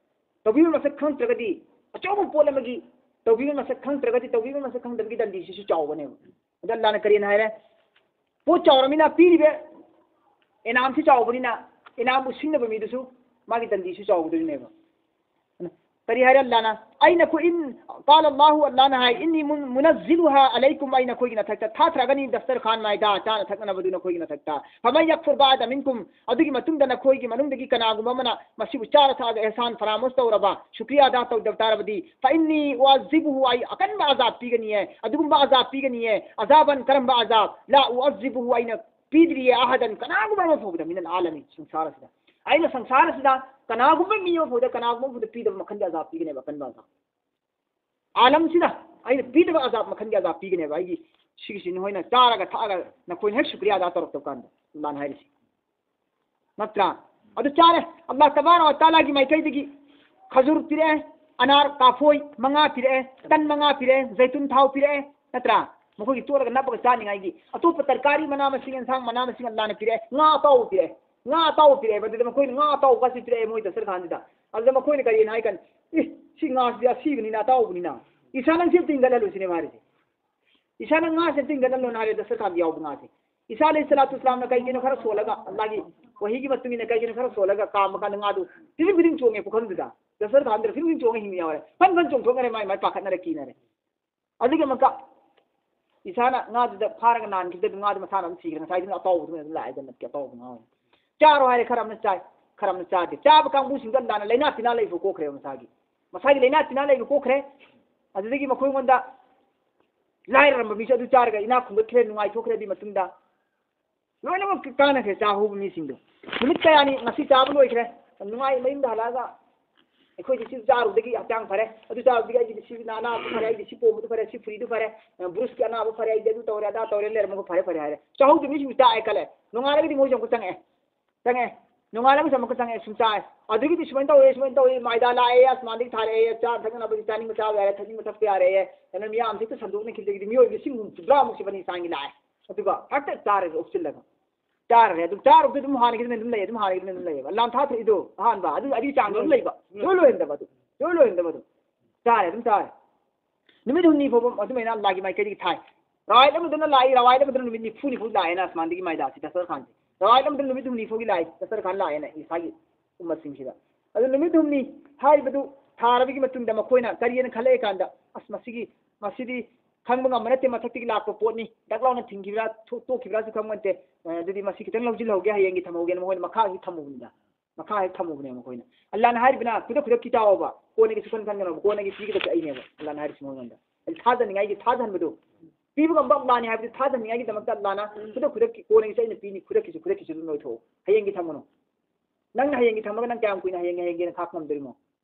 ꯇꯧꯕꯤꯕ ꯃꯁꯛ ꯈꯪꯗ꯭ꯔꯒꯗꯤ, ꯑꯆꯧꯕ ꯄꯣꯠ ꯑꯃꯒꯤ ꯇꯧꯕꯤꯕ ꯃꯁꯛ ꯈꯪꯗ꯭ꯔꯒꯗꯤ, ꯇꯧꯕꯤꯕ ꯃꯁꯛ ꯈꯪꯗꯕꯒꯤ ꯗꯟꯗꯤꯁꯤꯁꯨ ꯆꯥꯎꯕꯅꯦꯕ꯫ ꯑꯗ ꯑꯜꯂꯥꯅ ꯀꯔꯤꯅ ꯍꯥꯏꯔꯦ? ꯄꯣꯠ ꯆꯥꯎꯔꯃꯤꯅ, ꯄꯤꯔꯤꯕ ꯏꯅꯥꯝꯁꯤ ꯆꯥꯎꯕꯅꯤꯅ, ꯏꯅꯥꯝꯕꯨ ꯁꯤꯡꯅꯕ ꯃꯤꯗꯨꯁꯨ ꯃꯥꯒꯤ ꯗꯟꯗꯤꯁꯨ ꯆꯥꯎꯒꯗꯣꯏꯅꯦꯕ꯫ ꯀꯔꯤ ꯍꯥꯏꯔꯦ ꯑꯜꯂꯥꯅ? ꯑꯩ ꯅꯈꯣꯏ ꯏꯟ, ꯀꯥꯂ ꯑꯜꯂꯥꯍꯨ, ꯑꯜꯂꯥꯅ ꯍꯥꯏ, ꯏꯟꯅꯤ ꯃꯨꯟ-, ꯃꯨꯅꯖꯤꯂꯨꯍꯥ ꯑꯂꯩꯀꯨꯝ, ꯑꯩ ꯅꯈꯣꯏꯒꯤ ꯅꯊꯛꯇ ꯊꯥꯊꯔꯛꯀꯅꯤ, ꯗꯁꯇꯔꯈꯥꯟ ꯃꯥꯏꯗꯥ, ꯆꯥꯅ ꯊꯛꯅꯅꯕꯗꯨ ꯅꯈꯣꯏꯒꯤ ꯅꯊꯛꯇ꯫ ꯐꯃꯟ ꯌꯛꯐꯨꯔ ꯕꯥꯗ ꯃꯤꯟꯀꯨꯝ, ꯑꯗꯨꯒꯤ ꯃꯇꯨꯡꯗ ꯅꯈꯣꯏꯒꯤ ꯃꯅꯨꯡꯗꯒꯤ ꯀꯅꯥꯒꯨꯝꯕ ꯑꯃꯅ ꯃꯁꯤꯕꯨ ꯆꯥꯔ ꯊꯛꯑꯒ ꯑꯦꯍꯁꯥꯟ ꯐꯔꯥꯃꯣꯁ ꯇꯧꯔꯕ, ꯁꯨꯀ꯭ꯔꯤꯌꯥ ꯑꯗꯥ ꯇꯧꯗꯕ ꯇꯥꯔꯕꯗꯤ, ꯐ ꯏꯟꯅꯤ ꯎꯑꯖꯤꯕꯨꯍꯨ, ꯑꯩ ꯑꯀꯟꯕ ꯑꯖꯥꯕ ꯄꯤꯒꯅꯤꯌꯦ, ꯑꯗꯨꯒꯨꯝꯕ ꯑꯖꯥꯕ ꯄꯤꯒꯅꯤꯌꯦ, ꯑꯖꯥꯕꯟ, ꯀꯔꯝꯕ ꯑꯖꯥꯕ? ꯂꯥ ꯎꯑꯖꯤꯕꯨꯍꯨ, ꯑꯩꯅ ꯄꯤꯗ꯭ꯔꯤꯌꯦ ꯑꯍꯗꯟ, ꯀꯅꯥꯒꯨꯝꯕ ꯑꯃ ꯐꯥꯎꯕꯗ, ꯃꯤꯅꯜ ꯑꯥꯂꯃꯤꯟ, ꯁꯪꯁꯥꯔ ꯑꯁꯤꯗ꯫ ꯑꯩꯅ ꯁꯪꯁꯥꯔ ꯑꯁꯤꯗ ꯀꯅꯥꯒꯨꯝꯕ ꯃꯤ ꯑꯃ ꯐꯥꯎꯕꯗ, ꯀꯅꯥꯒꯨꯝꯕ ꯑꯃ ꯐꯥꯎꯕꯗ ꯄꯤꯗꯕ ꯃꯈꯜꯒꯤ ꯑꯖꯥꯕ ꯄꯤꯒꯅꯦꯕ, ꯑꯀꯟꯕ ꯑꯖꯥꯕ꯫ ꯑꯥꯂꯝꯁꯤꯗ ꯑꯩꯅ ꯄꯤꯗꯕ ꯑꯖꯥꯕ ꯃꯈꯜꯒꯤ ꯑꯖꯥꯕ ꯄꯤꯒꯅꯦꯕ꯫ ꯑꯩꯒꯤ ꯁꯤꯒꯤꯁꯤ ꯅꯈꯣꯏꯅ ꯆꯥꯔꯒ ꯊꯛꯑꯒ ꯅꯈꯣꯏꯅ ꯍꯦꯛ ꯁꯨꯀ꯭ꯔꯤꯌꯥ ꯑꯗꯥ ꯇꯧꯔꯛꯇꯕ ꯀꯥꯟꯗ, ꯑꯜꯂꯥꯍꯅ ꯍꯥꯏꯔꯤꯁꯤ꯫ ꯅꯠꯇ꯭ꯔꯥ? ꯑꯗꯨ ꯆꯥꯔꯦ, ꯑꯜꯂꯥꯍ ꯇꯕꯥꯔꯛ ꯋ ꯇꯥꯂꯥꯒꯤ ꯃꯥꯏꯀꯩꯗꯒꯤ ꯈꯖꯨꯔ ꯄꯤꯔꯛꯑꯦ, ꯑꯅꯥꯔ ꯀꯥꯐꯣꯏ ꯃꯉꯥ ꯄꯤꯔꯛꯑꯦ, ꯇꯟ ꯃꯉꯥ ꯄꯤꯔꯛꯑꯦ, ꯖꯩꯇꯨꯟ ꯊꯥꯎ ꯄꯤꯔꯛꯑꯦ, ꯅꯠꯇ꯭ꯔꯥ? ꯃꯈꯣꯏꯒꯤ ꯇꯣꯠꯂꯒ ꯅꯞꯄꯒ ꯆꯥꯅꯤꯡꯉꯥꯏꯒꯤ꯫ ꯑꯇꯣꯞꯄ ꯇꯔꯀꯥꯔꯤ, ꯃꯅꯥ ꯃꯁꯤꯡ, ꯑꯦꯟꯁꯥꯡ ꯃꯅꯥ ꯃꯁꯤꯡ ꯑꯜꯂꯥꯍꯅ ꯄꯤꯔꯛꯑꯦ, ꯉꯥ ꯑꯇꯥꯎꯕ ꯄꯤꯔꯛꯑꯦ, ꯉꯥ ꯑꯇꯥꯎꯕ ꯄꯤꯔꯛꯑꯦꯕ꯫ ꯑꯗꯨꯗ ꯃꯈꯣꯏꯅ ꯉꯥ ꯑꯇꯥꯎꯕꯒꯁꯤ ꯄꯤꯔꯛꯑꯦ ꯃꯣꯏ ꯗꯁꯇꯔꯈꯥꯟꯁꯤꯗ꯫ ꯑꯗꯨꯗ ꯃꯈꯣꯏꯅ ꯀꯔꯤꯅ ꯍꯥꯏ ꯀꯥꯟꯗ, "ꯑꯦ, ꯁꯤ ꯉꯥꯁꯤꯗꯤ ꯑꯁꯤꯕꯅꯤꯅ, ꯑꯇꯥꯎꯕꯅꯤꯅ ꯏꯁꯥ ꯅꯪꯁꯦ ꯑꯝꯇ ꯍꯤꯡꯒꯠꯍꯜꯂꯨ" ꯁꯤꯅꯦ ꯍꯥꯏꯔꯤꯁꯦ꯫ ꯏꯁꯥꯅ ꯉꯥꯁꯦ ꯑꯝꯇ ꯍꯤꯡꯒꯠꯍꯜꯂꯣꯅ ꯍꯥꯏꯔꯦ, ꯗꯁꯇꯔꯈꯥꯟꯗ ꯌꯥꯎꯕ ꯉꯥꯁꯦ꯫ ꯏꯁꯥ ꯑꯂꯩꯍꯤ ꯁꯂꯥꯇꯨ ꯋꯁꯁꯂꯥꯝꯅ ꯀꯩꯒꯤꯅꯣ ꯈꯔ ꯁꯣꯜꯂꯒ, ꯑꯜꯂꯥꯍꯒꯤ ꯋꯥꯍꯤꯒꯤ ꯃꯇꯨꯡ ꯏꯟꯅ ꯀꯩꯒꯤꯅꯣ ꯈꯔ ꯁꯣꯜꯂꯒ ꯀꯥꯝꯕ ꯀꯥꯟꯗ ꯉꯥꯗꯨ ꯐꯤꯗꯤꯡ ꯐꯤꯗꯤꯡ ꯆꯣꯡꯉꯦ ꯄꯨꯈꯝꯗꯨꯗ, ꯗꯁꯇꯔꯈꯥꯟꯗꯨꯗ ꯐꯤꯗꯤꯡ ꯐꯤꯗꯤꯡ ꯆꯣꯡꯉ ꯍꯤꯡꯕ ꯌꯥꯎꯔꯦ꯫ ꯐꯟ ꯐꯟ ꯆꯣꯡꯊꯣꯛꯅꯔꯦ, ꯃꯥꯏ ꯃꯥꯏ ꯄꯥꯈꯠꯅꯔꯦ, ꯀꯤꯅꯔꯦ꯫ ꯑꯗꯨꯒꯤ ꯑꯃꯨꯛꯀ ꯏꯁꯥꯅ ꯉꯥꯗꯨꯗ ꯐꯥꯔꯒ ꯅꯥꯟꯈꯤꯕꯗ ꯑꯗꯨꯝ ꯉꯥꯗꯨ ꯃꯁꯥꯅ ꯑꯗꯨꯝ ꯁꯤꯈ꯭ꯔꯦ꯫ ꯉꯁꯥꯏꯗꯨꯅ ꯑꯇꯥꯎꯕꯗꯨꯅ ꯑꯗꯨꯝ ꯂꯥꯛꯑꯦ, ꯖꯟꯅꯠꯀꯤ ꯑꯇꯥꯎꯕ ꯉꯥ ꯑꯣꯏꯅ꯫ ꯆꯥꯔꯣ ꯍꯥꯏꯔꯦ, ꯈꯔ ꯑꯃꯅ ꯆꯥꯏ, ꯈꯔ ꯑꯃꯅ ꯆꯥꯗꯦ꯫ ꯆꯥꯕ ꯀꯥꯡꯕꯨꯁꯤꯡꯗꯣ ꯑꯜꯂꯥꯍꯅ ꯂꯥꯏꯅꯥ ꯇꯤꯟꯅꯥ ꯂꯩꯕ ꯀꯣꯛꯈ꯭ꯔꯦꯕ ꯃꯁꯥꯒꯤ꯫ ꯃꯁꯥꯒꯤ ꯂꯥꯏꯅꯥ ꯇꯤꯟꯅꯥ ꯂꯩꯕ ꯀꯣꯛꯈ꯭ꯔꯦ꯫ ꯑꯗꯨꯗꯒꯤ ꯃꯈꯣꯏꯉꯣꯟꯗ ꯂꯥꯏꯔꯔꯝꯕ ꯃꯤꯁꯨ ꯑꯗꯨ ꯆꯥꯔꯒ ꯏꯅꯥꯛ ꯈꯨꯟꯒꯠꯈ꯭ꯔꯦ, ꯅꯨꯡꯉꯥꯏꯊꯣꯛꯈ꯭ꯔꯦ꯫ ꯑꯗꯨꯒꯤ ꯃꯇꯨꯡꯗ ꯂꯣꯏꯅꯃꯛ ꯀꯥꯟꯅꯈ꯭ꯔꯦ ꯆꯥꯍꯧꯕ ꯃꯤꯁꯤꯡꯗꯣ꯫ ꯅꯨꯃꯤꯠ ꯀꯌꯥꯅꯤ ꯉꯁꯤ ꯆꯥꯕ ꯂꯣꯏꯈ꯭ꯔꯦ, ꯅꯨꯡꯉꯥꯏ, ꯃꯌꯨꯝꯗ ꯍꯜꯂꯛꯑꯒ ꯑꯩꯈꯣꯏꯗꯤ ꯁꯤ ꯆꯥꯔꯨꯕꯗꯒꯤ ꯍꯛꯆꯥꯡ ꯐꯔꯦ, ꯑꯗꯨ ꯆꯥꯔꯨꯕꯗꯒꯤ ꯑꯩꯒꯤꯗꯤ ꯁꯤ ꯑꯅꯥꯕ ꯐꯔꯦ, ꯑꯩꯗꯤ ꯁꯤ ꯄꯣꯝꯕꯗꯨ ꯐꯔꯦ, ꯁꯤ ꯐꯨꯔꯤꯗꯨ ꯐꯔꯦ, ꯑ, ꯕ꯭ꯔꯨꯁꯀꯤ ꯑꯅꯥꯕ ꯐꯔꯦ, ꯑꯩꯗꯤ ꯑꯗꯨ ꯇꯧꯔꯦ, ꯑꯗꯥ ꯇꯧꯔꯦ, ꯂꯩꯔꯝꯃꯒ ꯐꯔꯦ ꯐꯔꯦ ꯍꯥꯏꯔꯦ꯫ ꯆꯥꯍꯧꯗꯕ ꯃꯤꯁꯤꯡꯗꯨ ꯆꯥꯛꯑꯦ ꯈꯜꯂꯦ, ꯅꯣꯡꯉꯥꯜꯂꯒꯗꯤ ꯃꯣꯏꯁꯨ ꯑꯃꯨꯛꯀ ꯆꯪꯉꯛꯑꯦ꯫ ꯆꯪꯉꯛꯑꯦ꯫ ꯅꯣꯡꯉꯥꯜꯂꯒꯁꯨ ꯑꯃꯨꯛꯀ ꯆꯪꯉꯛꯑꯦ, ꯁꯨꯝ ꯆꯥꯏ꯫ ꯑꯗꯨꯒꯤꯗꯤ ꯁꯨꯃꯥꯏꯅ ꯇꯧꯔꯦ, ꯁꯨꯃꯥꯏꯅ ꯇꯧꯔꯦ, ꯃꯥꯏꯗꯥ ꯂꯥꯛꯑꯦ, ꯑꯁꯃꯥꯟꯗꯒꯤ ꯊꯥꯔꯛꯑꯦ, ꯆꯥꯅ ꯊꯛꯅꯕꯗꯤ ꯆꯥꯅꯤꯡꯕ ꯆꯥꯕ ꯌꯥꯔꯦ, ꯊꯛꯅꯤꯡꯕ ꯊꯛꯄ ꯌꯥꯔꯦ, ꯑꯗꯨꯅ ꯃꯤꯌꯥꯝꯁꯦ ꯍꯦꯛꯇ ꯁꯟꯗꯣꯛꯅꯈꯤꯕꯗꯒꯤꯗꯤ ꯃꯤꯑꯣꯏ ꯂꯤꯁꯤꯡ ꯍꯨꯝꯐꯨꯇꯔꯥꯃꯨꯛꯁꯦ ꯏꯕꯥꯅꯤ ꯆꯥꯡꯒꯤ ꯂꯥꯛꯑꯦ꯫ ꯑꯗꯨꯒ ꯍꯦꯛꯇ ꯆꯥꯔꯒ ꯎꯞꯁꯤꯜꯂꯒ ꯆꯥꯔꯦ꯫ ꯑꯗꯨꯝ ꯆꯥꯔꯨꯕꯗ ꯑꯗꯨꯝ ꯍꯥꯟꯅꯒꯤ ꯑꯗꯨꯝ ꯂꯩ, ꯑꯗꯨꯝ ꯍꯥꯟꯅꯒꯤ ꯑꯗꯨꯝ ꯂꯩꯌꯦꯕ꯫ ꯂꯥꯟ ꯊꯥ ꯊꯣꯛꯏꯗꯣ ꯑꯍꯥꯟꯕ, ꯑꯗꯨ, ꯑꯗꯨꯒꯤ ꯆꯥꯡꯗ ꯑꯗꯨꯝ ꯂꯩꯕ꯫ ꯂꯣꯏ ꯂꯣꯏꯍꯟꯗꯕ ꯑꯗꯨꯝ꯫ ꯂꯣꯏ ꯂꯣꯏꯍꯟꯗꯕ ꯑꯗꯨꯝ꯫ ꯆꯥꯔꯦ, ꯑꯗꯨꯝ ꯆꯥꯔꯦ꯫ ꯅꯨꯃꯤꯠ ꯍꯨꯝꯅꯤ ꯐꯥꯎꯕ ꯑꯗꯨꯃꯥꯏꯅ ꯑꯜꯂꯥꯍꯒꯤ ꯃꯥꯏꯀꯩꯗꯒꯤ ꯊꯥꯏ꯫ ꯔꯋꯥꯌꯠ ꯑꯃꯗꯅ ꯂꯥꯛꯏ, ꯔꯋꯥꯌꯠ ꯑꯃꯗꯅ ꯅꯨꯃꯤꯠ ꯅꯤꯐꯨ ꯅꯤꯐꯨ ꯂꯥꯛꯑꯦꯅ ꯑꯁꯃꯥꯟꯗꯒꯤ ꯃꯥꯏꯗꯥꯁꯤ ꯗꯁꯇꯔꯈꯥꯟꯁꯦ꯫ ꯔꯋꯥꯌꯠ ꯑꯃꯗꯅ ꯅꯨꯃꯤꯠ ꯍꯨꯝꯅꯤ ꯐꯥꯎꯒꯤ ꯂꯥꯛꯏ, ꯗꯁꯇꯔꯈꯥꯟ ꯂꯥꯛꯑꯦꯅ ꯏꯁꯥꯒꯤ ꯎꯝꯃꯠꯁꯤꯡꯁꯤꯗ꯫ ꯑꯗꯨ ꯅꯨꯃꯤꯠ ꯍꯨꯝꯅꯤ ꯍꯥꯏꯔꯤꯕꯗꯨ ꯊꯥꯔꯕꯒꯤ ꯃꯇꯨꯡꯗ ꯃꯈꯣꯏꯅ ꯀꯔꯤꯅ ꯈꯜꯂꯛꯑꯦ ꯀꯥꯟꯗ, "ꯑꯁ, ꯃꯁꯤꯒꯤ, ꯃꯁꯤꯗꯤ ꯈꯪꯕ ꯉꯝꯕ ꯅꯠꯇꯦ, ꯃꯊꯛꯇꯒꯤ ꯂꯥꯛꯄ ꯄꯣꯠꯅꯤ, ꯗꯛ ꯂꯥꯎꯅ ꯊꯤꯡꯈꯤꯕ꯭ꯔꯥ, ꯊꯣ-, ꯇꯣꯛꯈꯤꯕ꯭ꯔꯥꯁꯨ ꯈꯪꯕ ꯅꯠꯇꯦ꯫ ꯑ, ꯑꯗꯨꯗꯤ ꯃꯁꯤ ꯈꯤꯇꯪ ꯂꯧꯁꯤꯜꯍꯧꯒꯦ, ꯍꯌꯦꯡꯒꯤ ꯊꯝꯍꯧꯒꯦꯅ" ꯃꯈꯣꯏꯅ ꯃꯈꯥ ꯍꯦꯛ ꯊꯝꯃꯨꯕꯅꯤꯗ꯫ ꯃꯈꯥ ꯍꯦꯛ ꯊꯝꯃꯨꯕꯅꯦ ꯃꯈꯣꯏꯅ꯫ ꯑꯜꯂꯥꯍꯅ ꯍꯥꯏꯔꯤꯕꯅ ꯈꯨꯗꯛ ꯈꯨꯗꯛꯀꯤ ꯆꯥꯎꯑꯣꯕ, ꯀꯣꯟꯅꯒꯤ ꯁꯨꯈꯟ ꯈꯟꯒꯅꯣꯕ, ꯀꯣꯟꯅꯒꯤ ꯄꯤꯒꯗꯕꯁꯦ ꯑꯩꯅꯦꯕ꯫ ꯑꯜꯂꯥꯍꯅ ꯍꯥꯏꯔꯤꯁꯤ ꯃꯉꯣꯟꯗ꯫ ꯑꯩ ꯊꯥꯖꯅꯤꯡꯉꯥꯏꯒꯤ ꯊꯥꯖꯍꯟꯕꯗꯣ꯫ ꯄꯤꯕ ꯉꯝꯕ ꯑꯜꯂꯥꯅꯤ ꯍꯥꯏꯕꯗꯨ ꯊꯥꯖꯅꯤꯡꯉꯥꯏꯒꯤꯗꯃꯛꯇ ꯑꯜꯂꯥꯅ ꯈꯨꯗꯛ ꯈꯨꯗꯛꯀꯤ ꯀꯣꯟꯅꯒꯤꯁꯦ ꯑꯩꯅ ꯄꯤꯅꯤ, ꯈꯨꯗꯛꯀꯤꯁꯨ, ꯈꯨꯗꯛꯀꯤꯁꯨ ꯑꯗꯨꯝ ꯂꯣꯏꯊꯣꯛꯑꯣ꯫ ꯍꯌꯦꯡꯒꯤ ꯊꯝꯒꯅꯨ꯫ ꯅꯪꯅ ꯍꯌꯦꯡꯒꯤ ꯊꯝꯃꯒ ꯅꯪ ꯀꯌꯥꯝ ꯀꯨꯏꯅ ꯍꯌꯦꯡꯒꯤ, ꯍꯌꯦꯡꯒꯤꯅ ꯈꯥꯛꯄ ꯉꯝꯗꯣꯔꯤꯃꯣ?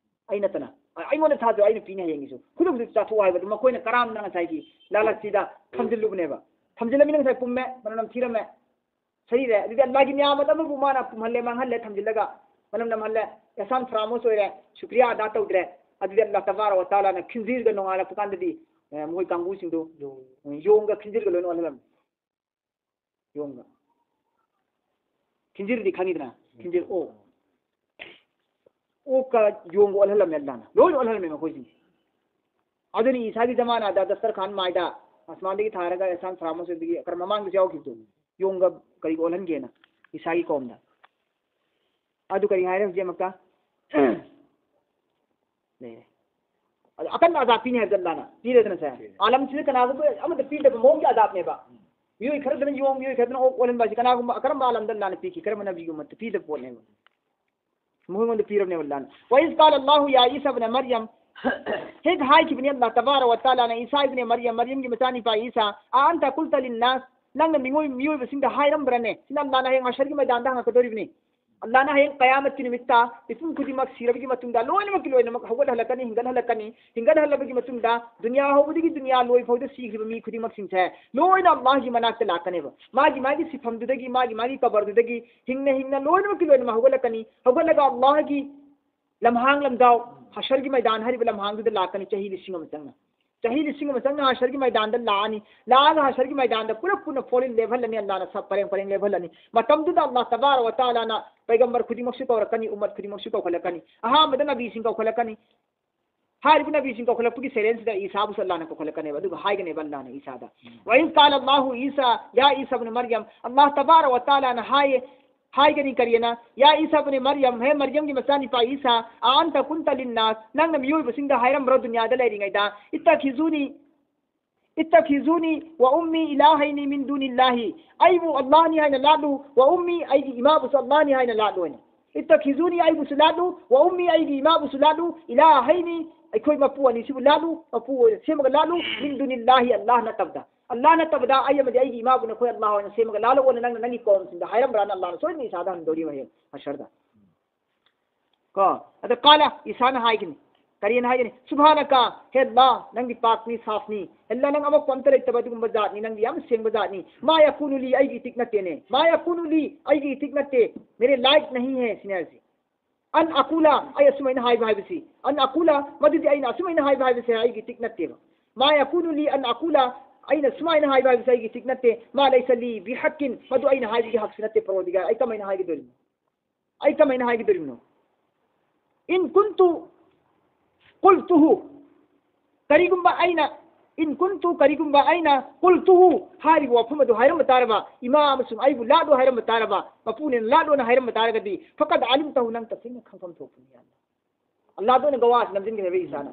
ꯑꯩ ꯅꯠꯇꯅ꯫ ꯑ-, ꯑꯩꯉꯣꯟꯗ ꯊꯥꯖꯧ, ꯑꯩꯅ ꯄꯤꯅꯤ ꯍꯌꯦꯡꯒꯤꯁꯨ꯫ ꯈꯨꯗꯛ ꯈꯨꯗꯛ ꯆꯥꯊꯣꯛꯑꯣ ꯍꯥꯏꯕꯗꯨ ꯃꯈꯣꯏꯅ ꯀꯔꯝꯅ ꯉꯁꯥꯏꯒꯤ ꯂꯥꯂꯆꯤꯗ ꯊꯝꯖꯤꯜꯂꯨꯕꯅꯦꯕ꯫ ꯊꯝꯖꯤꯜꯂꯃꯤꯅ ꯉꯁꯥꯏ ꯄꯨꯝꯃꯦ, ꯃꯅꯝ ꯅꯝꯊꯤꯔꯝꯃꯦ꯫ ꯁꯔꯤꯔꯦ꯫ ꯑꯗꯨꯗꯤ ꯑꯜꯂꯥꯒꯤ ꯅꯤꯌꯥꯃꯠ ꯑꯃꯕꯨ ꯃꯥꯅ ꯄꯨꯝꯍꯜꯂꯦ, ꯃꯥꯡꯍꯜꯂꯦ, ꯊꯝꯖꯤꯜꯂꯒ ꯃꯅꯝ ꯅꯝꯍꯜꯂꯦ, ꯑꯦꯍꯁꯥꯟ ꯐꯔꯥꯃꯣꯁ ꯑꯣꯏꯔꯦ, ꯁꯨꯀ꯭ꯔꯤꯌꯥ ꯑꯗꯥ ꯇꯧꯗ꯭ꯔꯦ꯫ ꯑꯗꯨꯗꯤ ꯑꯜꯂꯥ ꯇꯕꯥꯔꯛ ꯋ ꯇꯥꯂꯥꯅ ꯈꯤꯟꯖꯤꯔꯒ ꯅꯣꯡꯉꯥꯜꯂꯛꯄ ꯀꯥꯟꯗꯗꯤ, ꯑꯦ, ꯃꯣꯏ ꯀꯥꯡꯕꯨꯁꯤꯡꯗꯨ ꯌꯣꯡꯒ ꯈꯤꯟꯖꯤꯔꯒ ꯂꯣꯏꯅ ꯑꯣꯜꯍꯜꯂꯝꯃꯤ꯫ ꯌꯣꯡꯒ꯫ ꯈꯤꯟꯖꯤꯔꯗꯤ ꯈꯪꯉꯤꯗꯅ? ꯈꯤꯟꯖꯤꯔ ꯑꯣꯛ꯫ ꯑꯣꯛꯀ ꯌꯣꯡꯒ ꯑꯣꯜꯍꯜꯂꯝꯃꯦ ꯑꯜꯂꯥꯅ꯫ ꯂꯣꯏꯅ ꯑꯣꯜꯍꯜꯂꯝꯃꯦ ꯃꯈꯣꯏꯁꯤꯡꯁꯦ꯫ ꯑꯗꯨꯅ ꯏꯁꯥꯒꯤ ꯖꯃꯥꯅꯥꯗ ꯗꯁꯇꯔꯈꯥꯟ ꯃꯥꯏꯗ ꯑꯁꯃꯥꯟꯗꯒꯤ ꯊꯥꯔꯒ ꯑꯦꯍꯁꯥꯟ ꯐꯔꯥꯃꯣꯁ ꯑꯣꯏꯕꯒꯤ ꯈꯔ ꯃꯃꯥꯡꯗꯁꯨ ꯌꯥꯎꯈꯤꯕꯗꯣ꯫ ꯌꯣꯡꯒ ꯀꯔꯤꯒ ꯑꯣꯜꯍꯟꯒꯦꯅ ꯏꯁꯥꯒꯤ ꯀꯧꯝꯗ꯫ ꯑꯗꯨ ꯀꯔꯤ ꯍꯥꯏꯔꯦ ꯍꯧꯖꯤꯛ ꯑꯃꯨꯛꯀ? ꯂꯩꯔꯦ꯫ ꯑꯗꯣ ꯑꯀꯟꯕ ꯑꯖꯥꯕ ꯄꯤꯅꯤ ꯍꯥꯏꯕꯗ ꯑꯜꯂꯥꯅ ꯄꯤꯔꯦꯗꯅ ꯁꯦ꯫ ꯄꯤꯔꯦ꯫ ꯑꯥꯂꯝꯁꯤꯗ ꯀꯅꯥꯒꯨꯝꯕ ꯑꯃꯗ ꯄꯤꯗꯕ ꯃꯑꯣꯡꯒꯤ ꯑꯖꯥꯕꯅꯦꯕ꯫ ꯎꯝ꯫ ꯃꯤꯑꯣꯏ ꯈꯔꯗꯅ ꯌꯣꯡ, ꯃꯤꯑꯣꯏ ꯈꯔꯗꯅ ꯑꯣꯛ ꯑꯣꯜꯍꯟꯕ ꯍꯥꯏꯁꯤ ꯀꯅꯥꯒꯨꯝꯕ ꯑꯀꯔꯝꯕ ꯑꯥꯂꯝꯗ ꯑꯜꯂꯥꯅ ꯄꯤꯈꯤ? ꯀꯔꯝꯕ ꯅꯕꯤꯒꯨꯝꯕ ꯄꯤꯗꯕ ꯄꯣꯠꯅꯦꯕ꯫ ꯃꯈꯣꯏꯉꯣꯟꯗ ꯄꯤꯔꯕꯅꯦꯕ ꯑꯜꯂꯥꯅ꯫ وإذ قال الله يا عيسى ابن مريم، ꯍꯦꯛ ꯍꯥꯏꯈꯤꯕꯅꯤ ꯑꯜꯂꯥ ꯇꯕꯥꯔꯛ ꯋ ꯇꯥꯂꯥꯅ ꯏꯁꯥ ꯏꯕꯅꯦ ꯃꯔꯤꯌꯝ, ꯃꯔꯤꯌꯝꯒꯤ ꯃꯆꯥꯅꯤꯄꯥ ꯏꯁꯥ, أأنت قلت للناس، ꯅꯪꯅ ꯃꯤꯑꯣꯏ-, ꯃꯤꯑꯣꯏꯕꯁꯤꯡꯗ ꯍꯥꯏꯔꯝꯕ꯭ꯔꯅꯦ? ꯁꯤꯅ ꯑꯜꯂꯥꯅ ꯍꯌꯦꯡ ꯃꯍꯁꯔꯒꯤ ꯃꯩꯗꯥꯟꯗ ꯍꯪꯉꯛꯀꯗꯧꯔꯤꯕꯅꯤ꯫ ꯑꯜꯂꯥꯅ ꯍꯌꯦꯡ ꯀꯌꯥꯃꯠꯀꯤ ꯅꯨꯃꯤꯠꯇ ꯃꯤꯄꯨꯝ ꯈꯨꯗꯤꯡꯃꯛ ꯁꯤꯔꯕꯒꯤ ꯃꯇꯨꯡꯗ ꯂꯣꯏꯅꯃꯛꯀꯤ ꯂꯣꯏꯅꯃꯛ ꯍꯧꯒꯠꯍꯜꯂꯛꯀꯅꯤ, ꯍꯤꯡꯒꯠꯍꯜꯂꯛꯀꯅꯤ꯫ ꯍꯤꯡꯒꯠꯍꯜꯂꯕꯒꯤ ꯃꯇꯨꯡꯗ ꯗꯨꯅꯤꯌꯥ ꯍꯧꯕꯗꯒꯤ ꯗꯨꯅꯤꯌꯥ ꯂꯣꯏ ꯐꯥꯎꯗ ꯁꯤꯈ꯭ꯔꯤꯕ ꯃꯤ ꯈꯨꯗꯤꯡꯃꯛꯁꯤꯡꯁꯦ ꯂꯣꯏꯅ ꯑꯜꯂꯥꯍꯒꯤ ꯃꯅꯥꯛꯇ ꯂꯥꯛꯀꯅꯦꯕ꯫ ꯃꯥꯒꯤ ꯃꯥꯒꯤ ꯁꯤꯐꯝꯗꯨꯗꯒꯤ, ꯃꯥꯒꯤ ꯃꯥꯒꯤ ꯀꯕꯔꯗꯨꯗꯒꯤ ꯍꯤꯡꯅ ꯍꯤꯡꯅ ꯂꯣꯏꯅꯃꯛꯀꯤ ꯂꯣꯏꯅꯃꯛ ꯍꯧꯒꯠꯂꯛꯀꯅꯤ꯫ ꯍꯧꯒꯠꯂꯒ ꯑꯜꯂꯥꯍꯒꯤ ꯂꯝꯍꯥꯡ ꯂꯝꯖꯥꯎ, ꯍꯁꯔꯒꯤ ꯃꯩꯗꯥꯟ ꯍꯥꯏꯔꯤꯕ ꯂꯝꯍꯥꯡꯗꯨꯗ ꯂꯥꯛꯀꯅꯤ ꯆꯍꯤ ꯂꯤꯁꯤꯡ ꯑꯃ ꯆꯪꯅ꯫ ꯆꯍꯤ ꯂꯤꯁꯤꯡ ꯑꯃ ꯆꯪꯅ ꯍꯁꯔꯒꯤ ꯃꯩꯗꯥꯟꯗ ꯂꯥꯛꯑꯅꯤ꯫ ꯂꯥꯛꯑꯒ ꯍꯁꯔꯒꯤ ꯃꯩꯗꯥꯟꯗ ꯄꯨꯂꯞ ꯄꯨꯟꯅ ꯐꯣꯜꯂꯤꯟ ꯂꯦꯞꯍꯜꯂꯅꯤ, ꯑꯜꯂꯥꯅ ꯁꯞ ꯄꯔꯦꯡ ꯄꯔꯦꯡ ꯂꯦꯞꯍꯜꯂꯅꯤ꯫ ꯃꯇꯝꯗꯨꯗ ꯑꯜꯂꯥ ꯇꯕꯥꯔꯛ ꯋ ꯇꯥꯂꯥꯅ ꯄꯩꯒꯝꯕꯔ ꯈꯨꯗꯤꯡꯃꯛꯁꯨ ꯀꯧꯔꯛꯀꯅꯤ, ꯎꯝꯃꯠ ꯈꯨꯗꯤꯡꯃꯛꯁꯨ ꯀꯧꯈꯠꯂꯛꯀꯅꯤ꯫ ꯑꯍꯥꯟꯕꯗ ꯅꯕꯤꯁꯤꯡ ꯀꯧꯈꯠꯂꯛꯀꯅꯤ꯫ ꯍꯥꯏꯔꯤꯕ ꯅꯕꯤꯁꯤꯡ ꯀꯧꯈꯠꯂꯛꯄꯒꯤ ꯁꯦꯔꯦꯟꯁꯤꯗ ꯏꯁꯥꯕꯨꯁꯨ ꯑꯜꯂꯥꯅ ꯀꯧꯈꯠꯂꯛꯀꯅꯦꯕ꯫ ꯑꯗꯨꯒ ꯍꯥꯏꯒꯅꯦꯕ ꯑꯜꯂꯥꯅ ꯏꯁꯥꯗ꯫ ꯎꯝ꯫ وإذ قال الله عيسى يا عيسى ابن مريم، ꯑꯜꯂꯥ ꯇꯕꯥꯔꯛ ꯋ ꯇꯥꯂꯥꯅ ꯍꯥꯏꯌꯦ, ꯍꯥꯏꯒꯅꯤ ꯀꯔꯤꯅ? يا عيسى ابن مريم، ꯍꯦ ꯃꯔꯤꯌꯝꯒꯤ ꯃꯆꯥꯅꯤꯄꯥ ꯏꯁꯥ, أأنت قلت للناس، ꯅꯪꯅ ꯃꯤꯑꯣꯏꯕꯁꯤꯡꯗ ꯍꯥꯏꯔꯝꯕ꯭ꯔꯣ ꯗꯨꯅꯤꯌꯥꯗ ꯂꯩꯔꯤꯉꯩꯗ, اتخذوني، اتخذوني وأمي إلهين من دون الله، ꯑꯩꯕꯨ ꯑꯜꯂꯥꯍꯅꯤ ꯍꯥꯏꯅ ꯂꯥꯠꯂꯨ, وأمي، ꯑꯩꯒꯤ ꯏꯃꯥꯕꯨꯁꯨ ꯑꯜꯂꯥꯍꯅꯤ ꯍꯥꯏꯅ ꯂꯥꯠꯂꯨ ꯍꯥꯏꯅ꯫ اتخذوني، ꯑꯩꯕꯨꯁꯨ ꯂꯥꯠꯂꯨ، وأمي، ꯑꯩꯒꯤ ꯏꯃꯥꯕꯨꯁꯨ ꯂꯥꯠꯂꯨ, إلهين، ꯑꯩꯈꯣꯏ ꯃꯄꯨ ꯑꯅꯤꯁꯤꯕꯨ ꯂꯥꯠꯂꯨ, ꯃꯄꯨ ꯑꯣꯏꯅ ꯁꯦꯝꯃꯒ ꯂꯥꯠꯂꯨ, من دون الله، ꯑꯜꯂꯥꯍ ꯅꯠꯇꯕꯗ꯫ ꯑꯜꯂꯥꯍ ꯅꯠꯇꯕꯗ ꯑꯩ ꯑꯃꯗꯤ ꯑꯩꯒꯤ ꯏꯃꯥꯕꯨ ꯅꯈꯣꯏ ꯑꯜꯂꯥꯍ ꯑꯣꯏꯅ ꯁꯦꯝꯃꯒ ꯂꯥꯜꯂꯛꯑꯣꯅ ꯅꯪꯅ ꯅꯪꯒꯤ ꯀꯧꯝꯁꯤꯡꯗ ꯍꯥꯏꯔꯝꯕ꯭ꯔꯥꯅ ꯑꯜꯂꯥꯍꯅ ꯁꯣꯏꯗꯅ ꯏꯁꯥꯗ ꯍꯪꯗꯧꯔꯤꯕ ꯍꯌꯦꯡ ꯃꯍꯁꯔꯗ꯫ ꯀꯣ, ꯑꯗ ꯀꯥꯂ ꯏꯁꯥꯅ ꯍꯥꯏꯒꯅꯤ꯫ ꯀꯔꯤꯅ ꯍꯥꯏꯒꯅꯤ? "ꯁꯨꯕꯍꯥꯅꯀ, ꯍꯦ ꯑꯜꯂꯥꯍ, ꯅꯪꯗꯤ ꯄꯥꯛꯅꯤ, ꯁꯥꯐꯅꯤ꯫ ꯍꯦ ꯑꯜꯂꯥꯍ, ꯅꯪ ꯑꯃꯣꯠꯄ ꯑꯝꯇ ꯂꯩꯇꯕ ꯑꯗꯨꯒꯨꯝꯕ ꯖꯥꯠꯅꯤ, ꯅꯪꯗꯤ ꯌꯥꯝ ꯁꯦꯡꯕ ꯖꯥꯠꯅꯤ꯫ ꯃꯥ ꯌꯀꯨꯅꯨ ꯂꯤ, ꯑꯩꯒꯤ ꯏꯇꯤꯛ ꯅꯠꯇꯦꯅꯦ꯫ ꯃꯥ ꯌꯀꯨꯅꯨ ꯂꯤ, ꯑꯩꯒꯤ ꯏꯇꯤꯛ ꯅꯠꯇꯦ꯫ ꯃꯦꯔꯦ ꯂꯥꯏꯛ ꯅꯍꯤ ꯍꯦ", ꯁꯤꯅꯦ ꯍꯥꯏꯁꯦ꯫ "ꯑꯟ ꯑꯀꯨꯂ", ꯑꯩ ꯑꯁꯨꯃꯥꯏꯅ ꯍꯥꯏꯕ ꯍꯥꯏꯕꯁꯤ, "ꯑꯟ ꯑꯀꯨꯂ", ꯃꯗꯨꯗꯤ ꯑꯩꯅ ꯑꯁꯨꯃꯥꯏꯅ ꯍꯥꯏꯕ ꯍꯥꯏꯕꯁꯦ ꯑꯩꯒꯤ ꯏꯇꯤꯛ ꯅꯠꯇꯦꯕ꯫ "ꯃꯥ ꯌꯀꯨꯅꯨ ꯂꯤ ꯑꯟ ꯑꯀꯨꯂ", ꯑꯩꯅ ꯁꯨꯃꯥꯏꯅ ꯍꯥꯏꯕ ꯍꯥꯏꯕꯁꯦ ꯑꯩꯒꯤ ꯏꯇꯤꯛ ꯅꯠꯇꯦ꯫ "ꯃꯥ ꯂꯩꯁ ꯂꯤ ꯕꯤꯍꯛꯀꯤꯟ", ꯃꯗꯨ ꯑꯩꯅ ꯍꯥꯏꯕꯒꯤ ꯍꯛꯁꯨ ꯅꯠꯇꯦ, ꯄꯔꯣꯗꯤꯒꯥꯔ꯫ ꯑꯩ ꯀꯃꯥꯏꯅ ꯍꯥꯏꯒꯗꯣꯔꯤꯅꯣ? ꯑꯩ ꯀꯃꯥꯏꯅ ꯍꯥꯏꯒꯗꯣꯔꯤꯕꯅꯣ? "ꯏꯟ ꯀꯨꯟꯇꯨ ꯀꯨꯜꯇꯨꯍꯨ", ꯀꯔꯤꯒꯨꯝꯕ ꯑꯩꯅ, "ꯏꯟ ꯀꯨꯟꯇꯨ", ꯀꯔꯤꯒꯨꯝꯕ ꯑꯩꯅ "ꯀꯨꯜꯇꯨꯍꯨ" ꯍꯥꯏꯔꯤꯕ ꯋꯥꯐꯝ ꯑꯗꯨ ꯍꯥꯏꯔꯝꯕ ꯇꯥꯔꯕ, ꯏꯃꯥ ꯑꯃꯁꯨꯡ ꯑꯩꯕꯨ ꯂꯥꯠꯂꯣ ꯍꯥꯏꯔꯝꯕ ꯇꯥꯔꯕ, ꯃꯄꯨꯅꯦꯅ ꯂꯥꯠꯂꯣꯅ ꯍꯥꯏꯔꯝꯕ ꯇꯥꯔꯒꯗꯤ, "ꯐꯀꯠ ꯑꯂꯤꯝꯇꯍꯨ", ꯅꯪ ꯇꯁꯦꯡꯅ ꯈꯪꯐꯝ ꯊꯣꯛꯄꯅꯤ꯫ ꯑꯜꯂꯥꯍꯗ ꯑꯣꯏꯅ ꯒꯋꯥ ꯅꯝꯁꯤꯟꯈ꯭ꯔꯦꯕ ꯏꯁꯥꯅ꯫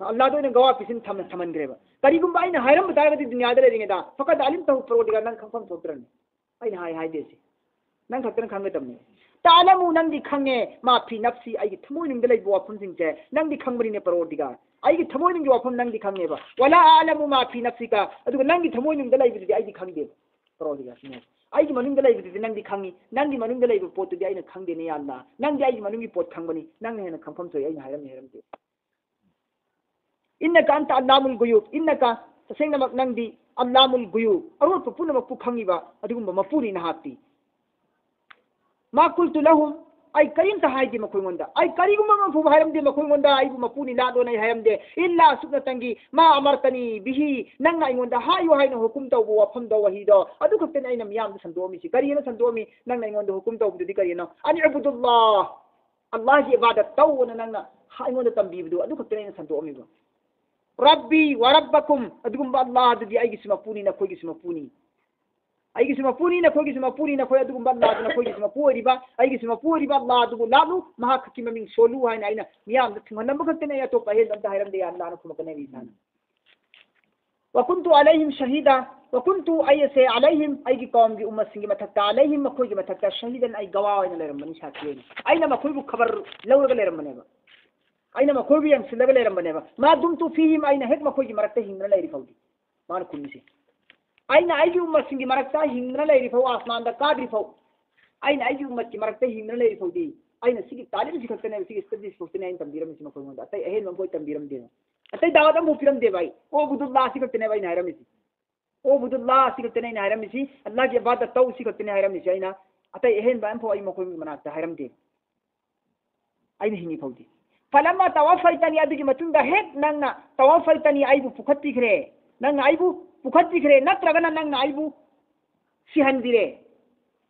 ꯑꯜꯂꯥꯍꯗ ꯑꯣꯏꯅ ꯒꯋꯥ ꯄꯤꯁꯤꯟ ꯊꯝ-, ꯊꯝꯍꯟꯈ꯭ꯔꯦꯕ꯫ ꯀꯔꯤꯒꯨꯝꯕ ꯑꯩꯅ ꯍꯥꯏꯔꯝꯕ ꯇꯥꯔꯒꯗꯤ ꯗꯨꯅꯤꯌꯥꯗ ꯂꯩꯔꯤꯉꯩꯗ, "ꯐꯀꯠ ꯑꯂꯤꯝꯇꯍꯨ", ꯄꯔꯣꯗꯤꯒꯥꯔ, ꯅꯪ ꯈꯪꯐꯝ ꯊꯣꯛꯇ꯭ꯔꯅꯤ꯫ ꯑꯩꯅ ꯍꯥꯏ ꯍꯥꯏꯗꯦ ꯁꯤ꯫ ꯅꯪ ꯈꯛꯇꯅ ꯈꯪꯒꯗꯕꯅꯤ꯫ "ꯇꯥꯂꯃꯨ", ꯅꯪꯗꯤ ꯈꯪꯉꯦ, "ꯃꯥ ꯐꯤ ꯅꯐꯁꯤ", ꯑꯩꯒꯤ ꯊꯃꯣꯏꯅꯨꯡꯗ ꯂꯩꯕ ꯋꯥꯐꯝꯁꯤꯡꯁꯦ ꯅꯪꯗꯤ ꯈꯪꯕꯅꯤꯅꯦ, ꯄꯔꯣꯗꯤꯒꯥꯔ꯫ ꯑꯩꯒꯤ ꯊꯃꯣꯏꯅꯨꯡꯒꯤ ꯋꯥꯐꯝ ꯅꯪꯗꯤ ꯈꯪꯉꯦꯕ꯫ "ꯋꯥꯂꯥ ꯑꯥꯂꯃꯨ ꯃꯥ ꯐꯤ ꯅꯐꯁꯤꯀ", ꯑꯗꯨꯒ ꯅꯪꯒꯤ ꯊꯃꯣꯏꯅꯨꯡꯗ ꯂꯩꯕꯗꯨꯗꯤ ꯑꯩꯗꯤ ꯈꯪꯗꯦꯕ, ꯄꯔꯣꯗꯤꯒꯥꯔ꯫ ꯁꯤꯅꯦ꯫ ꯑꯩꯒꯤ ꯃꯅꯨꯡꯗ ꯂꯩꯕꯗꯨꯗꯤ ꯅꯪꯗꯤ ꯈꯪꯉꯤ, ꯅꯪꯒꯤ ꯃꯅꯨꯡꯗ ꯂꯩꯕ ꯄꯣꯠꯇꯨꯗꯤ ꯑꯩꯅ ꯈꯪꯗꯦꯅꯦ, ꯌꯥ ꯑꯜꯂꯥꯍ꯫ ꯅꯪꯗꯤ ꯑꯩꯒꯤ ꯃꯅꯨꯡꯒꯤ ꯄꯣꯠ ꯈꯪꯕꯅꯤ, ꯅꯪꯅ ꯍꯦꯟꯅ ꯈꯪꯐꯝ ꯊꯣꯛꯏ, ꯑꯩꯅ ꯍꯥꯏꯔꯝꯃꯤ ꯍꯥꯏꯔꯝꯗꯦ꯫ "ꯏꯟꯅꯀ ꯑꯟꯇ ꯑꯜꯂꯥꯃꯨꯜ ꯒꯨꯌꯨꯕ", ꯏꯟꯅꯀ, ꯇꯁꯦꯡꯅꯃꯛ ꯅꯪꯗꯤ, "ꯑꯜꯂꯥꯃꯨꯜ ꯒꯨꯌꯨꯕ", ꯑꯔꯣꯠꯄ ꯄꯨꯝꯅꯃꯛꯄꯨ ꯈꯪꯉꯤꯕ ꯑꯗꯨꯒꯨꯝꯕ ꯃꯄꯨꯅꯤ ꯅꯍꯥꯛꯇꯤ꯫ "ꯃꯥ ꯀꯨꯜꯇꯨ ꯂꯍꯨꯝ", ꯑꯩ ꯀꯔꯤꯝꯇ ꯍꯥꯏꯗꯦ ꯃꯈꯣꯏꯉꯣꯟꯗ, ꯑꯩ ꯀꯔꯤꯒꯨꯝꯕ ꯑꯃ ꯐꯥꯎꯕ ꯍꯥꯏꯔꯝꯗꯦ ꯃꯈꯣꯏꯉꯣꯟꯗ, "ꯑꯩꯕꯨ ꯃꯄꯨꯅꯤ ꯂꯥꯠꯂꯣꯅ" ꯑꯩ ꯍꯥꯏꯔꯝꯗꯦ꯫ "ꯏꯜꯂꯥ", ꯑꯁꯨꯛꯅꯇꯪꯒꯤ, "ꯃꯥ ꯑꯃꯔꯇꯅꯤ ꯕꯤꯍꯤ", ꯅꯪꯅ ꯑꯩꯉꯣꯟꯗ ꯍꯥꯏꯌꯨ ꯍꯥꯏꯅ ꯍꯨꯀꯨꯝ ꯇꯧꯕ ꯋꯥꯐꯝꯗꯣ, ꯋꯥꯍꯤꯗꯣ, ꯑꯗꯨ ꯈꯛꯇꯅꯤ ꯑꯩꯅ ꯃꯤꯌꯥꯝꯗ ꯁꯟꯗꯣꯛꯑꯝꯃꯤꯁꯤ꯫ ꯀꯔꯤꯅ ꯁꯟꯗꯣꯛꯑꯝꯃꯤ? ꯅꯪꯅ ꯑꯩꯉꯣꯟꯗ ꯍꯨꯀꯨꯝ ꯇꯧꯕꯗꯨꯗꯤ ꯀꯔꯤꯅꯣ? "ꯑꯟ ꯏꯕꯨꯗꯨꯜꯂꯥꯍ", ꯑꯜꯂꯥꯍꯒꯤ ꯏꯕꯥꯗꯠ ꯇꯧꯑꯣꯅ ꯅꯪꯅ ꯍꯥ-, ꯑꯩꯉꯣꯟꯗ ꯇꯝꯕꯤꯕꯗꯨ ꯑꯗꯨ ꯈꯛꯇꯅꯤ ꯑꯩꯅ ꯁꯟꯗꯣꯛꯑꯝꯃꯤꯕ꯫ "ꯔꯕꯤ ꯋꯥ ꯔꯕꯀꯨꯝ", ꯑꯗꯨꯒꯨꯝꯕ ꯑꯜꯂꯥꯍ ꯑꯗꯨꯗꯤ ꯑꯩꯒꯤꯁꯨ ꯃꯄꯨꯅꯤ, ꯅꯈꯣꯏꯒꯤꯁꯨ ꯃꯄꯨꯅꯤ꯫ ꯑꯩꯒꯤꯁꯨ ꯃꯄꯨꯅꯤ, ꯅꯈꯣꯏꯒꯤꯁꯨ ꯃꯄꯨꯅꯤ, ꯅꯈꯣꯏ ꯑꯗꯨꯒꯨꯝꯕ ꯑꯜꯂꯥꯍ ꯑꯗꯨ ꯅꯈꯣꯏꯒꯤꯁꯨ ꯃꯄꯨ ꯑꯣꯏꯔꯤꯕ, ꯑꯩꯒꯤꯁꯨ ꯃꯄꯨ ꯑꯣꯏꯔꯤꯕ ꯑꯜꯂꯥꯍ ꯑꯗꯨꯕꯨ ꯂꯥꯠꯂꯨ, ꯃꯍꯥꯛ ꯈꯛꯀꯤ ꯃꯃꯤꯡ ꯁꯣꯜꯂꯨ ꯍꯥꯏꯅ ꯑꯩꯅ ꯃꯤꯌꯥꯝꯗ ꯊꯨꯡꯍꯜꯂꯝꯕ ꯈꯛꯇꯅꯤ, ꯑꯩ ꯑꯇꯣꯞꯄ ꯑꯍꯦꯟꯕ ꯑꯝꯇ ꯍꯥꯏꯔꯝꯗꯦ, ꯌꯥ ꯑꯜꯂꯥꯍꯅ ꯈꯨꯝꯃꯛꯀꯅꯦꯕ ꯏꯁꯥꯅ꯫ "ꯋꯥ ꯀꯨꯟꯇꯨ ꯑꯂꯩꯍꯤꯝ ꯁꯍꯤꯗꯥ", ꯋꯥ ꯀꯨꯟꯇꯨ, ꯑꯩ ꯑꯁꯦ, "ꯑꯂꯩꯍꯤꯝ", ꯑꯩꯒꯤ ꯀꯧꯝꯒꯤ ꯎꯝꯃꯠꯁꯤꯡꯒꯤ ꯃꯊꯛꯇ, "ꯑꯂꯩꯍꯤꯝ", ꯃꯈꯣꯏꯒꯤ ꯃꯊꯛꯇ, "ꯁꯍꯤꯗꯟ", ꯑꯩ ꯒꯋꯥ ꯑꯣꯏꯅ ꯂꯩꯔꯝꯕꯅꯤ, ꯁꯥꯈꯤ ꯑꯣꯏꯅ꯫ ꯑꯩꯅ ꯃꯈꯣꯏꯕꯨ ꯈꯕꯔ ꯂꯧꯔꯒ ꯂꯩꯔꯝꯕꯅꯦꯕ, ꯑꯩꯅ ꯃꯈꯣꯏꯕꯨ ꯌꯦꯡꯁꯤꯜꯂꯒ ꯂꯩꯔꯝꯕꯅꯦꯕ꯫ "ꯃꯥ ꯗꯨꯝꯇꯨ ꯐꯤꯍꯤꯝ", ꯑꯩꯅ ꯍꯦꯛ ꯃꯈꯣꯏꯒꯤ ꯃꯔꯛꯇ ꯍꯤꯡꯗꯨꯅ ꯂꯩꯔꯤ ꯐꯥꯎꯗꯤ꯫ ꯃꯥꯅ ꯈꯨꯝꯃꯤꯁꯦ꯫ ꯑꯩꯅ ꯑꯩꯒꯤ ꯎꯝꯃꯠꯁꯤꯡꯒꯤ ꯃꯔꯛꯇ ꯍꯤꯡꯗꯨꯅ ꯂꯩꯔꯤ ꯐꯥꯎ, ꯑꯁꯃꯥꯟꯗ ꯀꯥꯗ꯭ꯔꯤ ꯐꯥꯎ, ꯑꯩꯅ ꯑꯩꯒꯤ ꯎꯝꯃꯠꯀꯤ ꯃꯔꯛꯇ ꯍꯤꯡꯗꯨꯅ ꯂꯩꯔꯤ ꯐꯥꯎꯗꯤ, ꯑꯩꯅ ꯁꯤꯒꯤ ꯇꯥꯂꯤꯝꯁꯤ ꯈꯛꯇꯅꯦꯕ, ꯁꯤꯒꯤ ꯁ꯭ꯇꯗꯤꯁ ꯈꯛꯇꯅꯦ ꯑꯩꯅ ꯇꯝꯕꯤꯔꯝꯃꯤꯁꯤ ꯃꯈꯣꯏꯉꯣꯟꯗ꯫ ꯑꯇꯩ ꯑꯍꯦꯟꯕ ꯑꯝꯐꯥꯎ ꯑꯩ ꯇꯝꯕꯤꯔꯝꯗꯦꯕ꯫ ꯑꯇꯩ ꯗꯥꯋꯠ ꯑꯝꯐꯥꯎ ꯄꯤꯔꯝꯗꯦꯕ ꯑꯩ꯫ ꯑꯣꯕꯨꯗꯨꯜꯂꯥꯍ ꯁꯤ ꯈꯛꯇꯅꯦꯕ ꯑꯩꯅ ꯍꯥꯏꯔꯝꯃꯤꯁꯤ꯫ ꯑꯣꯕꯨꯗꯨꯜꯂꯥꯍ ꯁꯤ ꯈꯛꯇꯅꯦ ꯑꯩꯅ ꯍꯥꯏꯔꯝꯃꯤꯁꯤ꯫ ꯑꯜꯂꯥꯍꯒꯤ ꯏꯕꯥꯗꯠ ꯇꯧ ꯁꯤ ꯈꯛꯇꯅꯦ ꯍꯥꯏꯔꯝꯃꯤꯁꯤ ꯑꯩꯅ꯫ ꯑꯇꯩ ꯑꯍꯦꯟꯕ ꯑꯝꯐꯥꯎ ꯑꯩ ꯃꯈꯣꯏꯒꯤ ꯃꯅꯥꯛꯇ ꯍꯥꯏꯔꯝꯗꯦ꯫ ꯑꯩꯅ ꯍꯤꯡꯉꯤ ꯐꯥꯎꯗꯤ꯫ ꯐꯂꯝꯃ ꯇꯋꯐꯩꯇꯅꯤ, ꯑꯗꯨꯒꯤ ꯃꯇꯨꯡꯗ ꯍꯦꯛ ꯅꯪꯅ ꯇꯋꯐꯩꯇꯅꯤ, ꯑꯩꯕꯨ ꯄꯨꯈꯠꯄꯤꯈ꯭ꯔꯦ, ꯅꯪꯅ ꯑꯩꯕꯨ ꯄꯨꯈꯠꯄꯤꯈ꯭ꯔꯦ, ꯅꯠꯇ꯭ꯔꯒꯅ ꯅꯪꯅ ꯑꯩꯕꯨ ꯁꯤꯍꯟꯕꯤꯔꯦ꯫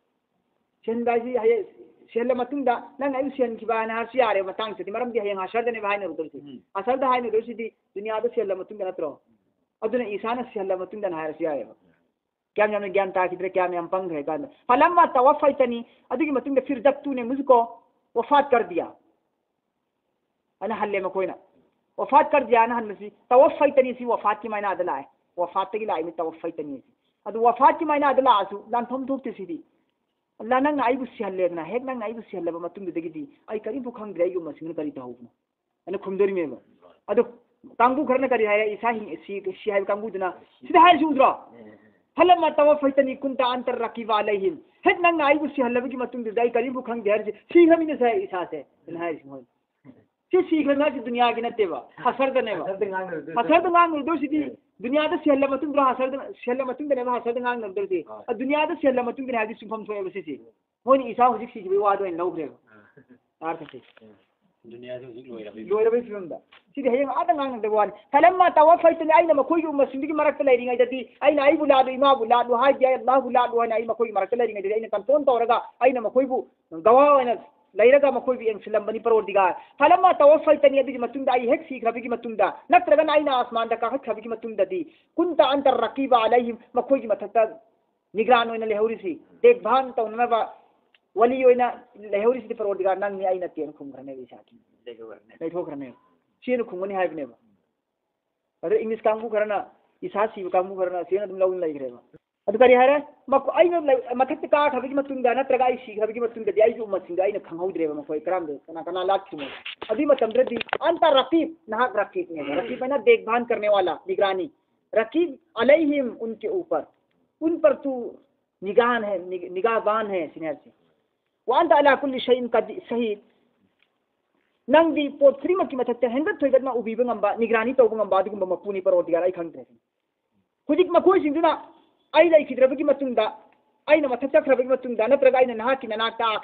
ꯁꯤꯍꯟꯕ ꯍꯥꯏꯁꯤ ꯍꯌꯦꯡ ꯁꯤꯍꯜꯂ ꯃꯇꯨꯡꯗ ꯅꯪꯅ ꯑꯩꯕꯨ ꯁꯤꯍꯟꯈꯤꯕ ꯍꯥꯏꯅ ꯍꯥꯏꯔꯁꯨ ꯌꯥꯔꯦ ꯃꯇꯥꯡꯁꯤꯗꯤ, ꯃꯔꯝꯗꯤ ꯍꯌꯦꯡ ꯍꯥꯁꯔꯗꯅꯦꯕ ꯍꯥꯏꯅꯔꯨꯗꯣꯏꯁꯦ꯫ ꯎꯝ꯫ ꯍꯥꯁꯔꯗ ꯍꯥꯏꯅꯔꯨꯗꯣꯏꯁꯤꯗꯤ ꯗꯨꯅꯤꯌꯥꯗ ꯁꯤꯍꯜꯂ ꯃꯇꯨꯡꯗ ꯅꯠꯇ꯭ꯔꯣ? ꯑꯗꯨꯅ ꯏꯁꯥꯅ ꯁꯤꯍꯜꯂ ꯃꯇꯨꯡꯗꯅ ꯍꯥꯏꯔꯁꯨ ꯌꯥꯏꯑꯕ꯫ ꯀꯌꯥꯝ ꯌꯥꯝꯅ ꯒ꯭ꯌꯥꯟ ꯇꯥꯈꯤꯗ꯭ꯔꯦ, ꯀꯌꯥꯝ ꯌꯥꯝ ꯄꯪꯈ꯭ꯔꯦ ꯀꯥꯟꯗ꯫ ꯐꯂꯝꯃ ꯇꯋꯐꯩꯇꯅꯤ, ꯑꯗꯨꯒꯤ ꯃꯇꯨꯡꯗ ꯐꯤꯔ ꯖꯕ ꯇꯨꯅꯦ ꯃꯨꯖꯀꯣ ꯋꯐꯥꯠ ꯀꯔ ꯗꯤꯌꯥ꯫ ꯑꯅ ꯍꯜꯂꯦ ꯃꯈꯣꯏꯅ꯫ ꯋꯐꯥꯠ ꯀꯔ ꯗꯤꯌꯥꯅ ꯍꯟꯕꯁꯤ, ꯇꯋꯐꯩꯇꯅꯤ ꯁꯤ ꯋꯐꯥꯠꯀꯤ ꯃꯥꯏꯅꯥꯗ ꯂꯥꯛꯑꯦ꯫ ꯋꯐꯥꯠꯇꯒꯤ ꯂꯥꯛꯏꯅꯤ ꯇꯋꯐꯩꯇꯅꯤ ꯑꯁꯤ꯫ ꯑꯗꯨ ꯋꯐꯥꯠꯀꯤ ꯃꯥꯏꯅꯥꯗ ꯂꯥꯛꯑꯁꯨ ꯂꯥꯟꯐꯝ ꯊꯣꯛꯇꯦ ꯁꯤꯗꯤ꯫ ꯑꯜꯂꯥ ꯅꯪꯅ ꯑꯩꯕꯨ ꯁꯤꯍꯜꯂꯦꯗꯅ, ꯍꯦꯛ ꯅꯪꯅ ꯑꯩꯕꯨ ꯁꯤꯍꯜꯂꯕ ꯃꯇꯨꯡꯗꯨꯗꯒꯤꯗꯤ ꯑꯩ ꯀꯔꯤꯝꯐꯥꯎ ꯈꯪꯗ꯭ꯔꯦ, ꯑꯩꯒꯤ ꯎꯝꯃꯁꯤꯡꯅ ꯀꯔꯤ ꯇꯧꯍꯧꯕꯅꯣ? ꯑꯅ ꯈꯨꯝꯗꯣꯔꯤꯃꯦꯕ꯫ ꯑꯗꯨ ꯀꯥꯡꯕꯨ ꯈꯔꯅ ꯀꯔꯤ ꯍꯥꯏꯔꯦ? ꯏꯁꯥ ꯍꯤꯡ-, ꯁꯤ, ꯁꯤ ꯍꯥꯏꯕ ꯀꯥꯡꯕꯨꯗꯨꯅ ꯁꯤꯗ ꯍꯥꯏꯔꯤꯁꯤ ꯎꯗ꯭ꯔꯣ? ꯐꯂꯝꯃ ꯇꯋꯐꯩꯇꯅꯤ ꯀꯨꯟꯇ ꯑꯟꯇ ꯔꯀꯤꯕ ꯑꯂꯩꯍꯤꯝ꯫ ꯍꯦꯛ ꯅꯪꯅ ꯑꯩꯕꯨ ꯁꯤꯍꯜꯂꯕꯒꯤ ꯃꯇꯨꯡꯗꯨꯗ ꯑꯩ ꯀꯔꯤꯝꯐꯥꯎ ꯈꯪꯗꯦ ꯍꯥꯏꯔꯤꯁꯤ, ꯁꯤꯈ꯭ꯔꯃꯤꯅ ꯁꯥꯏ ꯏꯁꯥꯁꯦ꯫ ꯑꯩꯅ ꯍꯥꯏꯔꯤꯁꯤ ꯃꯣꯏ꯫ ꯁꯤ ꯁꯤꯈ꯭ꯔꯃꯤ ꯍꯥꯏꯁꯤ ꯗꯨꯅꯤꯌꯥꯒꯤ ꯅꯠꯇꯦꯕ, ꯍꯁꯔꯗꯅꯦꯕ꯫ ꯍꯁꯔꯗ ꯉꯥꯡꯅꯔꯨꯗꯣꯏꯁꯦ꯫ ꯍꯁꯔꯗ ꯉꯥꯡꯅꯔꯨꯗꯣꯏꯁꯤꯗꯤ ꯎꯝ꯫ ꯗꯨꯅꯤꯌꯥꯗ ꯁꯤꯍꯜꯂ ꯃꯇꯨꯡꯗ ꯍꯁꯔꯗ, ꯁꯤꯍꯜꯂ ꯃꯇꯨꯡꯗꯅꯦꯕ ꯍꯁꯔꯗ ꯉꯥꯡꯅꯔꯨꯗꯣꯏꯁꯤ꯫ ꯍꯣꯏ꯫ ꯑ, ꯗꯨꯅꯤꯌꯥꯗ ꯁꯤꯍꯜꯂ ꯃꯇꯨꯡꯗꯅꯦ ꯍꯥꯏꯕꯗꯤ ꯆꯨꯝꯐꯝ ꯊꯣꯛꯑꯦꯕ ꯁꯤꯁꯦ꯫ ꯃꯣꯏꯅ ꯏꯁꯥ ꯍꯧꯖꯤꯛ ꯁꯤꯈꯤꯕꯒꯤ ꯋꯥꯗꯣ ꯑꯣꯏꯅ ꯂꯧꯈ꯭ꯔꯦꯕ꯫ ꯑꯥ꯫ ꯑꯥꯔꯊꯁꯦ꯫ ꯗꯨꯅꯤꯌꯥꯁꯦ ꯍꯧꯖꯤꯛ ꯂꯣꯏꯔꯕꯩ ꯂꯣꯏꯔꯕꯩ ꯐꯤꯕꯝꯗ꯫ ꯁꯤꯗꯤ ꯍꯌꯦꯡ ꯑꯥꯗ ꯉꯥꯡꯅꯗꯕ ꯋꯥꯅꯤ꯫ ꯐꯂꯝꯃ ꯇꯋꯐꯩꯇꯅꯤ, ꯑꯩꯅ ꯃꯈꯣꯏꯒꯤ ꯎꯝꯃꯁꯤꯡꯗꯨꯒꯤ ꯃꯔꯛꯇ ꯂꯩꯔꯤꯉꯩꯗꯗꯤ, ꯑꯩꯅ ꯑꯩꯕꯨ ꯂꯥꯠꯂꯨ, ꯏꯃꯥꯕꯨ ꯂꯥꯠꯂꯨ ꯍꯥꯏꯗꯦ, ꯑꯩ ꯑꯜꯂꯥꯍꯕꯨ ꯂꯥꯠꯂꯨ ꯍꯥꯏꯅ ꯑꯩ ꯃꯈꯣꯏꯒꯤ ꯃꯔꯛꯇ ꯂꯩꯔꯤꯉꯩꯗꯗꯤ ꯑꯩꯅ ꯀꯟꯇ꯭ꯔꯣꯜ ꯇꯧꯔꯒ ꯑꯩꯅ ꯃꯈꯣꯏꯕꯨ ꯒꯋꯥ ꯑꯣꯏꯅ ꯂꯩꯔꯒ ꯃꯈꯣꯏꯕꯨ ꯌꯦꯡꯁꯤꯜꯂꯝꯕꯅꯤ ꯄꯔꯣꯔꯗꯤꯒꯥꯔ꯫ ꯐꯂꯝꯃ ꯇꯋꯐꯩꯇꯅꯤ, ꯑꯗꯨꯒꯤ ꯃꯇꯨꯡꯗ ꯑꯩ ꯍꯦꯛ ꯁꯤꯈ꯭ꯔꯕꯒꯤ ꯃꯇꯨꯡꯗ, ꯅꯠꯇ꯭ꯔꯒꯅ ꯑꯩꯅ ꯑꯁꯃꯥꯟꯗ ꯀꯥꯈꯠꯈ꯭ꯔꯕꯒꯤ ꯃꯇꯨꯡꯗꯗꯤ, ꯀꯨꯟꯇ ꯑꯟꯇ ꯔꯀꯤꯕ ꯑꯂꯩꯍꯤꯝ, ꯃꯈꯣꯏꯒꯤ ꯃꯊꯛꯇ ꯅꯤꯒ꯭ꯔꯥꯟ ꯑꯣꯏꯅ ꯂꯩꯍꯧꯔꯤꯁꯤ, ꯗꯦꯈꯚꯥꯟ ꯇꯧꯅꯅꯕ ꯋꯥꯂꯤ ꯑꯣꯏꯅ ꯂꯩꯍꯧꯔꯤꯁꯤꯗꯤ ꯄꯔꯣꯔꯗꯤꯒꯥꯔ ꯅꯪꯅꯤ, ꯑꯩ ꯅꯠꯇꯦꯅ ꯈꯨꯝꯈ꯭ꯔꯅꯦꯕ ꯏꯁꯥꯒꯤ꯫ ꯂꯩꯊꯣꯛꯈ꯭ꯔꯅꯦꯕ꯫ ꯂꯩꯊꯣꯛꯈ꯭ꯔꯅꯦꯕ꯫ ꯁꯤꯅ ꯈꯨꯝꯒꯅꯤ ꯍꯥꯏꯕꯅꯦꯕ꯫ ꯑꯗ ꯏꯪꯂꯤꯁ ꯀꯥꯡꯕꯨ ꯈꯔꯅ, ꯏꯁꯥ ꯁꯤꯕ ꯀꯥꯡꯕꯨ ꯈꯔꯅ ꯁꯤꯅ ꯑꯗꯨꯝ ꯂꯧꯅ ꯂꯩꯈ꯭ꯔꯦꯕ꯫ ꯑꯗꯨ ꯀꯔꯤ ꯍꯥꯏꯔꯦ? ꯃꯈꯣ-, ꯑꯩꯅ ꯂꯩ-, ꯃꯊꯛꯇ ꯀꯥꯈ꯭ꯔꯕꯒꯤ ꯃꯇꯨꯡꯗ ꯅꯠꯇ꯭ꯔꯒ ꯑꯩ ꯁꯤꯈ꯭ꯔꯕꯒꯤ ꯃꯇꯨꯡꯗꯗꯤ ꯑꯩꯒꯤ ꯎꯝꯃꯠꯁꯤꯡꯗꯣ ꯑꯩꯅ ꯈꯪꯍꯧꯗ꯭ꯔꯦꯕ, ꯃꯈꯣꯏ ꯀꯔꯝꯕ, ꯀꯅꯥ, ꯀꯅꯥ ꯂꯥꯠꯈꯤꯕꯅꯣ꯫ ꯑꯗꯨꯒꯤ ꯃꯇꯝꯗꯨꯗꯗꯤ ꯑꯟꯇ ꯔꯀꯤꯕ, ꯅꯍꯥꯛ ꯔꯀꯤꯕꯅꯦꯕ꯫ ꯔꯀꯤꯕ ꯍꯥꯏꯅ ꯗꯦꯈꯚꯥꯟ ꯀꯔꯅꯦ ꯋꯥꯂꯥ, ꯅꯤꯒ꯭ꯔꯥꯅꯤ꯫ रकीब अलैहिम, उनके ऊपर, उन पर तू निगाह है, निग-, निगाहबान है, ꯁꯤꯅꯤ ꯍꯥꯏꯔꯤꯁꯦ꯫ वा अंता अला कुल्लि शैइन क़दी-, शहीद, ꯅꯪꯗꯤ ꯄꯣꯠ ꯈꯨꯗꯤꯡꯃꯛꯀꯤ ꯃꯊꯛꯇ ꯍꯦꯟꯒꯠ ꯊꯣꯏꯒꯠꯅ ꯎꯕꯤꯕ ꯉꯝꯕ, ꯅꯤꯒꯔꯥꯅꯤ ꯇꯧꯕ ꯉꯝꯕ ꯑꯗꯨꯒꯨꯝꯕ ꯃꯄꯨꯅꯤ ꯄꯔꯣꯔꯗꯤꯒꯥꯔ ꯑꯩ ꯈꯪꯗ꯭ꯔꯦ꯫ ꯍꯧꯖꯤꯛ ꯃꯈꯣꯏꯁꯤꯡꯗꯨꯅ ꯑꯩ ꯂꯩꯈꯤꯗ꯭ꯔꯕꯒꯤ ꯃꯇꯨꯡꯗ, ꯑꯩꯅ ꯃꯊꯛ ꯆꯠꯈ꯭ꯔꯕꯒꯤ ꯃꯇꯨꯡꯗ, ꯅꯠꯇ꯭ꯔꯒ ꯑꯩꯅ ꯅꯍꯥꯛꯀꯤ ꯅꯅꯥꯛꯇ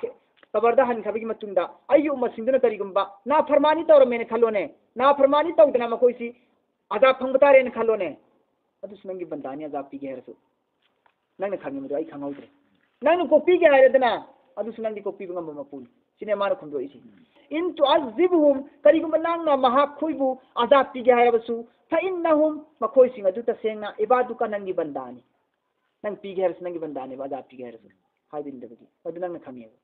ꯀꯕꯔꯗ ꯍꯟꯈ꯭ꯔꯕꯒꯤ ꯃꯇꯨꯡꯗ, ꯑꯩꯒꯤ ꯎꯝꯃꯠꯁꯤꯡꯗꯨꯅ ꯀꯔꯤꯒꯨꯝꯕ ꯅꯥꯐꯔꯃꯥꯅꯤ ꯇꯧꯔꯝꯃꯦꯅ ꯈꯜꯂꯣꯅꯦ, ꯅꯥꯐꯔꯃꯥꯅꯤ ꯇꯧꯗꯅ ꯃꯈꯣꯏꯁꯤ ꯑꯖꯥꯕ ꯐꯪꯕ ꯇꯥꯔꯦꯅ ꯈꯜꯂꯣꯅꯦ, ꯑꯗꯨꯁꯨ ꯅꯪꯒꯤ ꯕꯟꯗꯥꯅꯤ, ꯑꯖꯥꯕ ꯄꯤꯒꯦ ꯍꯥꯏꯔꯁꯨ꯫ ꯅꯪꯅ ꯈꯪꯉꯤ ꯃꯗꯨ ꯑꯩ ꯈꯪꯍꯧꯗ꯭ꯔꯦ꯫ ꯅꯪꯅ ꯀꯣꯛꯄꯤꯒꯦ ꯍꯥꯏꯔꯗꯅ, ꯑꯗꯨꯁꯨ ꯅꯪꯗꯤ ꯀꯣꯛꯄꯤꯕ ꯉꯝꯕ ꯃꯄꯨꯅꯤ꯫ ꯁꯤꯅꯦ ꯃꯥꯅ ꯈꯨꯝꯗꯣꯛꯏꯁꯤ꯫ ꯏꯟ ꯇꯨꯑꯖꯤꯕꯍꯨꯝ, ꯀꯔꯤꯒꯨꯝꯕ ꯅꯪꯅ ꯃꯍꯥꯛꯈꯣꯏꯕꯨ ꯑꯖꯥꯕ ꯄꯤꯒꯦ ꯍꯥꯏꯔꯕꯁꯨ, ꯐꯏꯟꯅꯍꯨꯝ, ꯃꯈꯣꯏꯁꯤꯡ ꯑꯗꯨ ꯇꯁꯦꯡꯅ ꯏꯕꯥꯗꯨꯀ, ꯅꯪꯒꯤ ꯕꯟꯗꯥꯅꯤ꯫ ꯅꯪ ꯄꯤꯒꯦ ꯍꯥꯏꯔꯁꯨ ꯅꯪꯒꯤ ꯕꯟꯗꯥꯅꯦꯕ, ꯑꯖꯥꯕ ꯄꯤꯒꯦ ꯍꯥꯏꯔꯁꯨ꯫ ꯍꯥꯏꯕ ꯏꯟꯗꯕꯒꯤ꯫ ꯃꯗꯨ ꯅꯪꯅ ꯈꯪꯉꯦꯕ꯫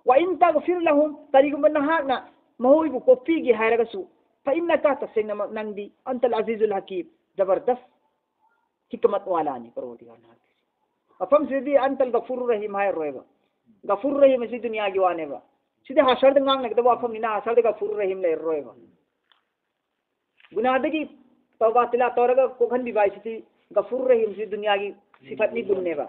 ꯋꯥ ꯏꯟ ꯇꯒꯐꯤꯔ ꯂꯍꯨꯝ, ꯀꯔꯤꯒꯨꯝꯕ ꯅꯍꯥꯛꯅ ꯃꯈꯣꯏꯕꯨ ꯀꯣꯛꯄꯤꯒꯦ ꯍꯥꯏꯔꯒꯁꯨ, ꯐꯏꯟꯅꯀ, ꯇꯁꯦꯡꯅꯃꯛ ꯅꯪꯗꯤ, ꯑꯟꯇꯜ ꯑꯖꯤꯖꯨꯜ ꯍꯀꯤꯝ, ꯖꯕꯔꯗꯁ ꯍꯤꯀꯃꯠ ꯋꯥꯂꯥꯅꯤ ꯄꯔꯣꯔꯗꯤꯒꯥꯔ ꯅꯍꯥꯛꯀꯤ꯫ ꯃꯐꯝꯁꯤꯗꯗꯤ ꯑꯟꯇꯜ ꯒꯐꯨꯔꯨ ꯔꯍꯤꯝ ꯍꯥꯏꯔꯔꯣꯏꯕ꯫ ꯒꯐꯨꯔꯨ ꯔꯍꯤꯝ ꯑꯁꯤ ꯗꯨꯅꯤꯌꯥꯒꯤ ꯋꯥꯅꯦꯕ꯫ ꯁꯤꯗꯤ ꯍꯥꯁꯔꯗ ꯉꯥꯡꯅꯒꯗꯕ ꯋꯥꯐꯝꯅꯤꯅ, ꯍꯥꯁꯔꯗ ꯒꯐꯨꯔꯨ ꯔꯍꯤꯝ ꯂꯩꯔꯔꯣꯏꯕ꯫ ꯒꯨꯅꯥꯗꯒꯤ ꯇꯧꯕꯥ ꯇꯤꯂꯥ ꯇꯧꯔꯒ ꯀꯣꯛꯍꯟꯕꯤꯕ ꯍꯥꯏꯁꯤꯗꯤ ꯒꯐꯨꯔꯨ ꯔꯍꯤꯝꯁꯤ ꯗꯨꯅꯤꯌꯥꯒꯤ ꯁꯤꯐꯠꯅꯤ, ꯒꯨꯟꯅꯦꯕ꯫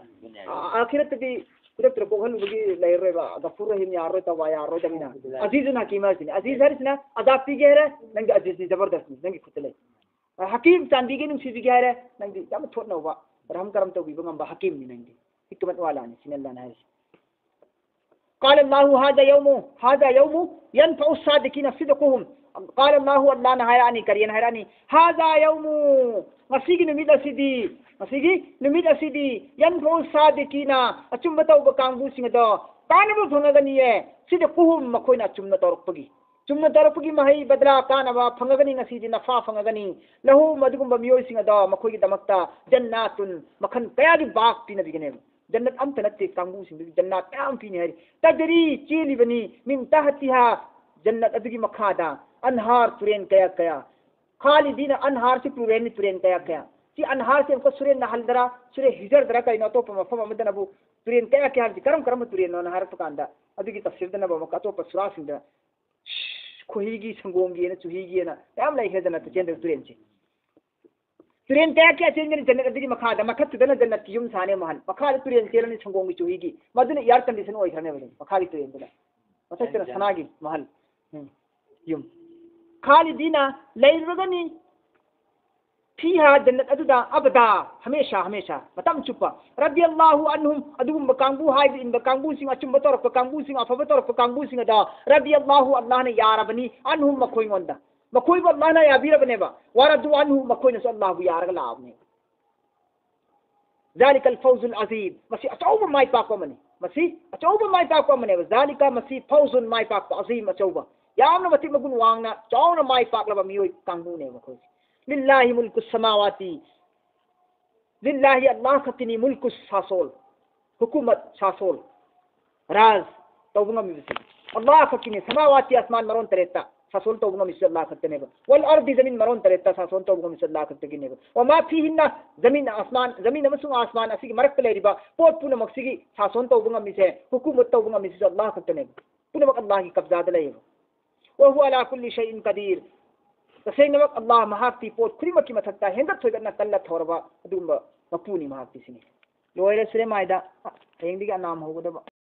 ꯑ-, ꯑꯥꯈꯤꯔꯠꯇꯗꯤ ꯈꯨꯗꯛꯇꯨꯗ ꯀꯣꯛꯍꯜꯂꯨꯕꯒꯤ ꯂꯩꯔꯔꯣꯏꯕ꯫ ꯒꯐꯨꯔꯨ ꯔꯍꯤꯝ ꯌꯥꯔꯔꯣꯏ, ꯇꯧꯕꯥ ꯌꯥꯔꯔꯣꯏꯗꯕꯅꯤꯅ꯫ ꯑꯖꯤꯖꯨꯟ ꯍꯀꯤꯝ ꯍꯥꯏꯁꯤꯅ, ꯑꯖꯤꯖ ꯍꯥꯏꯔꯤꯁꯤꯅ ꯑꯖꯥꯕ ꯄꯤꯒꯦ ꯍꯥꯏꯔꯦ, ꯅꯪꯒꯤ ꯑꯖꯤꯖꯅꯤ, ꯖꯕꯔꯗꯁꯅꯤ, ꯅꯪꯒꯤ ꯈꯨꯠꯇ ꯂꯩ꯫ ꯍꯀꯤꯝ, ꯆꯥꯟꯕꯤꯒꯦ, ꯅꯨꯡꯁꯤꯕꯤꯒꯦ ꯍꯥꯏꯔꯦ, ꯅꯪꯗꯤ ꯌꯥꯝꯅ ꯊꯣꯠꯅꯧꯕ, ꯔꯍꯝ ꯀꯔꯝ ꯇꯧꯕꯤꯕ ꯉꯝꯕ ꯍꯀꯤꯝꯅꯤ ꯅꯪꯗꯤ꯫ ꯍꯤꯀꯃꯠ ꯋꯥꯂꯥꯅꯤ, ꯁꯤꯅꯤ ꯑꯜꯂꯥꯍꯅ ꯍꯥꯏꯔꯤꯁꯤ꯫ قال الله هذا يوم، هذا يوم ينفع الصادقين صدقهم. قال الله، ꯑꯜꯂꯥꯍꯅ ꯍꯥꯏꯔꯛꯑꯅꯤ, ꯀꯔꯤꯅ ꯍꯥꯏꯔꯛꯑꯅꯤ? هذا يوم، ꯉꯁꯤꯒꯤ ꯅꯨꯃꯤꯠ ꯑꯁꯤꯗꯤ, ꯉꯁꯤꯒꯤ ꯅꯨꯃꯤꯠ ꯑꯁꯤꯗꯤ, ينفع الصادقين، ꯑꯆꯨꯝꯕ ꯇꯧꯕ ꯀꯥꯡꯕꯨꯁꯤꯡ ꯑꯗꯣ ꯀꯥꯟꯅꯕ ꯐꯪꯉꯒꯅꯤꯌꯦ, صدقهم، ꯃꯈꯣꯏꯅ ꯑꯆꯨꯝꯕ ꯇꯧꯔꯛꯄꯒꯤ꯫ ꯆꯨꯝꯅ ꯇꯧꯔꯛꯄꯒꯤ ꯃꯍꯩ, ꯕꯗꯂꯥ, ꯀꯥꯟꯅꯕ ꯐꯪꯉꯒꯅꯤ, ꯉꯁꯤꯗꯤ ꯅꯐꯥ ꯐꯪꯉꯒꯅꯤ꯫ ꯂꯍꯨꯝ, ꯑꯗꯨꯒꯨꯝꯕ ꯃꯤꯑꯣꯏꯁꯤꯡ ꯑꯗꯣ ꯃꯈꯣꯏꯒꯤꯗꯃꯛꯇ ꯖꯟꯅꯥꯇꯨꯟ, ꯃꯈꯜ ꯀꯌꯥꯒꯤ ꯕꯥꯒ ꯄꯤꯅꯕꯤꯒꯅꯦꯕ꯫ ꯖꯟꯅꯠ ꯑꯝꯇ ꯅꯠꯇꯦ, ꯀꯥꯡꯕꯨꯁꯤꯡꯗꯨꯒꯤ ꯖꯟꯅꯥꯠ ꯃꯌꯥꯝ ꯄꯤꯅꯤ ꯍꯥꯏꯔꯤ꯫ ꯇꯖꯔꯤ, ꯆꯦꯜꯂꯤꯕꯅꯤ, ꯃꯤꯟ ꯇꯍꯇꯤꯍꯥ, ꯖꯟꯅꯠ ꯑꯗꯨꯒꯤ ꯃꯈꯥꯗ, ꯑꯟꯍꯥꯔ, ꯇꯨꯔꯦꯟ ꯀꯌꯥ ꯀꯌꯥ꯫ ꯈꯥꯂꯤꯗꯤꯅ, ꯑꯟꯍꯥꯔꯁꯤ ꯄ꯭ꯂꯨꯔꯦꯜꯅꯤ, ꯇꯨꯔꯦꯟ ꯀꯌꯥ ꯀꯌꯥ꯫ ꯁꯤ ꯑꯟꯍꯥꯔꯁꯤ ꯑꯃꯨꯛꯀ ꯁꯨꯔꯦ ꯅꯍꯜꯗꯔ, ꯁꯨꯔꯦ ꯍꯤꯖꯔꯗꯔ ꯀꯩꯅꯣ, ꯑꯇꯣꯞꯄ ꯃꯐꯝ ꯑꯃꯗꯅꯕꯨ ꯇꯨꯔꯦꯟ ꯀꯌꯥ ꯀꯌꯥ ꯍꯥꯏꯕꯁꯤ ꯀꯔꯝ ꯀꯔꯝꯕ ꯇꯨꯔꯦꯟꯅꯣꯅ ꯍꯥꯏꯔꯛꯄ ꯀꯥꯟꯗ, ꯑꯗꯨꯒꯤ ꯇꯐꯁꯤꯔꯗꯅꯕꯨ ꯑꯃꯨꯛꯀ ꯑꯇꯣꯞꯄ ꯁꯨꯔꯥꯁꯤꯡꯗ ꯈꯣꯍꯤꯒꯤ, ꯁꯪꯒꯣꯝꯒꯤꯅ, ꯆꯨꯍꯤꯒꯤꯅ ꯃꯌꯥꯝ ꯂꯩꯈ꯭ꯔꯦꯗꯅ ꯇꯈꯦꯜꯗ ꯇꯨꯔꯦꯟꯁꯦ꯫ ꯇꯨꯔꯦꯟ ꯀꯌꯥ ꯀꯌꯥ ꯆꯦꯟꯒꯅꯤ ꯖꯟꯅꯠ ꯑꯗꯨꯒꯤ ꯃꯈꯥꯗ? ꯃꯊꯛꯇꯨꯗꯅ ꯖꯟꯅꯠꯀꯤ ꯌꯨꯝ ꯁꯥꯅꯤ ꯃꯍꯜ, ꯃꯈꯥꯗ ꯇꯨꯔꯦꯟ ꯆꯦꯜꯂꯅꯤ ꯁꯪꯒꯣꯝꯒꯤ ꯆꯨꯍꯤꯒꯤ, ꯃꯗꯨꯅ air condition ꯑꯣꯏꯈ꯭ꯔꯅꯦꯕ ꯑꯗꯨꯝ ꯃꯈꯥꯒꯤ ꯇꯨꯔꯦꯟꯗꯨꯅ꯫ ꯃꯊꯛꯇꯅ ꯁꯅꯥꯒꯤ ꯃꯍꯜ꯫ ꯎꯝ꯫ ꯌꯨꯝ꯫ ꯈꯥꯂꯤꯗꯤꯅ ꯂꯩꯔꯨꯔꯒꯅꯤ ꯐꯤꯍꯥ ꯖꯟꯅꯠ ꯑꯗꯨꯗ ꯑꯕꯗꯥ, ꯍꯃꯦꯁꯥ ꯍꯃꯦꯁꯥ, ꯃꯇꯝ ꯆꯨꯞꯄ꯫ ꯔꯗꯤꯌꯜꯂꯥꯍꯨ ꯑꯟꯍꯨꯝ, ꯑꯗꯨꯒꯨꯝꯕ ꯀꯥꯡꯕꯨ, ꯍꯥꯏꯕ ꯏꯟꯕ ꯀꯥꯡꯕꯨꯁꯤꯡ, ꯑꯆꯨꯝꯕ ꯇꯧꯔꯛꯄ ꯀꯥꯡꯕꯨꯁꯤꯡ, ꯑꯐꯕ ꯇꯧꯔꯛꯄ ꯀꯥꯡꯕꯨꯁꯤꯡ ꯑꯗꯣ ꯔꯗꯤꯌꯜꯂꯥꯍꯨ, ꯑꯜꯂꯥꯍꯅ ꯌꯥꯔꯕꯅꯤ, ꯑꯟꯍꯨꯝ, ꯃꯈꯣꯏꯉꯣꯟꯗ꯫ ꯃꯈꯣꯏꯕꯨ ꯑꯜꯂꯥꯍꯅ ꯌꯥꯕꯤꯔꯕꯅꯦꯕ꯫ ꯋꯥꯔꯗꯨ ꯑꯟꯍꯨ, ꯃꯈꯣꯏꯅꯁꯨ ꯑꯜꯂꯥꯍꯕꯨ ꯌꯥꯔꯒ ꯂꯥꯛꯑꯕꯅꯦꯕ꯫ ذلك الفوز العظيم. ꯃꯁꯤ ꯑꯆꯧꯕ ꯃꯥꯏ ꯄꯥꯛꯄ ꯑꯃꯅꯤ꯫ ꯃꯁꯤ ꯑꯆꯧꯕ ꯃꯥꯏ ꯄꯥꯛꯄ ꯑꯃꯅꯦꯕ꯫ ذلك, ꯃꯁꯤ, فوز, ꯃꯥꯏ ꯄꯥꯛꯄ, عظيم, ꯑꯆꯧꯕ꯫ ꯌꯥꯝꯅ ꯃꯇꯤꯛ ꯃꯒꯨꯟ ꯋꯥꯡꯅ, ꯆꯥꯎꯅ ꯃꯥꯏ ꯄꯥꯛꯂꯕ ꯃꯤꯑꯣꯏ ꯀꯥꯡꯕꯨꯅꯦꯕ ꯃꯈꯣꯏꯁꯦ꯫ لله ملك السماوات. لله, ꯑꯜꯂꯥꯍ ꯈꯛꯀꯤꯅꯤ, ꯃꯨꯜꯀꯨ, ꯁꯥꯁꯣꯜ, ꯍꯨꯀꯨꯃꯠ, ꯁꯥꯁꯣꯜ, ꯔꯥꯖ ꯇꯧꯕ ꯉꯝꯃꯤꯕꯁꯤ ꯑꯜꯂꯥꯍ ꯈꯛꯀꯤꯅꯤ꯫ ꯁꯃꯥꯋꯥꯇꯤ, ꯑꯁꯃꯥꯟ ꯃꯔꯣꯟ ꯇꯔꯦꯠꯇ ꯁꯥꯁꯣꯜ ꯇꯧꯕ ꯉꯝꯃꯤꯁꯨ ꯑꯜꯂꯥꯍ ꯈꯛꯇꯅꯦꯕ꯫ ꯋꯜ ꯑꯔꯗꯤ, ꯖꯃꯤꯟ ꯃꯔꯣꯟ ꯇꯔꯦꯠꯇ ꯁꯥꯁꯣꯜ ꯇꯧꯕ ꯉꯝꯃꯤꯁꯨ ꯑꯜꯂꯥꯍ ꯈꯛꯇꯒꯤꯅꯦꯕ꯫ ꯋꯃꯥ ꯐꯤꯍꯤꯟꯅ, ꯖꯃꯤꯟ, ꯑꯁꯃꯥꯟ, ꯖꯃꯤꯟ ꯑꯃꯁꯨꯡ ꯑꯁꯃꯥꯟ ꯑꯁꯤꯒꯤ ꯃꯔꯛꯇ ꯂꯩꯔꯤꯕ ꯄꯣꯠ ꯄꯨꯝꯅꯃꯛꯁꯤꯒꯤ ꯁꯥꯁꯣꯜ ꯇꯧꯕ ꯉꯝꯃꯤꯁꯦ, ꯍꯨꯀꯨꯃꯠ ꯇꯧꯕ ꯉꯝꯃꯤꯁꯤꯁꯨ ꯑꯜꯂꯥꯍ ꯈꯛꯇꯅꯦꯕ꯫ ꯄꯨꯝꯅꯃꯛ ꯑꯜꯂꯥꯍꯒꯤ ꯀꯕꯖꯥꯗ ꯂꯩꯌꯦꯕ꯫ وهو على كل شيء قدير. ꯇꯁꯦꯡꯅꯃꯛ ꯑꯜꯂꯥꯍ ꯃꯍꯥꯛꯇꯤ ꯄꯣꯠ ꯈꯨꯗꯤꯡꯃꯛꯀꯤ ꯃꯊꯛꯇ ꯍꯦꯟꯒꯠ ꯊꯣꯏꯒꯠꯅ ꯀꯜꯂ ꯊꯧꯔꯕ ꯑꯗꯨꯒꯨꯝꯕ ꯃꯄꯨꯅꯤ ꯃꯍꯥꯛꯇꯤ ꯁꯤꯅꯤ꯫ ꯂꯣꯏꯔꯦ ꯁꯨꯔꯦ ꯃꯥꯏꯗ꯫ ꯍꯌꯦꯡꯗꯒꯤ ꯑꯅꯥꯝ ꯍꯧꯒꯗꯕ꯫